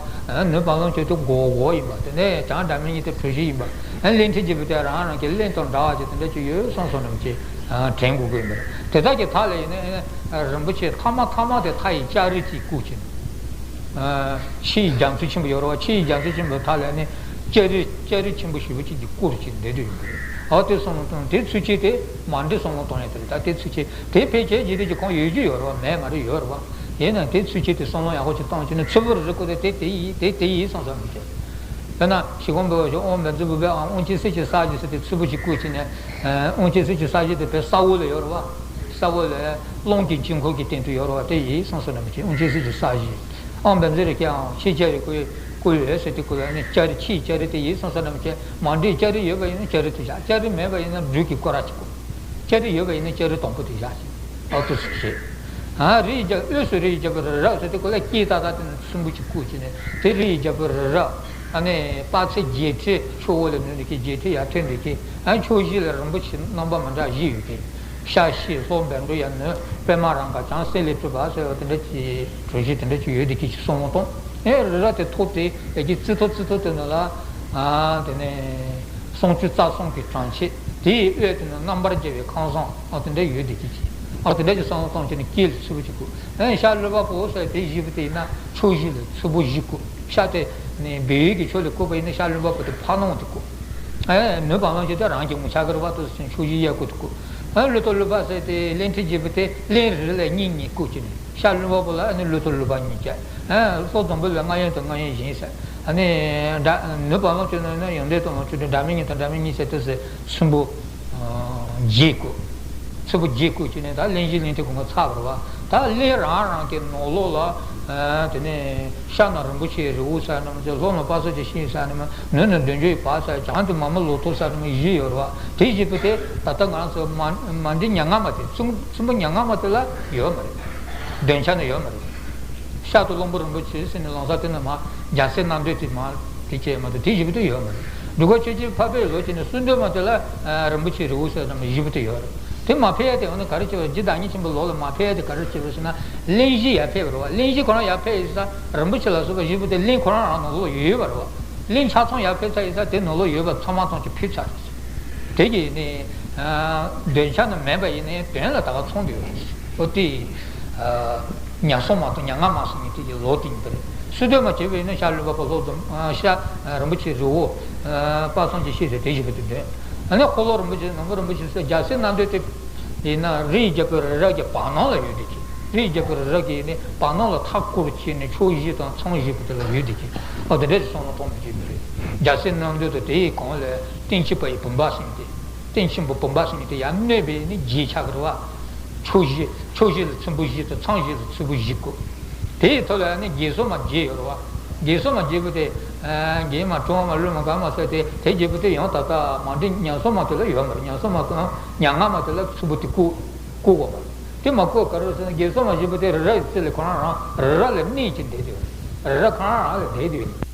ནུབ་བར་ལམ་ཁྱོད་དུ་སྒོར་སྒོར་ཡིན་པ། དེ་ནས་བྱང་སྒྲ་མེད་ཉིད་དུ་གྲུ་བཞི་ཡིན་པ། གླིང་ཕྲན་བརྒྱད་པོ་དེ་རང་རང་གི་གླིང་དང་འདྲ་བ་ཅིག་དེ་འདྲ་ཅིག་ཡོད་བསམ་བསམ་ནམ་ཅིག་དྲན་དགོས་ཀྱི་ཡིན་པ་རེད། དེ་དག་གི་མཐའ་ལ་ཡིན་ན་རིན་པོ་ཆེ་ཐ་མ་ཐ་མ་དེ་མཐའ་ཡི་ལྕགས་རི་གཅིག་བརྐོས་ཕྱིན། ཕྱི་ཡི་རྒྱ་མཚོ་ཆེན་པོ་ཡོད་རེད་བ། ཕྱི་ཡི་རྒྱ་མཚོ་ཆེན་པོའི་མཐའ་ལ་ནི་ལྕགས་རི་ལྕགས་རི་ཆེན་པོ་ཞེ་པོ་ཅིག་གིས་བསྐོར་ཅིག་བསྡད་དུ་ཡོད་པ་རེད། འོ་དེ་སོང་ཙང་དེ་ཚུལ་ཆེན་དེ་མ་འདྲེས་བསམ་བློ་གཏོང་ཡ་དེ་རེད། ད་དེ་ཚུལ་ཆེན་དེ་ཕལ་ཆེར་རྗེས་དེ་གི་ཁོང་ཡོད་རྒྱུ་ཡོད་རེད་བ། མེད་མ་རེད། ཡོད་རེད་བ། ཡིན་ནའང་དེ་ཚུལ་ཆེན་དེ་བསམ་བློ་ཡག་པོ་ཅིག་བཏང་བྱས་ནས་ཚུལ་བུར་རི་ཀོ་དེ་དེ་དེ་ཡིན་དེ་དེ་ཡིན་བསམ་བསམ་མི་བྱེད། དཔེར་ན་ཞི་ཁོང་འབུལ་བ་ཞིག་དབང་བཛྲ་བྷུ་བྷའི་ཨང་དབང་ཆེན་གསེར་གྱི་ས་གཞི་ཟེར་དེ་ཚུལ་བུ་ཞིག་བརྐོས་བྱས་ནས། དབང་ཆེན་གསེར་གྱི་ས་གཞི་དེ་བོད་ས་འོག་ལ་ཡོད་རེད་བ། ས་འོག་ལ་རླུང་གི་དཀྱིལ་འཁོར་གྱི་སྟེང་དུ་ཡོད་རེད་བ། དེ་ཡིན་བསམ་བསམ་ནམ་བྱེད། དབང་ཆེན་གསེར་གྱི་ས་གཞི། ཨང་བན་ཟེར་རེ་ཀའང་ཕྱི་ལྕགས་རི་བརྐོས་བརྐོས་ཡོད་ཟེར་དེ་བརྐོས་ཡོད་ནི་ལྕགས་རི་ཕྱིའི་ལྕགས་རི་དེ་ཡིན་བསམ་བསམ་ནམ་བྱེད། མ་འདྲེས་ལྕགས་རི་ཡོད་པ་ཡིན་ན་ལྕགས་རི་དེ་བཞག་ལྕགས་རི་མེད་པ་ཡིན་ན་སྦྲུལ་གྱི་སྐོར་ར་གཅིག་བརྐོ། ལྕགས་རི་ཡོད་པ་ཡིན་ན་ལྕགས་རི་དང་པོ་དེ་བཞག་ཅིག་ཨོ་ཏོ་སུ་ཞེས། ཨ་རི་ཡི་རྒྱལ་དབུས་སུ་རི་ཡི་རྒྱལ་པོའི་རི་རབ་ཟེར་དེ་བརྐོས་ལ་སྐྱེས་ཏག་ཏག་དེ་ནི་ཚུལ་བུ་གཅིག་བརྐོས་བྱས་ནས་དེ་རི་ཡི་རྒྱལ་པོའི་རི་རབ། ཨ་ནི་དཔག་ཚད་བརྒྱད་ཁྲི་ཕྱོགས་འོག་ལ་ནོན་འདུག་གི། བརྒྱད་ཁྲི་ཡར་ཐོན་འདུག་གི། ཨ་ཕྱོགས་བཞི་ལ་རིན་པོ་ཆེ་རྣམ་པ་མི་འདྲ་བཞི་ཡོད་གི། ཤར་ཤེལ། ལྷོ་བཻ་ཌཱུརྱ། ནུབ་པདྨ་རཱ་ག། བྱང་སེང་ལས་གྲུབ་པ་ཟེར་བ་དེ་འདྲ་ཅིག་གྲུ་བཞི་དེ་འདྲ་ཅིག་ཡོད་འདུག་གི་ཅིག་གསུངས་བཏང་། ཨེ་རི་རབ་དེ་ཐོབ་སྟེ་ཡ་གི་རྩི་ཐོ་རྩི་ཐོ་དེ་ནང་ལ། ཨ་དེ་ནས་སུམ་ཅུ་རྩ་གསུམ་གྱི་གྲངས་ཆེ། དེའི་དབུས་དེ་ནི་རྣམ་པར་རྒྱལ་བའི་ཁང་བཟང་ཨ་དེ་འདྲ་ཡོད་འདུག་གི་ཅིག་ཨ་དེ་འདྲ་ཅིག་བསམ་བློ་བཏང་བྱས་ནས་སྐེ་ལ་ཚུལ་བུ་གཅིག་བརྐོས། ཨེ་ཤར་ལུས་འཕགས་པོ་ཟེར་དེ་བཞི་པོ་དེ་ཡིན་ན་ཕྱོགས་བཞི་ལ་ཚུལ་བུ་བཞི་བརྐོས། ཤར་དེ་ནི་བལ་ཡུལ་གྱི་ཕྱོགས་ལ་བརྐོས་པ་ཡིན་ན་ཤར་ལུས་འཕགས་པོ་དེ་ཕ་ནང་དུ་བརྐོས། ཨེ་ནུབ་བར་ལམ་ཁྱོད་དེ་རང་གི་ངོ་ཆགས་ཀྱི་རེད་བ། དེ་ཚོ་ཕྱོགས་བཞི་གཡས་སྐོར་དུ་བརྐོས། ཨེ་ལུས་ཐོག་ལུས་འཕགས་ཟེར་དེ་གླིང་ཕྲན་བརྒྱད་པོ་དེ་གླིང་རེ་རེ་ལ་གཉིས་གཉིས་བརྐོས་བྱས་ནས་ཤར་ལུས་འཕགས་པོ་ལ་ཨ་ནི་ལུས་ཐོག་ལུས་འཕགས་གཉིས་བྱས། ཨེ་ལྷོ་འཛམ་བུ་གླིང་ལ་རྔ་ཡབ་དང་རྔ་ཡབ་བཞི་ཟེར། ཨ་ནི་འདྲ་ནུབ་བར་ལམ་ཁྱོད་ནང་ན་ཡོན་ཏན་དང་ལོངས་སྤྱོད་འབྲེལ། སྒྲ་མེད་ཉིད་དང་སྒྲ་མེད་གཉིས་ཟེར། དེ་ཚོ་ཚུལ་བུ་བརྒྱད་བརྐོས། ཚུལ་བུ་བརྒྱད་བརྐོས་བྱས་ནས་ད་གླིང་བཞི་གླིང་ཕྲན་གོང་མ་ཚར་བ་རེད་བ། ད་གླིང་རང་རང་གི་ནང་ལོགས་ལ། ཨ་དེ་ནས་ཤར་ན་རིན་པོ་ཆེའི་རི་བོ་ཟེར་ནི་མ་ཚད། ལྷོ་ན་དཔག་བསམ་གྱི་ཤིང་ཟེར་ནི་མ། ནུབ་ན་འདོད་འཇོའི་བ་ཟེར། བྱང་དུ་མ་མོའི་ལོ་ཐོག་ཟེར་ནི་མ་བཞི་ཡོད་རེད་བ། དེ་བཞི་པོ་དེ་ད་ལྟ་ང་ཚོ་མ་མ་འདི་མྱ་ངམ་དེ་ཚོམ་ཚོམ་བུ་མྱ་ངམ་དེ་ལ་ཡོད་མ་རེད། འདོད་ཆགས་ནི་ཡོད་མ་རེད། ཤར་དུ་གླང་པོ་རིན་པོ་ཆེ་ཟེར་ནས་ལོང་ས་དེ་ན་མ་རྒྱལ་སྲས་རྣམ་ཐོས་དེ་མ་དེ་བྱས་མ་གཏོགས་དེ་བཞི་པོ་དེ་ཡོད་མ་རེད། འབྲུག་པ་ཆོས་ཀྱི་འཕགས་པའི་ལོ་བྱས་ནས་སུམ་མདོ་མ་དེ་ལ་རིན་པོ་ཆེའི་རི་བོ་ཟེར་ནི་མ་བཞི་པོ་དེ་ཡོད་རེད། དེ་མ་ཕེབས་ཡ་དེ་འོ་ན་ག་རེ་བྱས་པ། རྗེ་བདག་ཉིད་ཆེན་པོའི་ལོ་ལ་མ་ཕེབས་ཡ་དེ་ག་རེ་བྱས་པ་ཟེར་ན། གླིང་བཞི་ཡར་ཕེབས་པ་རེད་བ། གླིང་བཞི་ཁོ་རང་ཡར་ཕེབས་ཡིན་ཙང་རིན་པོ་ཆེ་ལ་སོགས་པ་བཞི་པོ་དེ་གླིང་ཁོ་རང་རང་ནང་ལོགས་ཡོད་པ་རེད་བ། གླིང་ཆ་ཚང་ཡར་ཕེབས་ཚར་ཡིན་ཙང་དེ་ནང་ལོགས་ཡོད་པ་ཚང་མ་ཚང་གཅིག་ཕུལ་ཚར་རེད། དེ་གི་ནི་འདོད་ཆགས་ནི་མེད་པ་ཡིན་ནའི་དོན་ལ་ད་ག་ཚང་འདུག་ཡོད་རེད། ཨོ་དེ་མྱ་སོ་མ་དང་མྱ་ངམ་ཟེར་མཁན་དེ་གི་ལོ་དེ་ཡིན་པ་རེད། སུམ་མདོ་མ་བྱས་པ་ཡིན་ན་ཤར་ལུས་འཕགས་པོ་ལྷོ་འཛམ། ཤར་རིན་པོ་ཆེའི་རི་བོ། དཔག་བསམ་གྱི་ཤིང་ཟེར་དེ་བཞི་པོ་དེ་འདོད། ཨ་ནི་འཁོར་ལོ་རིན་པོ་ཆེ། ནུབ་མོ་རིན་པོ་ཆེ་ཟེར། རྒྱལ་སྲས་རྣམ་ཐོས་དེ་ཡིན་ན་རི་ཡི་རྒྱལ་པོའི་རི་རབ་ཀྱི་བར་སྣང་ལ་ཡོད་དེ་གི། རི་ཡི་རྒྱལ་པོའི་རི་རབ་ཀྱི་ནི་བར་སྣང་ལ་མཐའ་བསྐོར་བྱས་ནས་ཕྱོགས་བཞི་དང་མཚམས་བཞི་པོ་དེ་ལ་ཡོད་དེ་གི། ཨ་དེ་འདྲ་ཞིག་བསམ་བློ་གཏོང་མི་བྱེད་པ་རེད། རྒྱལ་སྲས་རྣམ་ཐོས་དང་དེ་ཡི་གོང་ལ་སྟེང་ཆེན་པ་ཡི་བུམ་པ་ཟེར་མཁན་དེ། སྟེང་ཆེན་པོ་བུམ་པ་ཟེར་མཁན་དེ་ཡར་བསྣོལ་བས་ནི་བརྒྱད་ཆགས་ཀྱི་རེད་བ། ཕྱོགས་བཞི་ཕྱོགས་བཞི་ལ་ཚོམ་བུ་བཞི་དང་མཚམས་བཞི་ལ་ཚོམ་བུ་བཞི་བརྐོས། དེའི་ཐོག་ལ་ནི་བརྒྱད་སོ་མ་བརྒྱད་ཡོད་རེད་བ། བརྒྱད་སོ་མ་བརྒྱད་པོ་དེ། ཨ་བརྒྱད་མ་དྲུག་མ་ལྔ་མ་དགུ་མ་ཟེར་དེ་དེ་བརྒྱད་པོ་དེ་ཡང་ད་ལྟ་མ་འདི་ཉ་སོ་མ་དེ་ལ་ཡོད་མ་རེད། ཉ་སོ་མ་དང་ཉ་ལྔ་མ་དེ་ལ་ཚོམ་བུ་དེ་བརྐོས་བརྐོས་དགོས་མ་རེད། དེ་མ་བརྐོས་ག་རེ་ཟེར་ན་བརྒྱད་སོ་མ་བཞི་པོ་དེ་རི་རབ་ཀྱི་རྩེ་ལ་ཁོ་རང་རང་རི་རབ་ལ་གནས་ཀྱི་བསྡད་དེ་ཡོད་རེད། རི་རབ་ཁོ་རང་རང་ལ་བསྡད་དེ་ཡོད་རེད།